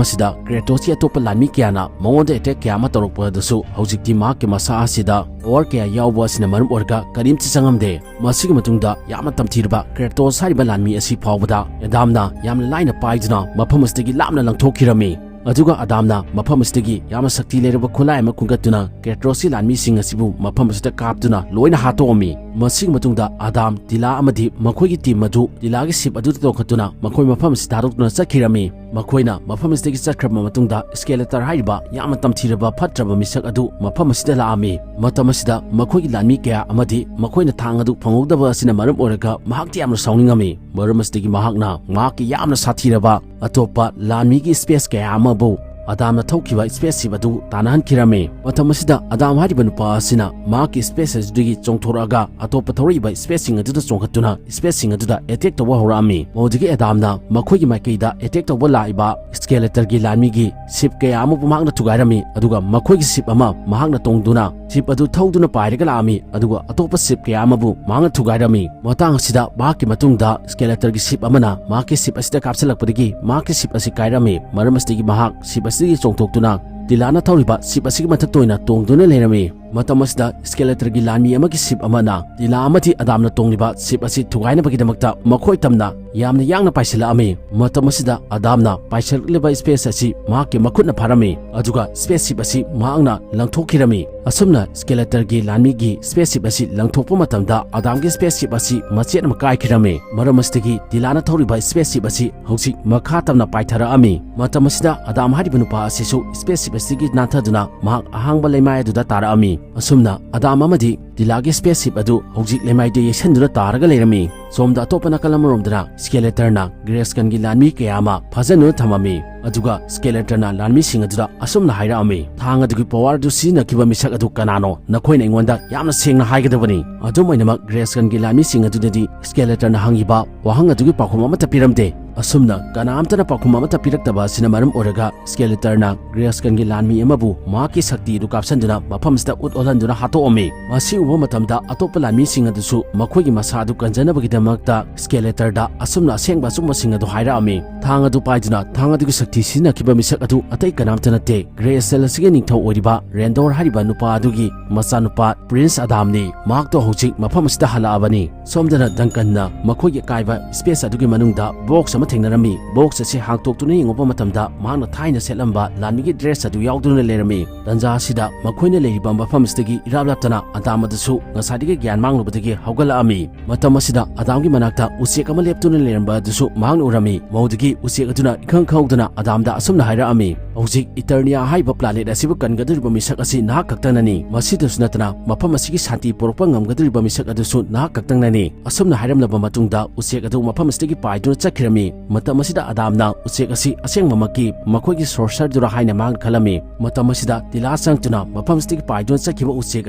ꯑꯁꯤꯗ ꯀ꯭ꯔꯦꯇꯣꯁꯀꯤ ꯑꯇꯣꯞꯄ ꯂꯥꯟꯃꯤ ꯀꯌꯥꯅ ꯃꯉꯣꯟꯗ ꯑꯦꯇꯦꯛ ꯀꯌꯥ ꯑꯃ ꯇꯧꯔꯛꯄꯗꯁꯨ, ꯍꯧꯖꯤꯛꯇꯤ ꯃꯍꯥꯛꯀꯤ ꯃꯁꯥ ꯑꯁꯤꯗ ꯄꯋꯥꯔ ꯀꯌꯥ ꯌꯥꯎꯕ ꯑꯁꯤꯅ ꯃꯔꯝ ꯑꯣꯏꯔꯒ ꯀꯔꯤꯝꯇ ꯆꯪꯉꯝꯗꯦ꯫ ꯃꯁꯤꯒꯤ ꯃꯇꯨꯡꯗ ꯌꯥꯝꯅ ꯇꯝꯊꯤꯔꯕ ꯀ꯭ꯔꯦꯇꯣꯁ ꯍꯥꯏꯔꯤꯕ ꯂꯥꯟꯃꯤ ꯑꯁꯤ ꯐꯥꯎꯕꯗ ꯑꯗꯥꯝꯅ ꯌꯥꯝꯅ ꯂꯥꯏꯅ ꯄꯥꯏꯗꯨꯅ ꯃꯐꯝ ꯑꯁꯤꯗꯒꯤ ꯂꯥꯞꯅ ꯂꯪꯊꯣꯛꯈꯤꯔꯝꯃꯤ꯫ ꯑꯗꯨꯒ ꯑꯗꯥꯝꯅ ꯃꯐꯝ ꯑꯁꯤꯗꯒꯤ ꯌꯥꯝꯅ ꯁꯛꯇꯤ ꯂꯩꯔꯕ ꯈꯨꯠꯂꯥꯏ ꯑꯃ ꯈꯨꯟꯒꯠꯇꯨꯅ ꯀ꯭ꯔꯦꯇꯣꯁꯀꯤ ꯂꯥꯟꯃꯤꯁꯤꯡ ꯑꯁꯤꯕꯨ ꯃꯐꯝ ꯑꯁꯤꯗ ꯀꯥꯞꯇꯨꯅ ꯂꯣꯏꯅ ꯍꯥꯠꯇꯣꯛꯑꯝꯃꯤ꯫ ꯃꯁꯤꯒꯤ ꯃꯇꯨꯡꯗ ꯑꯗꯥꯝ, ꯇꯤꯂꯥ ꯑꯃꯗꯤ ꯃꯈꯣꯏꯒꯤ ꯇꯤꯝ ꯑꯗꯨ ꯇꯤꯂꯥꯒꯤ ꯁꯤꯞ ꯑꯗꯨꯗ ꯇꯣꯡꯈꯠꯇꯨꯅ ꯃꯈꯣꯏ ꯃꯐꯝ ꯑꯁꯤ ꯊꯥꯗꯣꯛꯇꯨꯅ ꯆꯠꯈꯤꯔꯝꯃꯤ꯫ ꯃꯈꯣꯏꯅ ꯃꯐꯝ ꯑꯁꯤꯗꯒꯤ ꯆꯠꯈ꯭ꯔꯕ ꯃꯇꯨꯡꯗ, ꯁ꯭ꯀꯦꯂꯦꯇꯔ ꯍꯥꯏꯔꯤꯕ ꯌꯥꯝꯅ ꯇꯝꯊꯤꯔꯕ ꯐꯠꯇ꯭ꯔꯕ ꯃꯤꯁꯛ ꯑꯗꯨ ꯃꯐꯝ ꯑꯁꯤꯗ ꯂꯥꯛꯑꯝꯃꯤ꯫ ꯃꯇꯝ ꯑꯁꯤꯗ ꯃꯈꯣꯏꯒꯤ ꯂꯥꯟꯃꯤ ꯀꯌꯥ ꯑꯃꯗꯤ ꯃꯈꯣꯏꯅ ꯊꯥꯡ ꯑꯗꯨ ꯐꯪꯍꯧꯗꯕ ꯑꯁꯤꯅ ꯃꯔꯝ ꯑꯣꯏꯔꯒ ꯃꯍꯥꯛꯇꯤ ꯌꯥꯝꯅ ꯁꯥꯎꯅꯤꯡꯉꯝꯃꯤ꯫ ꯃꯔꯝ ꯑꯁꯤꯗꯒꯤ ꯃꯍꯥꯛꯅ ꯃꯍꯥꯛꯀꯤ ꯌꯥꯝꯅ ꯁꯥꯊꯤꯔꯕ ꯑꯇꯣꯞꯄ ꯂꯥꯟꯃꯤꯒꯤ ꯁ꯭ꯄꯦꯁ ꯀꯌꯥ ꯑꯃꯕꯨ ꯑꯗꯥꯝꯅ ꯊꯧꯈꯤꯕ ꯁ꯭ꯄꯦꯁ ꯁꯤꯞ ꯑꯗꯨ ꯇꯥꯟꯅꯍꯟꯈꯤꯔꯝꯃꯤ꯫ ꯃꯇꯝ ꯑꯁꯤꯗ ꯑꯗꯥꯝ ꯍꯥꯏꯔꯤꯕ ꯅꯨꯄꯥ ꯑꯁꯤꯅ ꯃꯍꯥꯛꯀꯤ ꯁ꯭ꯄꯦꯁ ꯑꯗꯨꯗꯒꯤ ꯆꯣꯡꯊꯣꯔꯛꯑꯒ ꯑꯇꯣꯞꯄ ꯊꯧꯔꯛꯏꯕ ꯁ꯭ꯄꯦꯁꯁꯤꯡ ꯑꯗꯨꯗ ꯆꯣꯡꯈꯠꯇꯨꯅ ꯁ꯭ꯄꯦꯁꯁꯤꯡ ꯑꯗꯨꯗ ꯑꯦꯇꯦꯛ ꯇꯧꯕ ꯍꯧꯔꯛꯑꯝꯃꯤ꯫ ꯃꯗꯨꯗꯒꯤ ꯑꯗꯥꯝꯅ ꯃꯈꯣꯏꯒꯤ ꯃꯥꯏꯀꯩꯗ ꯑꯦꯇꯦꯛ ꯇꯧꯕ ꯂꯥꯛꯏꯕ ꯁ꯭ꯀꯦꯂꯦꯇꯔꯒꯤ ꯂꯥꯟꯃꯤꯒꯤ ꯁꯤꯞ ꯀꯌꯥ ꯑꯃꯕꯨ ꯃꯍꯥꯛꯅ ꯊꯨꯒꯥꯏꯔꯝꯃꯤ, ꯑꯗꯨꯒ ꯃꯈꯣꯏꯒꯤ ꯁꯤꯞ ꯑꯃ ꯃꯍꯥꯛꯅ ꯇꯣꯡꯗꯨꯅ ꯁꯤꯞ ꯑꯗꯨ ꯊꯧꯗꯨꯅ ꯄꯥꯏꯔꯒ ꯂꯥꯛꯑꯝꯃꯤ, ꯑꯗꯨꯒ ꯑꯇꯣꯞꯄ ꯁꯤꯞ ꯀꯌꯥ ꯑꯃꯕꯨ ꯃꯍꯥꯛꯅ ꯊꯨꯒꯥꯏꯔꯝꯃꯤ꯫ ꯃꯇꯥꯡ ꯑꯁꯤꯗ ꯃꯍꯥꯛꯀꯤ ꯃꯇꯨꯡꯗ ꯁ꯭ꯀꯦꯂꯦꯇꯔꯒꯤ ꯁꯤꯞ ꯑꯃꯅ ꯃꯍꯥꯛꯀꯤ ꯁꯤꯞ ꯑꯁꯤꯗ ꯀꯥꯞꯁꯤꯜꯂꯛꯄꯗꯒꯤ ꯃꯍꯥꯛꯀꯤ ꯁꯤꯞ ꯑꯁꯤ ꯀꯥꯏꯔꯝꯃꯤ꯫ ꯃꯔꯝ ꯑꯁꯤꯗꯒꯤ ꯃꯍꯥꯛ ꯁꯤꯞ ꯑꯁꯤꯗꯒꯤ ꯆꯣꯡꯊꯣꯛꯇꯨꯅ ꯇꯤꯂꯥꯅ ꯊꯧꯔꯤꯕ ꯁꯤꯞ ꯑꯁꯤꯒꯤ ꯃꯊꯛꯇ ꯑꯣꯏꯅ ꯇꯣꯡꯗꯨꯅ ꯂꯩꯔꯝꯃꯤ꯫ ꯃꯇꯝ ꯑꯁꯤꯗ ꯁ꯭ꯀꯦꯂꯦꯇꯔꯒꯤ ꯂꯥꯟꯃꯤ ꯑꯃꯒꯤ ꯁꯤꯞ ꯑꯃꯅ ꯇꯤꯂꯥ ꯑꯃꯗꯤ ꯑꯗꯥꯝꯅ ꯇꯣꯡꯂꯤꯕ ꯁꯤꯞ ꯑꯁꯤ ꯊꯨꯒꯥꯏꯅꯕꯒꯤꯗꯃꯛꯇ ꯃꯈꯣꯏ ꯇꯝꯅ ꯌꯥꯝꯅ ꯌꯥꯡꯅ ꯄꯥꯏꯁꯤꯜꯂꯛꯑꯝꯃꯤ꯫ ꯃꯇꯝ ꯑꯁꯤꯗ ꯑꯗꯥꯝꯅ ꯄꯥꯏꯁꯤꯜꯂꯛꯂꯤꯕ ꯁ꯭ꯄꯦꯁ ꯑꯁꯤ ꯃꯍꯥꯛꯀꯤ ꯃꯈꯨꯠꯅ ꯐꯥꯔꯝꯃꯤ, ꯑꯗꯨꯒ ꯁ꯭ꯄꯦꯁ ꯁꯤꯞ ꯑꯁꯤ ꯃꯍꯥꯛꯅ ꯂꯪꯊꯣꯛꯈꯤꯔꯝꯃꯤ꯫ ꯑꯁꯨꯝꯅ ꯁ꯭ꯀꯦꯂꯦꯇꯔꯒꯤ ꯂꯥꯟꯃꯤꯒꯤ ꯁ꯭ꯄꯦꯁ ꯁꯤꯞ ꯑꯁꯤ ꯂꯪꯊꯣꯛꯄ ꯃꯇꯝꯗ ꯑꯗꯥꯝꯒꯤ ꯁ꯭ꯄꯦꯁ ꯁꯤꯞ ꯑꯁꯤ ꯃꯆꯦꯠ ꯑꯃ ꯀꯥꯏꯈꯤꯔꯝꯃꯤ꯫ ꯃꯔꯝ ꯑꯁꯤꯗꯒꯤ ꯇꯤꯂꯥꯅ ꯊꯧꯔꯤꯕ ꯁ꯭ꯄꯦꯁ ꯁꯤꯞ ꯑꯁꯤ ꯍꯧꯖꯤꯛ ꯃꯈꯥ ꯇꯝꯅ ꯄꯥꯏꯊꯔꯛꯑꯝꯃꯤ꯫ ꯃꯇꯝ ꯑꯁꯤꯗ ꯑꯗꯥꯝ ꯍꯥꯏꯔꯤꯕ ꯅꯨꯄꯥ ꯑꯁꯤꯁꯨ ꯁ꯭ꯄꯦꯁ ꯁꯤꯞ ꯑꯁꯤꯗꯒꯤ ꯅꯥꯟꯊꯗꯨꯅ ꯃꯍꯥꯛ ꯑꯍꯥꯡꯕ ꯂꯩꯃꯥꯏ ꯑꯗꯨꯗ ꯇꯥꯔꯛꯑꯝꯃꯤ꯫ ꯑꯁꯨꯝꯅ ꯑꯗꯥꯝ ꯑꯃꯗꯤ ꯇꯤꯂꯥꯒꯤ ꯁ꯭ꯄꯦꯁ ꯁꯤꯞ ꯑꯗꯨ ꯍꯧꯖꯤꯛ ꯂꯩꯃꯥꯏꯗ ꯌꯩꯁꯟꯗꯨꯅ ꯇꯥꯔꯒ ꯂꯩꯔꯝꯃꯤ꯫ ꯁꯣꯝꯗ ꯑꯇꯣꯞꯄ ꯅꯥꯀꯜ ꯑꯃꯔꯣꯝꯗꯅ ꯁ꯭ꯀꯦꯂꯦꯇꯔꯅ ꯒ꯭ꯔꯦꯁꯀꯟꯒꯤ ꯂꯥꯟꯃꯤ ꯀꯌꯥ ꯑꯃ ꯐꯥꯖꯤꯟꯗꯨꯅ ꯊꯝꯃꯝꯃꯤ꯫ ꯑꯗꯨꯒ ꯁ꯭ꯀꯦꯂꯦꯇꯔꯅ ꯂꯥꯟꯃꯤꯁꯤꯡ ꯑꯗꯨꯗ ꯑꯁꯨꯝꯅ ꯍꯥꯏꯔꯛꯑꯝꯃꯤ, "ꯊꯥꯡ ꯑꯗꯨꯒꯤ ꯄꯋꯥꯔ ꯑꯗꯨ ꯁꯤꯖꯤꯟꯅꯈꯤꯕ ꯃꯤꯁꯛ ꯑꯗꯨ ꯀꯅꯥꯅꯣ? ꯅꯈꯣꯏꯅ ꯑꯩꯉꯣꯟꯗ ꯌꯥꯝꯅ ꯁꯦꯡꯅ ꯍꯥꯏꯒꯗꯕꯅꯤ"꯫ ꯑꯗꯨꯝ ꯑꯣꯏꯅꯃꯛ ꯒ꯭ꯔꯦꯁꯀꯟꯒꯤ ꯂꯥꯟꯃꯤꯁꯤꯡ ꯑꯗꯨꯅꯗꯤ ꯁ꯭ꯀꯦꯂꯦꯇꯔꯅ ꯍꯪꯉꯤꯕ ꯋꯥꯍꯪ ꯑꯗꯨꯒꯤ ꯄꯥꯎꯈꯨꯝ ꯑꯃꯠꯇ ꯄꯤꯔꯝꯗꯦ꯫ ꯑꯁꯨꯝꯅ ꯀꯅꯥꯝꯇꯅ ꯄꯥꯎꯈꯨꯝ ꯑꯃꯠꯇ ꯄꯤꯔꯛꯇꯕ ꯑꯁꯤꯅ ꯃꯔꯝ ꯑꯣꯏꯔꯒ ꯁ꯭ꯀꯦꯂꯦꯇꯔꯅ ꯒ꯭ꯔꯦꯁꯀꯟꯒꯤ ꯂꯥꯟꯃꯤ ꯑꯃꯕꯨ ꯃꯍꯥꯛꯀꯤ ꯁꯛꯇꯤ ꯑꯗꯨ ꯀꯥꯞꯁꯤꯟꯗꯨꯅ ꯃꯐꯝꯁꯤꯗ ꯎꯠ ꯑꯣꯜꯍꯟꯗꯨꯅ ꯍꯥꯠꯇꯣꯛꯑꯝꯃꯤ꯫ ꯃꯁꯤ ꯎꯕ ꯃꯇꯝꯗ ꯑꯇꯣꯞꯄ ꯂꯥꯟꯃꯤꯁꯤꯡ ꯑꯗꯨꯁꯨ ꯃꯈꯣꯏꯒꯤ ꯃꯁꯥ ꯑꯗꯨ ꯀꯟꯖꯅꯕꯒꯤꯗꯃꯛꯇ ꯁ꯭ꯀꯦꯂꯦꯇꯔꯗ ꯑꯁꯨꯝꯅ ꯑꯁꯦꯡꯕ ꯑꯆꯨꯝꯕꯁꯤꯡ ꯑꯗꯨ ꯍꯥꯏꯔꯛꯑꯝꯃꯤ꯫ ꯊꯥꯡ ꯑꯗꯨ ꯄꯥꯏꯗꯨꯅ ꯊꯥꯡ ꯑꯗꯨꯒꯤ ꯁꯛꯇꯤ ꯁꯤꯖꯤꯟꯅꯈꯤꯕ ꯃꯤꯁꯛ ꯑꯗꯨ ꯑꯇꯩ ꯀꯅꯥꯝꯇ ꯅꯠꯇꯦ, ꯒ꯭ꯔꯦ ꯁꯦꯜ ꯑꯁꯤꯒꯤ ꯅꯤꯡꯊꯧ ꯑꯣꯏꯔꯤꯕ ꯔꯦꯟꯗꯣꯔ ꯍꯥꯏꯔꯤꯕ ꯅꯨꯄꯥ ꯑꯗꯨꯒꯤ ꯃꯆꯥꯅꯨꯄꯥ ꯄ꯭ꯔꯤꯟꯁ ꯑꯗꯥꯝꯅꯤ꯫ ꯃꯍꯥꯛꯇꯣ ꯍꯧꯖꯤꯛ ꯃꯐꯝ ꯑꯁꯤꯗ ꯍꯜꯂꯛꯑꯕꯅꯤ꯫ ꯁꯣꯝꯗꯅ ꯗꯪꯀꯟꯅ ꯃꯈꯣꯏꯒꯤ ꯑꯀꯥꯏꯕ ꯁ꯭ꯄꯦꯁ ꯑꯗꯨꯒꯤ ꯃꯅꯨꯡꯗ ꯕꯣꯛꯁ ꯑꯃ ꯊꯦꯡꯅꯔꯝꯃꯤ꯫ ꯕꯣꯛꯁ ꯑꯁꯤ ꯍꯥꯡꯇꯣꯛꯇꯨꯅ ꯌꯦꯡꯉꯨꯕ ꯃꯇꯝꯗ ꯃꯍꯥꯛꯅ ꯊꯥꯏꯅ ꯁꯦꯠꯂꯝꯕ ꯂꯥꯟꯃꯤꯒꯤ ꯗ꯭ꯔꯦꯁ ꯑꯗꯨ ꯌꯥꯎꯗꯨꯅ ꯂꯩꯔꯝꯃꯤ꯫ ꯇꯟꯖꯥ ꯑꯁꯤꯗ ꯃꯈꯣꯏꯅ ꯂꯩꯔꯤꯕ ꯃꯐꯝ ꯑꯁꯤꯗꯒꯤ ꯏꯔꯥꯞ ꯂꯥꯞꯇꯅ ꯑꯗꯥꯝ ꯑꯗꯨꯁꯨ ꯉꯁꯥꯏꯗꯒꯤ ꯒ꯭ꯌꯥꯟ ꯃꯥꯡꯂꯨꯕꯗꯒꯤ ꯍꯧꯒꯠꯂꯛꯑꯝꯃꯤ꯫ ꯃꯇꯝ ꯑꯁꯤꯗ ꯑꯗꯥꯝꯒꯤ ꯃꯅꯥꯛꯇ ꯎꯆꯦꯛ ꯑꯃ ꯂꯦꯞꯇꯨꯅ ꯂꯩꯔꯝꯕ ꯑꯗꯨꯁꯨ ꯃꯍꯥꯛꯅ ꯎꯔꯝꯃꯤ꯫ ꯃꯗꯨꯗꯒꯤ ꯎꯆꯦꯛ ꯑꯗꯨꯅ ꯏꯈꯪ ꯈꯪꯍꯧꯗꯅ ꯑꯗꯥꯝꯗ ꯑꯁꯨꯝꯅ ꯍꯥꯏꯔꯛꯑꯝꯃꯤ, "ꯍꯧꯖꯤꯛ ꯏꯇꯔꯅꯤꯌꯥ ꯍꯥꯏꯔꯤꯕ ꯄ꯭ꯂꯥꯅꯦꯠ ꯑꯁꯤꯕꯨ ꯀꯟꯒꯗꯧꯔꯤꯕ ꯃꯤꯁꯛ ꯑꯁꯤ ꯅꯍꯥꯛ ꯈꯛꯇꯪꯅꯅꯤ꯫ ꯃꯁꯤꯗꯁꯨ ꯅꯠꯇꯅ ꯃꯐꯝ ꯑꯁꯤꯒꯤ ꯁꯥꯟꯇꯤ ꯄꯨꯔꯛꯄ ꯉꯝꯒꯗꯧꯔꯤꯕ ꯃꯤꯁꯛ ꯑꯗꯨꯁꯨ ꯅꯍꯥꯛ ꯈꯛꯇꯪꯅꯅꯤ"꯫ ꯑꯁꯨꯝꯅ ꯍꯥꯏꯔꯝꯂꯕ ꯃꯇꯨꯡꯗ ꯎꯆꯦꯛ ꯑꯗꯨ ꯃꯐꯝ ꯑꯁꯤꯗꯒꯤ ꯄꯥꯏꯗꯨꯅ ꯆꯠꯈꯤꯔꯝꯃꯤ꯫ ꯃꯇꯝ ꯑꯁꯤꯗ ꯑꯗꯥꯝꯅ ꯎꯆꯦꯛ ꯑꯁꯤ ꯑꯁꯦꯡꯕꯃꯛꯀꯤ ꯃꯈꯣꯏꯒꯤ ꯁꯣꯔꯁꯔꯗꯨꯔꯥ ꯍꯥꯏꯅ ꯃꯍꯥꯛꯅ ꯈꯜꯂꯝꯃꯤ꯫ ꯃꯇꯝ ꯑꯁꯤꯗ ꯇꯤꯂꯥ ꯆꯪꯂꯛꯇꯨꯅ ꯃꯐꯝ ꯑꯁꯤꯗꯒꯤ ꯄꯥꯏꯗꯨꯅ ꯆꯠꯈꯤꯕ ꯎꯆꯦꯛ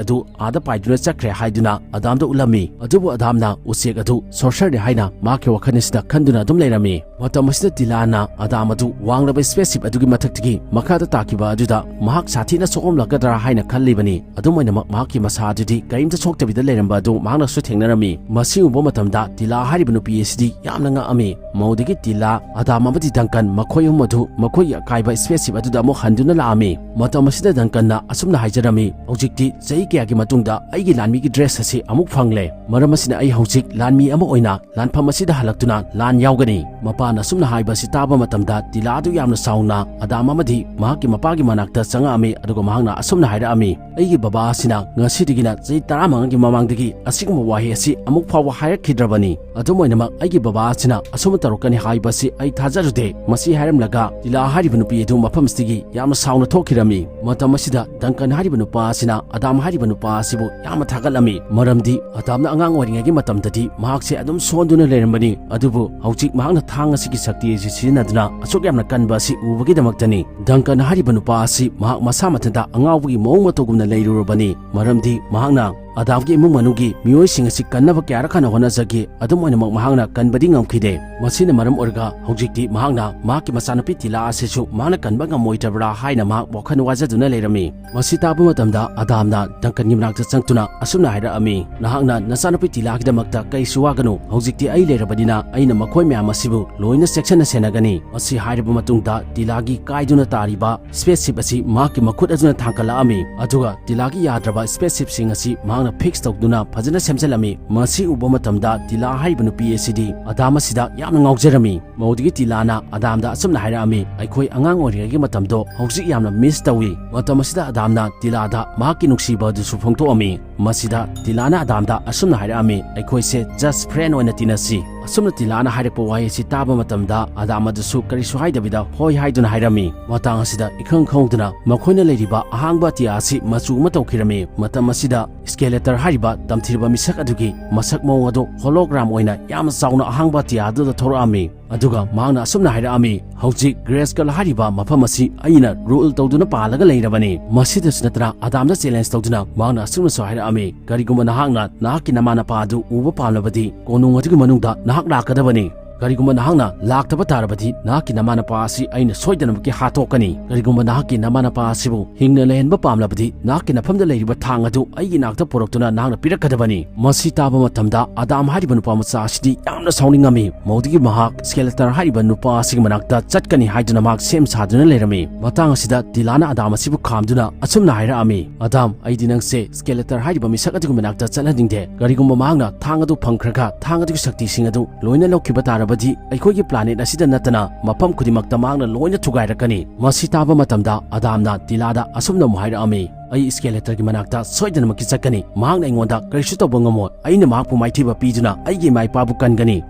ꯑꯗꯨ ꯑꯥꯗ ꯄꯥꯏꯗꯨꯅ ꯆꯠꯈ꯭ꯔꯦ ꯍꯥꯏꯗꯨꯅ ꯑꯗꯥꯝꯗ ꯎꯠꯂꯝꯃꯤ꯫ ꯑꯗꯨꯕꯨ ꯑꯗꯥꯝꯅ ꯎꯆꯦꯛ ꯑꯗꯨ ꯁꯣꯔꯁꯔꯅꯤ ꯍꯥꯏꯅ ꯃꯍꯥꯛꯀꯤ ꯋꯥꯈꯜ ꯑꯁꯤꯗ ꯈꯟꯗꯨꯅ ꯑꯗꯨꯝ ꯂꯩꯔꯝꯃꯤ꯫ ꯃꯇꯝ ꯑꯁꯤꯗ ꯇꯤꯂꯥꯅ ꯑꯗꯥꯝ ꯑꯗꯨ ꯋꯥꯡꯂꯕ ꯁ꯭ꯄꯦꯁꯁꯤꯞ ꯑꯗꯨꯒꯤ ꯃꯊꯛꯇꯒꯤ ꯃꯈꯥꯗ ꯇꯥꯈꯤꯕ ꯑꯗꯨꯗ ꯃꯍꯥꯛ ꯁꯥꯊꯤꯅ ꯁꯣꯛꯂꯝꯂꯒꯗ꯭ꯔꯥ ꯍꯥꯏꯅ ꯈꯜꯂꯤꯕꯅꯤ꯫ ꯑꯗꯨꯝ ꯑꯣꯏꯅꯃꯛ ꯃꯍꯥꯛꯀꯤ ꯃꯁꯥ ꯑꯗꯨꯗꯤ ꯀꯔꯤꯝꯇ ꯁꯣꯛꯇꯕꯤꯗ ꯂꯩꯔꯝꯕ ꯑꯗꯨ ꯃꯍꯥꯛꯅꯁꯨ ꯊꯦꯡꯅꯔꯝꯃꯤ꯫ ꯃꯁꯤ ꯎꯕ ꯃꯇꯝꯗ ꯇꯤꯂꯥ ꯍꯥꯏꯔꯤꯕ ꯅꯨꯄꯤ ꯑꯁꯤꯗꯤ ꯌꯥꯝꯅ ꯉꯛꯑꯝꯃꯤ꯫ ꯃꯗꯨꯗꯒꯤ ꯇꯤꯂꯥ, ꯑꯗꯥꯝ ꯑꯃꯗꯤ ꯗꯪꯀꯟ ꯃꯈꯣꯏ ꯑꯍꯨꯝ ꯑꯗꯨ ꯃꯈꯣꯏꯒꯤ ꯑꯀꯥꯏꯕ ꯁ꯭ꯄꯦꯁꯁꯤꯞ ꯑꯗꯨꯗ ꯑꯃꯨꯛ ꯍꯟꯗꯨꯅ ꯂꯥꯛꯑꯝꯃꯤ꯫ ꯃꯇꯝ ꯑꯁꯤꯗ ꯗꯪꯀꯟꯅ ꯑꯁꯨꯝꯅ ꯍꯥꯏꯖꯔꯝꯃꯤ, "ꯍꯧꯖꯤꯛꯇꯤ ꯆꯍꯤ ꯀꯌꯥꯒꯤ ꯃꯇꯨꯡꯗ ꯑꯩꯒꯤ ꯂꯥꯟꯃꯤꯒꯤ ꯗ꯭ꯔꯦꯁ ꯑꯁꯤ ꯑꯃꯨꯛ ꯐꯪꯂꯦ꯫ ꯃꯔꯝ ꯑꯁꯤꯅ ꯑꯩ ꯍꯧꯖꯤꯛ ꯂꯥꯟꯃꯤ ꯑꯃ ꯑꯣꯏꯅ ꯂꯥꯟꯐꯝ ꯑꯁꯤꯗ ꯍꯜꯂꯛꯇꯨꯅ ꯂꯥꯟ ꯌꯥꯎꯒꯅꯤ"꯫ ꯃꯄꯥꯅ ꯑꯁꯨꯝꯅ ꯍꯥꯏꯕ ꯑꯁꯤ ꯇꯥꯕ ꯃꯇꯝꯗ ꯇꯤꯂꯥ ꯑꯗꯨ ꯌꯥꯝꯅ ꯁꯥꯎꯅ ꯑꯗꯥꯝ ꯑꯃ ꯑꯃꯗꯤ ꯃꯍꯥꯛꯀꯤ ꯃꯄꯥꯒꯤ ꯃꯅꯥꯛꯇ ꯆꯪꯉꯛꯑꯝꯃꯤ, ꯑꯗꯨꯒ ꯃꯍꯥꯛꯅ ꯑꯁꯨꯝꯅ ꯍꯥꯏꯔꯛꯑꯝꯃꯤ, "ꯑꯩꯒꯤ ꯕꯕꯥ ꯑꯁꯤꯅ ꯉꯁꯤꯗꯒꯤꯅ ꯆꯍꯤ ꯇꯔꯥꯃꯉꯥꯒꯤ ꯃꯃꯥꯡꯗꯒꯤ ꯑꯁꯤꯒꯨꯝꯕ ꯋꯥꯍꯩ ꯑꯁꯤ ꯑꯃꯨꯛ ꯐꯥꯎꯕ ꯍꯥꯏꯔꯛꯈꯤꯗ꯭ꯔꯕꯅꯤ꯫ ꯑꯗꯨꯝ ꯑꯣꯏꯅꯃꯛ, ꯑꯩꯒꯤ ꯕꯕꯥ ꯑꯁꯤꯅ ꯑꯁꯨꯝꯅ ꯇꯧꯔꯛꯀꯅꯤ ꯍꯥꯏꯕꯁꯤ ꯑꯩ ꯊꯥꯖꯔꯨꯗꯦ"꯫ ꯃꯁꯤ ꯍꯥꯏꯔꯝꯂꯒ ꯇꯤꯂꯥ ꯍꯥꯏꯔꯤꯕ ꯅꯨꯄꯤ ꯑꯗꯨ ꯃꯐꯝꯁꯤꯗꯒꯤ ꯌꯥꯝꯅ ꯁꯥꯎꯅ ꯊꯣꯛꯈꯤꯔꯝꯃꯤ꯫ ꯃꯇꯝ ꯑꯁꯤꯗ ꯗꯪꯀꯟ ꯍꯥꯏꯔꯤꯕ ꯅꯨꯄꯥ ꯑꯁꯤꯅ ꯑꯗꯥꯝ ꯍꯥꯏꯔꯤꯕ ꯅꯨꯄꯥ ꯑꯁꯤꯕꯨ ꯌꯥꯝꯅ ꯊꯥꯒꯠꯂꯝꯃꯤ, ꯃꯔꯝꯗꯤ ꯑꯗꯥꯝꯅ ꯑꯉꯥꯡ ꯑꯣꯏꯔꯤꯉꯩꯒꯤ ꯃꯇꯝꯗꯗꯤ ꯃꯍꯥꯛꯁꯦ ꯑꯗꯨꯝ ꯁꯣꯟꯗꯨꯅ ꯂꯩꯔꯝꯕꯅꯤ, ꯑꯗꯨꯕꯨ ꯍꯧꯖꯤꯛ ꯃꯍꯥꯛꯅ ꯊꯥꯡ ꯑꯁꯤꯒꯤ ꯁꯛꯇꯤ ꯑꯁꯤ ꯁꯤꯖꯤꯟꯅꯗꯨꯅ ꯑꯁꯨꯛ ꯌꯥꯝꯅ ꯀꯟꯕ ꯑꯁꯤ ꯎꯕꯒꯤꯗꯃꯛꯇꯅꯤ꯫ ꯗꯪꯀꯟ ꯍꯥꯏꯔꯤꯕ ꯅꯨꯄꯥ ꯑꯁꯤ ꯃꯍꯥꯛ ꯃꯁꯥ ꯃꯊꯟꯇ ꯑꯉꯥꯎꯕꯒꯤ ꯃꯑꯣꯡ ꯃꯇꯧꯒꯨꯝꯅ ꯂꯩꯔꯨꯔꯕꯅꯤ, ꯃꯔꯝꯗꯤ ꯃꯍꯥꯛꯅ ꯑꯗꯥꯝꯒꯤ ꯏꯃꯨꯡ ꯃꯅꯨꯡꯒꯤ ꯃꯤꯑꯣꯏꯁꯤꯡ ꯑꯁꯤ ꯀꯟꯅꯕ ꯀꯌꯥꯔꯛ ꯍꯟꯅ ꯍꯣꯠꯅꯖꯈꯤ, ꯑꯗꯨꯝ ꯑꯣꯏꯅꯃꯛ ꯃꯍꯥꯛꯅ ꯀꯟꯕꯗꯤ ꯉꯝꯈꯤꯗꯦ꯫ ꯃꯁꯤꯅ ꯃꯔꯝ ꯑꯣꯏꯔꯒ ꯍꯧꯖꯤꯛꯇꯤ ꯃꯍꯥꯛꯅ ꯃꯍꯥꯛꯀꯤ ꯃꯆꯥꯅꯨꯄꯤ ꯇꯤꯂꯥ ꯑꯁꯤꯁꯨ ꯃꯍꯥꯛꯅ ꯀꯟꯕ ꯉꯝꯃꯣꯏꯗ꯭ꯔꯕ꯭ꯔꯥ ꯍꯥꯏꯅ ꯃꯍꯥꯛ ꯋꯥꯈꯜ ꯋꯥꯖꯗꯨꯅ ꯂꯩꯔꯝꯃꯤ꯫ ꯃꯁꯤ ꯇꯥꯕ ꯃꯇꯝꯗ ꯑꯗꯥꯝꯅ ꯗꯪꯀꯟꯒꯤ ꯃꯅꯥꯛꯇ ꯆꯪꯗꯨꯅ ꯑꯁꯨꯝꯅ ꯍꯥꯏꯔꯛꯑꯝꯃꯤ, "ꯅꯍꯥꯛꯅ ꯅꯆꯥꯅꯨꯄꯤ ꯇꯤꯂꯥꯒꯤꯗꯃꯛꯇ ꯀꯩꯁꯨ ꯋꯥꯒꯅꯨ, ꯍꯧꯖꯤꯛꯇꯤ ꯑꯩ ꯂꯩꯔꯕꯅꯤꯅ ꯑꯩꯅ ꯃꯈꯣꯏ ꯃꯌꯥꯝ ꯑꯁꯤꯕꯨ ꯂꯣꯏꯅ ꯆꯦꯛꯁꯤꯟꯅ ꯁꯦꯟꯅꯒꯅꯤ"꯫ ꯃꯁꯤ ꯍꯥꯏꯔꯕ ꯃꯇꯨꯡꯗ ꯇꯤꯂꯥꯒꯤ ꯀꯥꯏꯗꯨꯅ ꯇꯥꯔꯤꯕ ꯁ꯭ꯄꯦꯁꯁꯤꯞ ꯑꯁꯤ ꯃꯍꯥꯛꯀꯤ ꯃꯈꯨꯠ ꯑꯗꯨꯅ ꯊꯥꯡꯒꯠꯂꯛꯑꯝꯃꯤ, ꯑꯗꯨꯒ ꯇꯤꯂꯥꯒꯤ ꯌꯥꯗ꯭ꯔꯕ ꯁ꯭ꯄꯦꯁꯁꯤꯞꯁꯤꯡ ꯑꯁꯤ ꯃꯍꯥꯛꯅ ꯐꯤꯛꯁ ꯇꯧꯗꯨꯅ ꯐꯖꯅ ꯁꯦꯝꯖꯤꯜꯂꯝꯃꯤ꯫ ꯃꯁꯤ ꯎꯕ ꯃꯇꯝꯗ ꯇꯤꯂꯥ ꯍꯥꯏꯔꯤꯕ ꯅꯨꯄꯤ ꯑꯁꯤꯗꯤ ꯑꯗꯥꯝ ꯑꯁꯤꯗ ꯌꯥꯝꯅ ꯉꯥꯎꯖꯔꯝꯃꯤ꯫ ꯃꯧꯗꯨꯒꯤ ꯇꯤꯂꯥꯅ ꯑꯗꯥꯝꯗ ꯑꯁꯨꯝꯅ ꯍꯥꯏꯔꯛꯑꯝꯃꯤ, "ꯑꯩꯈꯣꯏ ꯑꯉꯥꯡ ꯑꯣꯏꯔꯤꯉꯩꯒꯤ ꯃꯇꯝꯗꯣ ꯍꯧꯖꯤꯛ ꯌꯥꯝꯅ ꯃꯤꯁ ꯇꯧꯏ"꯫ ꯃꯇꯝ ꯑꯁꯤꯗ ꯑꯗꯥꯝꯅ ꯇꯤꯂꯥꯗ ꯃꯍꯥꯛꯀꯤ ꯅꯨꯡꯁꯤꯕ ꯑꯗꯨꯁꯨ ꯐꯣꯡꯗꯣꯛꯑꯝꯃꯤ꯫ ꯃꯁꯤꯗ ꯇꯤꯂꯥꯅ ꯑꯗꯥꯝꯗ ꯑꯁꯨꯝꯅ ꯍꯥꯏꯔꯛꯑꯝꯃꯤ, "ꯑꯩꯈꯣꯏꯁꯦ ꯖꯁ ꯐ꯭ꯔꯦꯟ ꯑꯣꯏꯅ ꯇꯤꯟꯅꯁꯤ"꯫ ꯑꯁꯨꯝꯅ ꯇꯤꯂꯥꯅ ꯍꯥꯏꯔꯛꯄ ꯋꯥꯍꯩ ꯑꯁꯤ ꯇꯥꯕ ꯃꯇꯝꯗ ꯑꯗꯥꯝ ꯑꯗꯨꯁꯨ ꯀꯔꯤꯁꯨ ꯍꯥꯏꯗꯕꯤꯗ ꯍꯣꯏ ꯍꯥꯏꯗꯨꯅ ꯍꯥꯏꯔꯝꯃꯤ꯫ ꯃꯇꯥꯡ ꯑꯁꯤꯗ ꯏꯈꯪ ꯈꯪꯍꯧꯗꯅ ꯃꯈꯣꯏꯅ ꯂꯩꯔꯤꯕ ꯑꯍꯥꯡꯕ ꯑꯇꯤꯌꯥ ꯑꯁꯤ ꯃꯆꯨ ꯑꯃ ꯇꯧꯈꯤꯔꯝꯃꯤ꯫ ꯃꯇꯝ ꯑꯁꯤꯗ ꯁ꯭ꯀꯦꯂꯦꯇꯔ ꯍꯥꯏꯔꯤꯕ ꯇꯝꯊꯤꯔꯕ ꯃꯤꯁꯛ ꯑꯗꯨꯒꯤ ꯃꯁꯛ ꯃꯑꯣꯡ ꯑꯗꯨ ꯍꯣꯂꯣꯒ꯭ꯔꯥꯝ ꯑꯣꯏꯅ ꯌꯥꯝꯅ ꯆꯥꯎꯅ ꯑꯍꯥꯡꯕ ꯑꯇꯤꯌꯥ ꯑꯗꯨꯗ ꯊꯣꯔꯛꯑꯝꯃꯤ꯫ ꯑꯗꯨꯒ ꯃꯍꯥꯛꯅ ꯑꯁꯨꯝꯅ ꯍꯥꯏꯔꯛꯑꯝꯃꯤ, "ꯍꯧꯖꯤꯛ ꯒ꯭ꯔꯦꯁꯀꯜ ꯍꯥꯏꯔꯤꯕ ꯃꯐꯝ ꯑꯁꯤ ꯑꯩꯅ ꯔꯨꯜ ꯇꯧꯗꯨꯅ ꯄꯥꯜꯂꯒ ꯂꯩꯔꯕꯅꯤ"꯫ ꯃꯁꯤꯗꯁꯨ ꯅꯠꯇꯅ ꯑꯗꯥꯝꯗ ꯆꯦꯂꯦꯟꯖ ꯇꯧꯗꯨꯅ ꯃꯍꯥꯛꯅ ꯑꯁꯨꯝꯅꯁꯨ ꯍꯥꯏꯔꯛꯑꯝꯃꯤ, "ꯀꯔꯤꯒꯨꯝꯕ ꯅꯍꯥꯛꯅ ꯅꯍꯥꯛꯀꯤ ꯅꯃꯥ ꯅꯄꯥ ꯑꯗꯨ ꯎꯕ ꯄꯥꯝꯂꯕꯗꯤ ꯀꯣꯅꯨꯡ ꯑꯗꯨꯒꯤ ꯃꯅꯨꯡꯗ ꯅꯍꯥꯛ ꯂꯥꯛꯀꯗꯕꯅꯤ꯫ ꯀꯔꯤꯒꯨꯝꯕ ꯅꯍꯥꯛꯅ ꯂꯥꯛꯇꯕ ꯇꯥꯔꯕꯗꯤ ꯅꯍꯥꯛꯀꯤ ꯅꯃꯥ ꯅꯄꯥ ꯑꯁꯤ ꯑꯩꯅ ꯁꯣꯏꯗꯅꯃꯛꯀꯤ ꯍꯥꯠꯇꯣꯛꯀꯅꯤ꯫ ꯀꯔꯤꯒꯨꯝꯕ ꯅꯍꯥꯛꯀꯤ ꯅꯃꯥ ꯅꯄꯥ ꯑꯁꯤꯕꯨ ꯍꯤꯡꯅ ꯂꯩꯍꯟꯕ ꯄꯥꯝꯂꯕꯗꯤ ꯅꯍꯥꯛꯀꯤ ꯅꯐꯝꯗ ꯂꯩꯔꯤꯕ ꯊꯥꯡ ꯑꯗꯨ ꯑꯩꯒꯤ ꯅꯥꯛꯇ ꯄꯨꯔꯛꯇꯨꯅ ꯅꯍꯥꯛꯅ ꯄꯤꯔꯛꯀꯗꯕꯅꯤ"꯫ ꯃꯁꯤ ꯇꯥꯕ ꯃꯇꯝꯗ ꯑꯗꯥꯝ ꯍꯥꯏꯔꯤꯕ ꯅꯨꯄꯥ ꯃꯆꯥ ꯑꯁꯤꯗꯤ ꯌꯥꯝꯅ ꯁꯥꯎꯅꯤꯡꯉꯝꯃꯤ꯫ ꯃꯧꯗꯨꯒꯤ ꯃꯍꯥꯛ ꯁ꯭ꯀꯦꯂꯦꯇꯔ ꯍꯥꯏꯔꯤꯕ ꯅꯨꯄꯥ ꯑꯁꯤꯒꯤ ꯃꯅꯥꯛꯇ ꯆꯠꯀꯅꯤ ꯍꯥꯏꯗꯨꯅ ꯃꯍꯥꯛ ꯁꯦꯝ ꯁꯥꯗꯨꯅ ꯂꯩꯔꯝꯃꯤ꯫ ꯃꯇꯥꯡ ꯑꯁꯤꯗ ꯇꯤꯂꯥꯅ ꯑꯗꯥꯝ ꯑꯁꯤꯕꯨ ꯈꯥꯝꯗꯨꯅ ꯑꯁꯨꯝꯅ ꯍꯥꯏꯔꯛꯑꯝꯃꯤ, "ꯑꯗꯥꯝ, ꯑꯩꯗꯤ ꯅꯪꯁꯦ ꯁ꯭ꯀꯦꯂꯦꯇꯔ ꯍꯥꯏꯔꯤꯕ ꯃꯤꯁꯛ ꯑꯗꯨꯒꯤ ꯃꯅꯥꯛꯇ ꯆꯠꯍꯟꯅꯤꯡꯗꯦ꯫ ꯀꯔꯤꯒꯨꯝꯕ ꯃꯍꯥꯛꯅ ꯊꯥꯡ ꯑꯗꯨ ꯐꯪꯈ꯭ꯔꯒ ꯊꯥꯡ ꯑꯗꯨꯒꯤ ꯁꯛꯇꯤꯁꯤꯡ ꯑꯗꯨ ꯂꯣꯏꯅ ꯂꯧꯈꯤꯕ ꯇꯥꯔꯕꯗꯤ ꯇꯥꯔꯕꯗꯤ ꯑꯩꯈꯣꯏꯒꯤ planet ꯑꯁꯤꯗ ꯅꯠꯇꯅ ꯃꯐꯝ ꯈꯨꯗꯤꯡꯃꯛꯇ ꯃꯍꯥꯛꯅ ꯂꯣꯏꯅ ꯊꯨꯒꯥꯏꯔꯛꯀꯅꯤ꯫ ꯃꯁꯤ ꯇꯥꯕ ꯃꯇꯝꯗ ꯑꯗꯥꯝꯅ ꯇꯤꯂꯥꯗ ꯑꯁꯨꯝꯅ ꯑꯃꯨꯛ ꯍꯥꯏꯔꯛꯑꯝꯃꯤ, "ꯑꯩ Skeletorꯒꯤ ꯃꯅꯥꯛꯇ ꯁꯣꯏꯗꯅꯃꯛꯀꯤ ꯆꯠꯀꯅꯤ꯫ ꯃꯍꯥꯛꯅ ꯑꯩꯉꯣꯟꯗ ꯀꯔꯤꯁꯨ ꯇꯧꯕ ꯉꯝꯃꯣꯏ꯫ ꯑꯩꯅ ꯃꯍꯥꯛꯄꯨ ꯃꯥꯏꯊꯤꯕ ꯄꯤꯗꯨꯅ ꯑꯩꯒꯤ ꯏꯃꯥ ꯏꯄꯥꯕꯨ ꯀꯟꯒꯅꯤ꯫"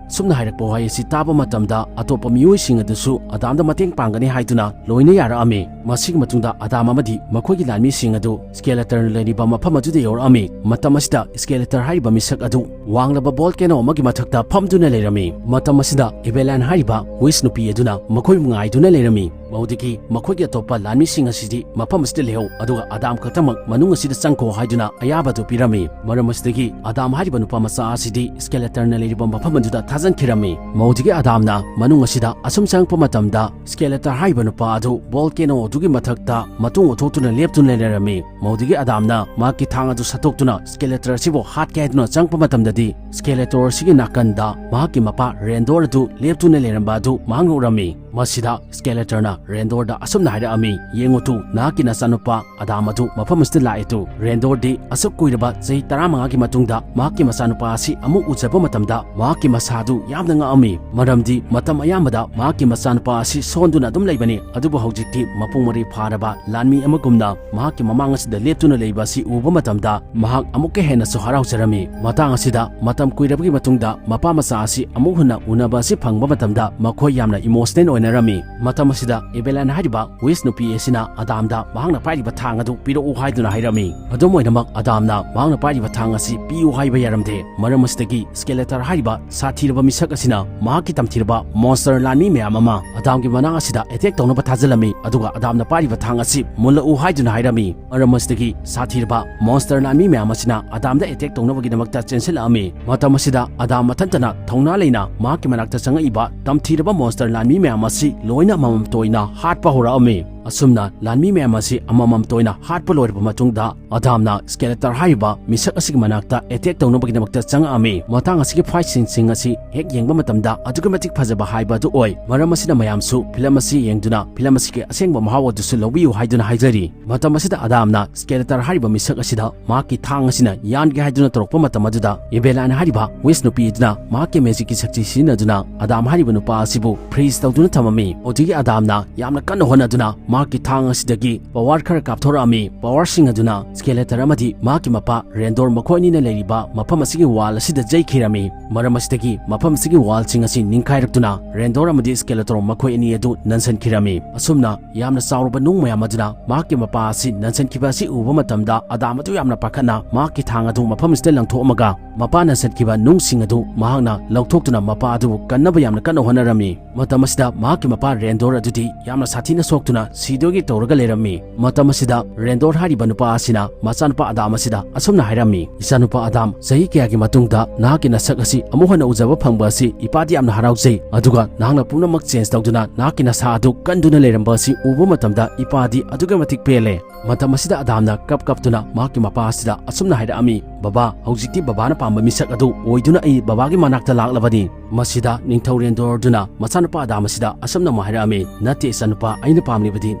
ꯁꯨꯝꯅ ꯍꯥꯏꯔꯛꯄ ꯋꯥꯍꯩ ꯑꯁꯤ ꯇꯥꯕ ꯃꯇꯝꯗ ꯑꯇꯣꯞꯄ ꯃꯤꯑꯣꯏꯁꯤꯡ ꯑꯗꯨꯁꯨ ꯑꯗꯥꯝꯗ ꯃꯇꯦꯡ ꯄꯥꯡꯒꯅꯤ ꯍꯥꯏꯗꯨꯅ ꯂꯣꯏꯅ ꯌꯥꯔꯛꯑꯝꯃꯤ꯫ ꯃꯁꯤꯒꯤ ꯃꯇꯨꯡꯗ ꯑꯗꯥꯝ ꯑꯃꯗꯤ ꯃꯈꯣꯏꯒꯤ ꯂꯥꯟꯃꯤꯁꯤꯡ ꯑꯗꯨ Skeletorꯅ ꯂꯩꯔꯤꯕ ꯃꯐꯝ ꯑꯗꯨꯗ ꯌꯧꯔꯛꯑꯝꯃꯤ꯫ ꯃꯇꯝ ꯑꯁꯤꯗ Skeletor ꯍꯥꯏꯔꯤꯕ ꯃꯤꯁꯛ ꯑꯗꯨ ꯋꯥꯡꯂꯕ volcano ꯑꯃꯒꯤ ꯃꯊꯛꯇ ꯐꯝꯗꯨꯅ ꯂꯩꯔꯝꯃꯤ꯫ ꯃꯇꯝ ꯑꯁꯤꯗ Evelyn ꯍꯥꯏꯔꯤꯕ witch ꯅꯨꯄꯤ ꯑꯗꯨꯅ ꯃꯈꯣꯏꯕꯨ ꯉꯥꯏꯗꯨꯅ ꯂꯩꯔꯝꯃꯤ꯫ ꯃꯗꯨꯗꯒꯤ ꯃꯈꯣꯏꯒꯤ ꯑꯇꯣꯞꯄ ꯂꯥꯟꯃꯤꯁꯤꯡ ꯑꯁꯤꯗꯤ ꯃꯐꯝ ꯑꯁꯤꯗ ꯂꯩꯍꯧ, ꯑꯗꯨꯒ ꯑꯗꯥꯝ ꯈꯛꯇꯃꯛ ꯃꯅꯨꯡ ꯑꯁꯤꯗ ꯆꯪꯈꯣ ꯍꯥꯏꯗꯨꯅ ꯑꯌꯥꯕ ꯑꯗꯨ ꯄꯤꯔꯝꯃꯤ꯫ ꯃꯔꯝ ꯑꯁꯤꯗꯒꯤ ꯑꯗꯥꯝ ꯍꯥꯏꯔꯤꯕ ꯅꯨꯄꯥ ꯃꯆꯥ ꯑꯁꯤꯗꯤ Skeletorꯅ ꯂꯩꯔꯤꯕ ꯃꯐꯝ ꯑꯗꯨꯗ ꯊꯥꯖꯤꯟꯈꯤꯔꯝꯃꯤ꯫ ꯃꯗꯨꯗꯒꯤ ꯑꯗꯥꯝꯅ ꯃꯅꯨꯡ ꯑꯁꯤꯗ ꯑꯁꯨꯝ ꯆꯪꯉꯛꯄ ꯃꯇꯝꯗ Skeletor ꯍꯥꯏꯔꯤꯕ ꯅꯨꯄꯥ ꯑꯗꯨ volcano ꯑꯗꯨꯒꯤ ꯃꯊꯛꯇ ꯃꯇꯣꯡ ꯑꯣꯊꯣꯛꯇꯨꯅ ꯂꯦꯞꯇꯨꯅ ꯂꯩꯔꯝꯃꯤ꯫ ꯃꯗꯨꯗꯒꯤ ꯑꯗꯥꯝꯅ ꯃꯍꯥꯛꯀꯤ ꯊꯥꯡ ꯑꯗꯨ ꯁꯠꯇꯣꯛꯇꯨꯅ Skeletor ꯑꯁꯤꯕꯨ ꯍꯥꯠꯀꯦ ꯍꯥꯏꯗꯨꯅ ꯆꯪꯉꯛꯄ ꯃꯇꯝꯗꯗꯤ Skeletor ꯑꯁꯤꯒꯤ ꯅꯥꯀꯟꯗ ꯃꯍꯥꯛꯀꯤ ꯃꯄꯥ Rendor ꯑꯗꯨ ꯂꯦꯞꯇꯨꯅ ꯂꯩꯔꯝꯕ ꯑꯗꯨ ꯃꯍꯥꯛꯅ ꯎꯔꯝꯃꯤ꯫ ꯃꯁꯤꯗ Skeletorꯅ Rendorꯗ ꯑꯁꯨꯝꯅ ꯍꯥꯏꯔꯛꯑꯝꯃꯤ, "ꯌꯦꯡꯉꯨ ꯇꯨ, ꯅꯍꯥꯛꯀꯤ ꯅꯆꯥꯅꯨꯄꯥ ꯑꯗꯥꯝ ꯑꯗꯨ ꯃꯐꯝ ꯑꯁꯤꯗ ꯂꯥꯛꯑꯦ ꯇꯨ꯫" Rendorꯗꯤ ꯑꯁꯨꯛ ꯀꯨꯏꯔꯕ ꯆꯍꯤ ꯇꯔꯥꯃꯉꯥꯒꯤ ꯃꯇꯨꯡꯗ ꯃꯍꯥꯛꯀꯤ ꯃꯆꯥꯅꯨꯄꯥ ꯑꯁꯤ ꯑꯃꯨꯛ ꯎꯖꯕ ꯃꯇꯝꯗ ꯃꯍꯥꯛꯀꯤ ꯃꯁꯥꯗꯨ ꯌꯥꯝꯅ ꯉꯛꯑꯝꯃꯤ, ꯃꯔꯝꯗꯤ ꯃꯇꯝ ꯑꯌꯥꯝꯕꯗ ꯃꯍꯥꯛꯀꯤ ꯃꯆꯥꯅꯨꯄꯥ ꯑꯁꯤ ꯁꯣꯟꯗꯨꯅ ꯑꯗꯨꯝ ꯂꯩꯕꯅꯤ꯫ ꯑꯗꯨꯕꯨ ꯍꯧꯖꯤꯛꯇꯤ ꯃꯄꯨꯡ ꯃꯔꯩ ꯐꯥꯔꯕ ꯂꯥꯟꯃꯤ ꯑꯃꯒꯨꯝꯅ ꯃꯍꯥꯛꯀꯤ ꯃꯃꯥꯡ ꯑꯁꯤꯗ ꯂꯦꯞꯇꯨꯅ ꯂꯩꯕ ꯑꯁꯤ ꯎꯕ ꯃꯇꯝꯗ ꯃꯍꯥꯛ ꯑꯃꯨꯛꯀ ꯍꯦꯟꯅꯁꯨ ꯍꯔꯥꯎꯖꯔꯝꯃꯤ꯫ ꯃꯇꯥꯡ ꯑꯁꯤꯗ ꯃꯇꯝ ꯀꯨꯏꯔꯕꯒꯤ ꯃꯇꯨꯡꯗ ꯃꯄꯥ ꯃꯆꯥ ꯑꯁꯤ ꯑꯃꯨꯛ ꯍꯟꯅ ꯎꯅꯕ ꯑꯁꯤ ꯐꯪꯕ ꯃꯇꯝꯗ ꯃꯈꯣꯏ ꯌꯥꯝꯅ emotional ꯑꯣꯏꯅꯔꯝꯃꯤ꯫ ꯃꯇꯝ ꯑꯁꯤꯗ Evelyn ꯍꯥꯏꯔꯤꯕ witch ꯅꯨꯄꯤ ꯑꯁꯤꯅ ꯑꯗꯥꯝꯗ ꯃꯍꯥꯛꯅ ꯄꯥꯏꯔꯤꯕ ꯊꯥꯡ ꯑꯗꯨ ꯄꯤꯔꯛꯎ ꯍꯥꯏꯗꯨꯅ ꯍꯥꯏꯔꯝꯃꯤ꯫ ꯑꯗꯨꯝ ꯑꯣꯏꯅꯃꯛ, ꯑꯗꯥꯝꯅ ꯃꯍꯥꯛꯅ ꯄꯥꯏꯔꯤꯕ ꯊꯥꯡ ꯑꯁꯤ ꯄꯤꯌꯨ ꯍꯥꯏꯕ ꯌꯥꯔꯝꯗꯦ꯫ ꯃꯔꯝ ꯑꯁꯤꯗꯒꯤ Skeletor ꯍꯥꯏꯔꯤꯕ ꯁꯥꯊꯤꯔꯕ ꯃꯤꯁꯛ ꯑꯁꯤꯅ ꯃꯍꯥꯛꯀꯤ ꯇꯝꯊꯤꯔꯕ monster ꯂꯥꯟꯃꯤ ꯃꯌꯥꯝ ꯑꯃ ꯑꯗꯥꯝꯒꯤ ꯃꯅꯥꯛ ꯑꯁꯤꯗ attack ꯇꯧꯅꯕ ꯊꯥꯖꯤꯜꯂꯝꯃꯤ, ꯑꯗꯨꯒ ꯑꯗꯥꯝꯅ ꯄꯥꯏꯔꯤꯕ ꯊꯥꯡ ꯑꯁꯤ ꯃꯨꯜꯂꯛꯎ ꯍꯥꯏꯗꯨꯅ ꯍꯥꯏꯔꯝꯃꯤ꯫ ꯃꯔꯝ ꯑꯁꯤꯗꯒꯤ ꯁꯥꯊꯤꯔꯕ monster ꯂꯥꯟꯃꯤ ꯃꯌꯥꯝ ꯑꯁꯤꯅ ꯑꯗꯥꯝꯗ attack ꯇꯧꯅꯕꯒꯤꯗꯃꯛꯇ ꯆꯦꯟꯁꯤꯜꯂꯛꯑꯝꯃꯤ꯫ ꯃꯇꯝ ꯑꯁꯤꯗ ꯑꯗꯥꯝ ꯃꯊꯟꯇꯅ ꯊꯧꯅꯥ ꯂꯩꯅ ꯃꯍꯥꯛꯀꯤ ꯃꯅꯥꯛꯇ ꯆꯪꯉꯛꯏꯕ ꯇꯝꯊꯤꯔꯕ monster ꯂꯥꯟꯃꯤ ꯃꯌꯥꯝ ꯑꯁꯤ ꯂꯣꯏꯅ ꯃꯃꯝꯇꯣꯏꯅ ꯍꯥꯠꯄ ꯍꯧꯔꯛꯑꯝꯃꯤ꯫ ꯑꯁꯨꯝꯅ ꯂꯥꯟꯃꯤ ꯃꯌꯥꯝ ꯑꯁꯤ ꯑꯃꯃꯝꯇ ꯑꯣꯏꯅ ꯍꯥꯠꯄ ꯂꯣꯏꯔꯕ ꯃꯇꯨꯡꯗ, ꯑꯗꯥꯝꯅ ꯁ꯭ꯀꯦꯂꯦꯇꯔ ꯍꯥꯏꯔꯤꯕ ꯃꯤꯁꯛ ꯑꯁꯤꯒꯤ ꯃꯅꯥꯛꯇ ꯑꯦꯇꯦꯛ ꯇꯧꯅꯕꯒꯤꯗꯃꯛꯇ ꯆꯪꯉꯛꯑꯝꯃꯤ꯫ ꯃꯇꯥꯡ ꯑꯁꯤꯒꯤ ꯐꯥꯏꯠ ꯁꯤꯟꯁꯤꯡ ꯑꯁꯤ ꯍꯦꯛ ꯌꯦꯡꯕ ꯃꯇꯝꯗ ꯑꯗꯨꯛꯀꯤ ꯃꯇꯤꯛ ꯐꯖꯕ ꯍꯥꯏꯕ ꯑꯗꯨ ꯑꯣꯏ꯫ ꯃꯔꯝ ꯑꯁꯤꯅ ꯃꯌꯥꯝꯁꯨ ꯐꯤꯂꯝ ꯑꯁꯤ ꯌꯦꯡꯗꯨꯅ ꯐꯤꯂꯝ ꯑꯁꯤꯒꯤ ꯑꯁꯦꯡꯕ ꯃꯍꯥꯎ ꯑꯗꯨꯁꯨ ꯂꯧꯕꯤꯌꯨ ꯍꯥꯏꯗꯨꯅ ꯍꯥꯏꯖꯔꯤ꯫ ꯃꯇꯝ ꯑꯁꯤꯗ ꯑꯗꯥꯝꯅ ꯁ꯭ꯀꯦꯂꯦꯇꯔ ꯍꯥꯏꯔꯤꯕ ꯃꯤꯁꯛ ꯑꯁꯤꯗ ꯃꯍꯥꯛꯀꯤ ꯊꯥꯡ ꯑꯁꯤꯅ ꯌꯥꯟꯒꯦ ꯍꯥꯏꯗꯨꯅ ꯇꯧꯔꯛꯄ ꯃꯇꯝ ꯑꯗꯨꯗ, ꯏꯕꯦꯂꯥꯏꯟ ꯍꯥꯏꯔꯤꯕ ꯋꯤꯁ ꯅꯨꯄꯤ ꯑꯗꯨꯅ ꯃꯍꯥꯛꯀꯤ ꯃꯦꯖꯤꯛꯀꯤ ꯁꯛꯇꯤ ꯁꯤꯖꯤꯟꯅꯗꯨꯅ ꯑꯗꯥꯝ ꯍꯥꯏꯔꯤꯕ ꯅꯨꯄꯥ ꯑꯁꯤꯕꯨ ꯐ꯭ꯔꯤꯖ ꯇꯧꯗꯨꯅ ꯊꯝꯃꯝꯃꯤ꯫ ꯑꯗꯨꯗꯒꯤ ꯑꯗꯥꯝꯅ ꯌꯥꯝꯅ ꯀꯟꯅ ꯍꯣꯠꯅꯗꯨꯅ ꯃꯍꯥꯛꯀꯤ ꯊꯥꯡ ꯑꯁꯤꯗꯒꯤ ꯄꯋꯥꯔ ꯈꯔ ꯀꯥꯞꯊꯣꯔꯛꯑꯝꯃꯤ꯫ ꯄꯋꯥꯔꯁꯤꯡ ꯑꯗꯨꯅ ꯁ꯭ꯀꯦꯂꯦꯇꯔ ꯑꯃꯗꯤ ꯃꯍꯥꯛꯀꯤ ꯃꯄꯥ ꯔꯦꯟꯗꯣꯔ ꯃꯈꯣꯏ ꯑꯅꯤꯅ ꯂꯩꯔꯤꯕ ꯃꯐꯝ ꯑꯁꯤꯒꯤ ꯋꯥꯜ ꯑꯁꯤꯗ ꯌꯩꯈꯤꯔꯝꯃꯤ꯫ ꯃꯔꯝ ꯑꯁꯤꯗꯒꯤ ꯃꯐꯝ ꯑꯁꯤꯒꯤ ꯋꯥꯜꯁꯤꯡ ꯑꯁꯤ ꯅꯤꯡꯈꯥꯏꯔꯛꯇꯨꯅ ꯔꯦꯟꯗꯣꯔ ꯑꯃꯗꯤ ꯁ꯭ꯀꯦꯂꯦꯇꯣꯔ ꯃꯈꯣꯏ ꯑꯅꯤ ꯑꯗꯨ ꯅꯟꯁꯟꯈꯤꯔꯝꯃꯤ꯫ ꯑꯁꯨꯝꯅ ꯌꯥꯝꯅ ꯆꯥꯎꯔꯕ ꯅꯨꯡ ꯃꯌꯥꯝ ꯑꯗꯨꯅ ꯃꯍꯥꯛꯀꯤ ꯃꯄꯥ ꯑꯁꯤ ꯅꯟꯁꯟꯈꯤꯕ ꯑꯁꯤ ꯎꯕ ꯃꯇꯝꯗ, ꯑꯗꯥꯝ ꯑꯗꯨ ꯌꯥꯝꯅ ꯄꯥꯈꯠꯅ ꯃꯍꯥꯛꯀꯤ ꯊꯥꯡ ꯑꯗꯨ ꯃꯐꯝ ꯑꯁꯤꯗ ꯂꯪꯊꯣꯛꯑꯝꯃꯒ, ꯃꯄꯥ ꯅꯟꯁꯟꯈꯤꯕ ꯅꯨꯡꯁꯤꯡ ꯑꯗꯨ ꯃꯍꯥꯛꯅ ꯂꯧꯊꯣꯛꯇꯨꯅ ꯃꯄꯥ ꯑꯗꯨꯕꯨ ꯀꯟꯅꯕ ꯌꯥꯝꯅ ꯀꯟꯅ ꯍꯣꯠꯅꯔꯝꯃꯤ꯫ ꯃꯇꯝ ꯑꯁꯤꯗ ꯃꯍꯥꯛꯀꯤ ꯃꯄꯥ ꯔꯦꯟꯗꯣꯔ ꯑꯗꯨꯗꯤ ꯌꯥꯝꯅ ꯁꯥꯊꯤꯅ ꯁꯣꯛꯇꯨꯅ ꯁꯤꯗꯣꯏꯒꯤ ꯇꯧꯔꯒ ꯂꯩꯔꯝꯃꯤ꯫ ꯃꯇꯝ ꯑꯁꯤꯗ ꯔꯦꯟꯗꯣꯔ ꯍꯥꯏꯔꯤꯕ ꯅꯨꯄꯥ ꯑꯁꯤꯅ ꯃꯆꯥꯅꯨꯄꯥ ꯑꯗꯥꯝ ꯑꯁꯤꯗ ꯑꯁꯨꯝꯅ ꯍꯥꯏꯔꯝꯃꯤ, "ꯏꯆꯥꯅꯨꯄꯥ ꯑꯗꯥꯝ, ꯆꯍꯤ ꯀꯌꯥꯒꯤ ꯃꯇꯨꯡꯗ ꯅꯍꯥꯛꯀꯤ ꯅꯁꯛ ꯑꯁꯤ ꯑꯃꯨꯛ ꯍꯟꯅ ꯎꯖꯕ ꯐꯪꯕ ꯑꯁꯤ ꯏꯄꯥꯗꯤ ꯌꯥꯝꯅ ꯍꯔꯥꯎꯖꯩ꯫ ꯑꯗꯨꯒ ꯅꯍꯥꯛꯅ ꯄꯨꯝꯅꯃꯛ ꯆꯦꯟꯖ ꯇꯧꯗꯨꯅ ꯅꯍꯥꯛꯀꯤ ꯅꯁꯥ ꯑꯗꯨ ꯀꯟꯗꯨꯅ ꯂꯩꯔꯝꯕ ꯑꯁꯤ ꯎꯕ ꯃꯇꯝꯗ ꯏꯄꯥꯗꯤ ꯑꯗꯨꯛꯀꯤ ꯃꯇꯤꯛ ꯄꯦꯜꯂꯦ꯫" ꯃꯇꯝ ꯑꯁꯤꯗ ꯑꯗꯥꯝꯅ ꯀꯞ ꯀꯞꯇꯨꯅ ꯃꯍꯥꯛꯀꯤ ꯃꯄꯥ ꯑꯁꯤꯗ ꯑꯁꯨꯝꯅ ꯍꯥꯏꯔꯛꯑꯝꯃꯤ, "ꯕꯕꯥ, ꯍꯧꯖꯤꯛꯇꯤ ꯕꯕꯥꯅ ꯄꯥꯝꯕ ꯃꯤꯁꯛ ꯑꯗꯨ ꯑꯣꯏꯗꯨꯅ ꯑꯩ ꯕꯕꯥꯒꯤ ꯃꯅꯥꯛꯇ ꯂꯥꯛꯂꯕꯅꯤ꯫" ꯃꯁꯤꯗ ꯅꯤꯡꯊꯧ ꯔꯦꯟꯗꯣꯔꯗꯨꯅ ꯃꯆꯥꯅꯨꯄꯥ ꯑꯗꯥꯝ ꯑꯁꯤꯗ ꯑꯁꯨꯝꯅ ꯑꯃꯨꯛ ꯍꯥꯏꯔꯛꯑꯝꯃꯤ, "ꯅꯠꯇꯦ ꯏꯆꯥꯅꯨꯄꯥ, ꯑꯩꯅ ꯄꯥꯝꯂꯤꯕꯗꯤ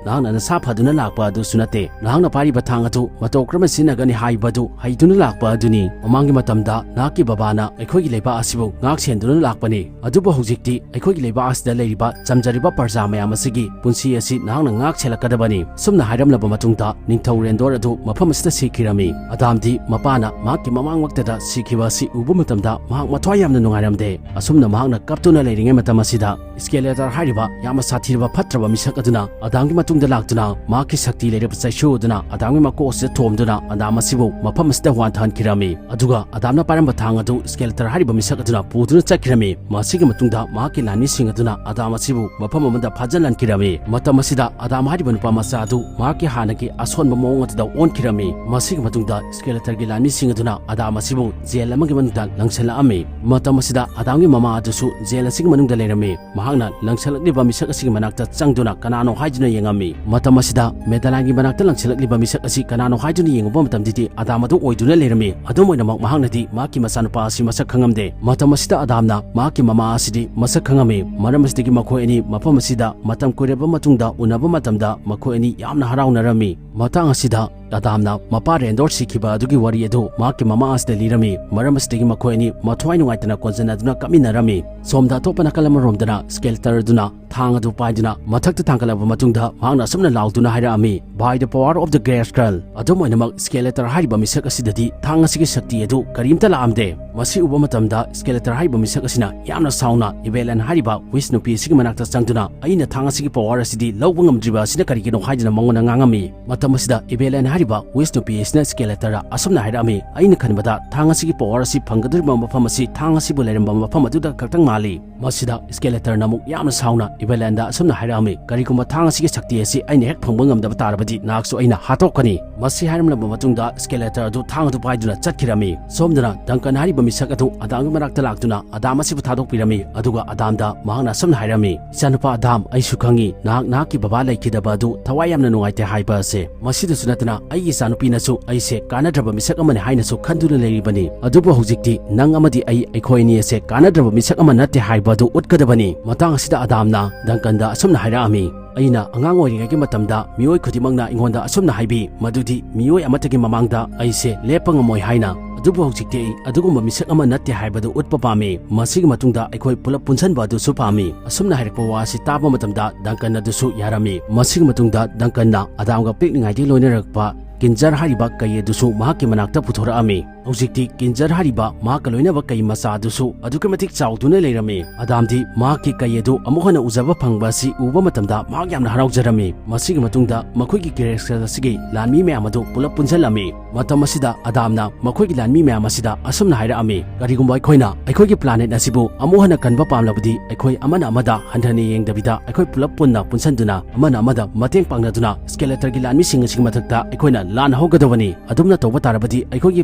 ꯅꯍꯥꯛꯅ ꯅꯁꯥ ꯐꯗꯨꯅ ꯂꯥꯛꯄ ꯑꯗꯨꯁꯨ ꯅꯠꯇꯦ꯫ ꯅꯍꯥꯛꯅ ꯄꯥꯏꯔꯤꯕ ꯊꯥꯡ ꯑꯗꯨ ꯃꯇꯧ ꯀꯔꯝꯅ ꯁꯤꯖꯤꯟꯅꯒꯅꯤ ꯍꯥꯏꯕꯗꯨ ꯍꯩꯗꯨꯅ ꯂꯥꯛꯄ ꯑꯗꯨꯅꯤ꯫ ꯃꯃꯥꯡꯒꯤ ꯃꯇꯝꯗ ꯅꯍꯥꯛꯀꯤ ꯕꯕꯥꯅ ꯑꯩꯈꯣꯏꯒꯤ ꯂꯩꯕꯥꯛ ꯑꯁꯤꯕꯨ ꯉꯥꯛ ꯁꯦꯟꯗꯨꯅ ꯂꯥꯛꯄꯅꯤ꯫ ꯑꯗꯨꯕꯨ ꯍꯧꯖꯤꯛꯇꯤ ꯑꯩꯈꯣꯏꯒꯤ ꯂꯩꯕꯥꯛ ꯑꯁꯤꯗ ꯂꯩꯔꯤꯕ ꯆꯝꯖꯔꯤꯕ ꯄ꯭ꯔꯖꯥ ꯃꯌꯥꯝ ꯑꯁꯤꯒꯤ ꯄꯨꯟꯁꯤ ꯑꯁꯤ ꯅꯍꯥꯛꯅ ꯉꯥꯛ ꯁꯦꯜꯂꯛꯀꯗꯕꯅꯤ꯫" ꯁꯨꯝꯅ ꯍꯥꯏꯔꯝꯂꯕ ꯃꯇꯨꯡꯗ ꯅꯤꯡꯊꯧ ꯔꯦꯟꯗꯣꯔ ꯑꯗꯨ ꯃꯐꯝ ꯑꯁꯤꯗ ꯁꯤꯈꯤꯔꯝꯃꯤ꯫ ꯑꯗꯥꯝꯗꯤ ꯃꯄꯥꯅ ꯃꯍꯥꯛꯀꯤ ꯃꯃꯥꯡꯃꯛꯇꯗ ꯁꯤꯈꯤꯕ ꯑꯁꯤ ꯎꯕ ꯃꯇꯝꯗ ꯃꯍꯥꯛ ꯃꯊ꯭ꯋꯥꯏ ꯌꯥꯝꯅ ꯅꯨꯡꯉꯥꯏꯔꯝꯗꯦ꯫ ꯑꯁꯨꯝꯅ ꯃꯍꯥꯛꯅ ꯀꯞꯇꯨꯅ ꯂꯩꯔꯤꯉꯩ ꯃꯇꯝ ꯑꯁꯤꯗ ꯁ꯭ꯀꯦꯂꯦꯇꯔ ꯍꯥꯏꯔꯤꯕ ꯌꯥꯝꯅ ꯁꯥꯊꯤꯔꯕ ꯐꯠꯇ꯭ꯔꯕ ꯃꯤꯁꯛ ꯑꯗꯨꯅ ꯑꯗꯥꯝꯒꯤ ꯃꯇꯨꯡꯗ ꯂꯥꯛꯇꯨꯅ ꯃꯍꯥꯛꯀꯤ ꯁꯛꯇꯤ ꯂꯩꯔꯕ ꯆꯩꯁꯨ ꯑꯗꯨꯅ ꯑꯗꯥꯝꯒꯤ ꯃꯀꯣꯛ ꯑꯁꯤꯗ ꯊꯣꯝꯗꯨꯅ ꯑꯗꯥꯝ ꯑꯁꯤꯕꯨ ꯃꯐꯝ ꯑꯁꯤꯗ ꯋꯥꯟꯊꯍꯟꯈꯤꯔꯝꯃꯤ꯫ ꯑꯗꯨꯒ ꯑꯗꯥꯝꯅ ꯄꯥꯏꯔꯝꯕ ꯊꯥꯡ ꯑꯗꯨ ꯁ꯭ꯀꯦꯂꯦꯇꯔ ꯍꯥꯏꯔꯤꯕ ꯃꯤꯁꯛ ꯑꯗꯨꯅ ꯄꯨꯗꯨꯅ ꯆꯠꯈꯤꯔꯝꯃꯤ꯫ ꯃꯁꯤꯒꯤ ꯃꯇꯨꯡꯗ ꯃꯍꯥꯛꯀꯤ ꯂꯥꯟꯃꯤꯁꯤꯡ ꯑꯗꯨꯅ ꯑꯗꯥꯝ ꯑꯁꯤꯕꯨ ꯃꯐꯝ ꯑꯃꯗ ꯐꯥꯖꯤꯜꯍꯟꯈꯤꯔꯝꯃꯤ꯫ ꯃꯇꯝ ꯑꯁꯤꯗ ꯑꯗꯥꯝ ꯍꯥꯏꯔꯤꯕ ꯅꯨꯄꯥ ꯃꯆꯥ ꯑꯗꯨ ꯃꯍꯥꯛꯀꯤ ꯍꯥꯟꯅꯒꯤ ꯑꯁꯣꯟꯕ ꯃꯑꯣꯡ ꯑꯗꯨꯗ ꯑꯣꯟꯈꯤꯔꯝꯃꯤ꯫ ꯃꯁꯤꯒꯤ ꯃꯇꯨꯡꯗ Skeletorꯒꯤ ꯂꯥꯟꯃꯤꯁꯤꯡ ꯑꯗꯨꯅ ꯑꯗꯥꯝ ꯑꯁꯤꯕꯨ ꯖꯦꯜ ꯑꯃꯒꯤ ꯃꯅꯨꯡꯗ ꯂꯪꯁꯤꯜꯂꯛꯑꯝꯃꯤ꯫ ꯃꯇꯝ ꯑꯁꯤꯗ ꯑꯗꯥꯝꯒꯤ ꯃꯃꯥ ꯑꯗꯨꯁꯨ ꯖꯦꯜ ꯑꯁꯤꯒꯤ ꯃꯅꯨꯡꯗ ꯂꯩꯔꯝꯃꯤ꯫ ꯃꯍꯥꯛꯅ ꯂꯪꯁꯤꯜꯂꯛꯂꯤꯕ ꯃꯤꯁꯛ ꯑꯁꯤꯒꯤ ꯃꯅꯥꯛꯇ ꯆꯪꯗꯨꯅ ꯀꯅꯥꯅꯣ ꯍꯥꯏꯗꯨꯅ ꯌꯦꯡꯉꯝꯃꯤ꯫ ꯃꯇꯝ ꯑꯁꯤꯗ ꯃꯦꯗꯂꯥꯏꯟꯒꯤ ꯃꯅꯥꯛꯇ ꯂꯪꯁꯤꯜꯂꯛꯂꯤꯕ ꯃꯤꯁꯛ ꯑꯁꯤ ꯀꯅꯥꯅꯣ ꯍꯥꯏꯗꯨꯅ ꯌꯦꯡꯉꯨꯕ ꯃꯇꯝꯗꯗꯤ ꯑꯗꯥꯝ ꯑꯗꯨ ꯑꯣꯏꯗꯨꯅ ꯂꯩꯔꯝꯃꯤ꯫ ꯑꯗꯨꯝ ꯑꯣꯏꯅꯃꯛ ꯃꯍꯥꯛꯅꯗꯤ ꯃꯍꯥꯛꯀꯤ ꯃꯆꯥꯅꯨꯄꯥ ꯑꯁꯤ ꯃꯁꯛ ꯈꯪꯉꯝꯗꯦ꯫ ꯃꯇꯝ ꯑꯁꯤꯗ ꯑꯗꯥꯝꯅ ꯃꯍꯥꯛꯀꯤ ꯃꯃꯥ ꯑꯁꯤꯗꯤ ꯃꯁꯛ ꯈꯪꯉꯝꯃꯤ꯫ ꯃꯔꯝ ꯑꯁꯤꯗꯒꯤ ꯃꯈꯣꯏ ꯑꯅꯤ ꯃꯐꯝ ꯑꯁꯤꯗ ꯃꯇꯝ ꯀꯨꯏꯔꯕ ꯃꯇꯨꯡꯗ ꯎꯅꯕ ꯃꯇꯝꯗ ꯃꯈꯣꯏ ꯑꯅꯤ ꯌꯥꯝꯅ ꯍꯔꯥꯎꯅꯔꯝꯃꯤ꯫ ꯃꯇꯥꯡ ꯑꯁꯤꯗ ꯑꯗꯥꯝꯅ ꯃꯄꯥ ꯔꯦꯟꯗꯣꯔ ꯁꯤꯈꯤꯕ ꯑꯗꯨꯒꯤ ꯋꯥꯔꯤ ꯑꯗꯨ ꯃꯍꯥꯛꯀꯤ ꯃꯃꯥ ꯑꯁꯤꯗ ꯂꯤꯔꯝꯃꯤ꯫ ꯃꯔꯝ ꯑꯁꯤꯗꯒꯤ ꯃꯈꯣꯏ ꯑꯅꯤ ꯃꯊ꯭ꯋꯥꯏ ꯅꯨꯡꯉꯥꯏꯇꯅ ꯀꯣꯟꯖꯟꯅꯗꯨꯅ ꯀꯞꯃꯤꯟꯅꯔꯝꯃꯤ꯫ ꯁꯣꯝꯗ ꯑꯇꯣꯞꯄ ꯅꯥꯀꯜ ꯑꯃꯔꯣꯝꯗꯅ Skeletor ꯑꯗꯨꯅ ꯊꯥꯡ ꯑꯗꯨ ꯄꯥꯏꯗꯨꯅ ꯃꯊꯛꯇ ꯊꯥꯡꯒꯠꯂꯕ ꯃꯇꯨꯡꯗ ꯃꯍꯥꯛꯅ ꯑꯁꯨꯝꯅ ꯂꯥꯎꯗꯨꯅ ꯍꯥꯏꯔꯛꯑꯝꯃꯤ, "By the power of the Grayskull!" ꯑꯗꯨꯝ ꯑꯣꯏꯅꯃꯛ Skeletor ꯍꯥꯏꯔꯤꯕ ꯃꯤꯁꯛ ꯑꯁꯤꯗꯗꯤ ꯊꯥꯡ ꯑꯁꯤꯒꯤ ꯁꯛꯇꯤ ꯑꯗꯨ ꯀꯔꯤꯝꯇ ꯂꯥꯛꯑꯝꯗꯦ꯫ ꯃꯁꯤ ꯎꯕ ꯃꯇꯝꯗ Skeletor ꯍꯥꯏꯔꯤꯕ ꯃꯤꯁꯛ ꯑꯁꯤꯅ ꯌꯥꯝꯅ ꯁꯥꯎꯅ Evelyn ꯍꯥꯏꯔꯤꯕ Witch ꯅꯨꯄꯤ ꯑꯁꯤꯒꯤ ꯃꯅꯥꯛꯇ ꯆꯪꯗꯨꯅ, "ꯑꯩꯅ ꯊꯥꯡ ꯑꯁꯤꯒꯤ power ꯑꯁꯤꯗꯤ ꯂꯧꯕ ꯉꯝꯗ꯭ꯔꯤꯕ ꯑꯁꯤꯅ ꯀꯔꯤꯒꯤꯅꯣ?" ꯍꯥꯏꯗꯨꯅ ꯃꯉꯣꯟꯗ ꯉꯥꯡꯉꯝꯃꯤ꯫ ꯃꯇꯝ ꯑꯁꯤꯗ Evelyn ꯍꯥꯏꯔꯤꯕ Witch ꯅꯨꯄꯤ ꯑꯁꯤꯅ Skeletorꯗ ꯑꯁꯨꯝꯅ ꯍꯥꯏꯔꯛꯑꯝꯃꯤ, "ꯑꯩꯅ ꯈꯟꯕꯗ ꯊꯥꯡ ꯑꯁꯤꯒꯤ power ꯑꯁꯤ ꯐꯪꯒꯗꯧꯔꯤꯕ ꯃꯐꯝ ꯑꯁꯤ ꯊꯥꯡ ꯑꯁꯤꯕꯨ ꯂꯩꯔꯝꯕ ꯃꯐꯝ ꯑꯗꯨꯗ ꯈꯛꯇꯪ ꯃꯥꯜꯂꯤ꯫" ꯃꯁꯤꯗ Skeletorꯅ ꯑꯃꯨꯛ ꯌꯥꯝꯅ ꯁꯥꯎꯅ Evelynꯗ ꯑꯁꯨꯝꯅ ꯍꯥꯏꯔꯛꯑꯝꯃꯤ, "ꯀꯔꯤꯒꯨꯝꯕ ꯊꯥꯡ ꯑꯁꯤꯒꯤ ꯁꯛꯇꯤ ꯑꯁꯤ ꯑꯩꯅ ꯍꯦꯛ ꯐꯪꯕ ꯉꯝꯗꯕ ꯇꯥꯔꯕꯗꯤ ꯅꯍꯥꯛꯁꯨ ꯑꯩꯅ ꯍꯥꯠꯇꯣꯛꯀꯅꯤ꯫" ꯃꯁꯤ ꯍꯥꯏꯔꯝꯂꯕ ꯃꯇꯨꯡꯗ Skeletor ꯑꯗꯨ ꯊꯥꯡ ꯑꯗꯨ ꯄꯥꯏꯗꯨꯅ ꯆꯠꯈꯤꯔꯝꯃꯤ꯫ ꯁꯣꯝꯗꯅ Duncan ꯍꯥꯏꯔꯤꯕ ꯃꯤꯁꯛ ꯑꯗꯨ ꯑꯗꯥꯝꯒꯤ ꯃꯅꯥꯛꯇ ꯂꯥꯛꯇꯨꯅ ꯑꯗꯥꯝ ꯑꯁꯤꯕꯨ ꯊꯥꯗꯣꯛꯄꯤꯔꯝꯃꯤ꯫ ꯑꯗꯨꯒ ꯑꯗꯥꯝꯗ ꯃꯍꯥꯛꯅ ꯑꯁꯨꯝꯅ ꯍꯥꯏꯔꯝꯃꯤ, "ꯏꯆꯥꯅꯨꯄꯥ ꯑꯗꯥꯝ, ꯑꯩꯁꯨ ꯈꯪꯉꯤ ꯅꯍꯥꯛ ꯅꯍꯥꯛꯀꯤ ꯕꯕꯥ ꯂꯩꯈꯤꯗꯕ ꯑꯗꯨ ꯊꯋꯥꯏ ꯌꯥꯝꯅ ꯅꯨꯡꯉꯥꯏꯇꯦ ꯍꯥꯏꯕ ꯑꯁꯦ꯫ ꯃꯁꯤꯗꯁꯨ ꯅꯠꯇꯅ ꯑꯩꯒꯤ ꯏꯆꯥꯅꯨꯄꯤꯅꯁꯨ ꯑꯩꯁꯦ ꯀꯥꯟꯅꯗ꯭ꯔꯕ ꯃꯤꯁꯛ ꯑꯃꯅꯤ ꯍꯥꯏꯅꯁꯨ ꯈꯟꯗꯨꯅ ꯂꯩꯔꯤꯕꯅꯤ꯫ ꯑꯗꯨꯕꯨ ꯍꯧꯖꯤꯛꯇꯤ ꯅꯪ ꯑꯃꯗꯤ ꯑꯩ, ꯑꯩꯈꯣꯏ ꯑꯅꯤ ꯑꯁꯦ ꯀꯥꯟꯅꯗ꯭ꯔꯕ ꯃꯤꯁꯛ ꯑꯃ ꯅꯠꯇꯦ ꯍꯥꯏꯕ ꯑꯗꯨ ꯎꯠꯀꯗꯕꯅꯤ꯫" ꯃꯇꯥꯡ ꯑꯁꯤꯗ ꯑꯗꯥꯝꯅ Duncanꯗ ꯑꯁꯨꯝꯅ ꯍꯥꯏꯔꯛꯑꯝꯃꯤ, "ꯑꯩꯅ ꯑꯉꯥꯡ ꯑꯣꯏꯔꯤꯉꯩꯒꯤ ꯃꯇꯝꯗ ꯃꯤꯑꯣꯏ ꯈꯨꯗꯤꯡꯃꯛꯅ ꯑꯩꯉꯣꯟꯗ ꯑꯁꯨꯝꯅ ꯍꯥꯏꯕꯤ, ꯃꯗꯨꯗꯤ ꯃꯤꯑꯣꯏ ꯑꯃꯠꯇꯒꯤ ꯃꯃꯥꯡꯗ ꯑꯩꯁꯦ ꯂꯦꯞꯄ ꯉꯝꯃꯣꯏ ꯍꯥꯏꯅ꯫ ꯑꯗꯨꯕꯨ ꯍꯧꯖꯤꯛꯇꯤ ꯑꯩ ꯑꯗꯨꯒꯨꯝꯕ ꯃꯤꯁꯛ ꯑꯃ ꯅꯠꯇꯦ ꯍꯥꯏꯕꯗꯨ ꯎꯠꯄ ꯄꯥꯝꯃꯤ꯫ ꯃꯁꯤꯒꯤ ꯃꯇꯨꯡꯗ ꯑꯩꯈꯣꯏ ꯄꯨꯂꯞ ꯄꯨꯟꯁꯤꯟꯕ ꯑꯗꯨꯁꯨ ꯄꯥꯝꯃꯤ꯫" ꯑꯁꯨꯝꯅ ꯍꯥꯏꯔꯛꯄ ꯋꯥ ꯑꯁꯤ ꯇꯥꯕ ꯃꯇꯝꯗ Duncan ꯑꯗꯨꯁꯨ ꯌꯥꯔꯝꯃꯤ꯫ ꯃꯁꯤꯒꯤ ꯃꯇꯨꯡꯗ Duncanꯅ ꯑꯗꯥꯝꯒ ꯄꯤꯛꯂꯤꯉꯩꯗꯒꯤ ꯂꯣꯏꯅꯔꯛꯄ Ginger ꯍꯥꯏꯔꯤꯕ ꯀꯩ ꯑꯗꯨꯁꯨ ꯃꯍꯥꯛꯀꯤ ꯃꯅꯥꯛꯇ ꯄꯨꯊꯣꯔꯛꯑꯝꯃꯤ꯫ ꯍꯧꯖꯤꯛꯇꯤ ꯀꯤꯟꯖꯔ ꯍꯥꯏꯔꯤꯕ ꯃꯍꯥꯛꯀ ꯂꯣꯏꯅꯕ ꯀꯩ ꯃꯆꯥ ꯑꯗꯨꯁꯨ ꯑꯗꯨꯛꯀꯤ ꯃꯇꯤꯛ ꯆꯥꯎꯗꯨꯅ ꯂꯩꯔꯝꯃꯤ꯫ ꯑꯗꯥꯝꯗꯤ ꯃꯍꯥꯛꯀꯤ ꯀꯩ ꯑꯗꯨ ꯑꯃꯨꯛ ꯍꯟꯅ ꯎꯖꯕ ꯐꯪꯕ ꯑꯁꯤ ꯎꯕ ꯃꯇꯝꯗ ꯃꯍꯥꯛ ꯌꯥꯝꯅ ꯍꯔꯥꯎꯖꯔꯝꯃꯤ꯫ ꯃꯁꯤꯒꯤ ꯃꯇꯨꯡꯗ ꯃꯈꯣꯏꯒꯤ ꯒ꯭ꯔꯦꯁꯀꯦꯜ ꯑꯁꯤꯒꯤ ꯂꯥꯟꯃꯤ ꯃꯌꯥꯝ ꯑꯗꯨ ꯄꯨꯂꯞ ꯄꯨꯟꯁꯤꯜꯂꯝꯃꯤ꯫ ꯃꯇꯝ ꯑꯁꯤꯗ ꯑꯗꯥꯝꯅ ꯃꯈꯣꯏꯒꯤ ꯂꯥꯟꯃꯤ ꯃꯌꯥꯝ ꯑꯁꯤꯗ ꯑꯁꯨꯝꯅ ꯍꯥꯏꯔꯛꯑꯝꯃꯤ, "ꯀꯔꯤꯒꯨꯝꯕ ꯑꯩꯈꯣꯏꯅ ꯑꯩꯈꯣꯏꯒꯤ ꯄ꯭ꯂꯥꯅꯦꯠ ꯑꯁꯤꯕꯨ ꯑꯃꯨꯛ ꯍꯟꯅ ꯀꯟꯕ ꯄꯥꯝꯂꯕꯗꯤ ꯑꯩꯈꯣꯏ ꯑꯃꯅ ꯑꯃꯗ ꯍꯟꯊꯅ ꯌꯦꯡꯗꯕꯤꯗ ꯑꯩꯈꯣꯏ ꯄꯨꯂꯞ ꯄꯨꯟꯅ ꯄꯨꯟꯁꯤꯟꯗꯨꯅ ꯑꯃꯅ ꯑꯃꯗ ꯃꯇꯦꯡ ꯄꯥꯡꯅꯗꯨꯅ ꯁ꯭ꯀꯦꯂꯦꯇꯔꯒꯤ ꯂꯥꯟꯃꯤꯁꯤꯡ ꯑꯁꯤꯒꯤ ꯃꯊꯛꯇ ꯑꯩꯈꯣꯏꯅ ꯂꯥꯟ ꯍꯧꯒꯗꯕꯅꯤ꯫ ꯑꯗꯨꯝꯅ ꯇꯧꯕ ꯇꯥꯔꯕꯗꯤ ꯑꯩꯈꯣꯏꯒꯤ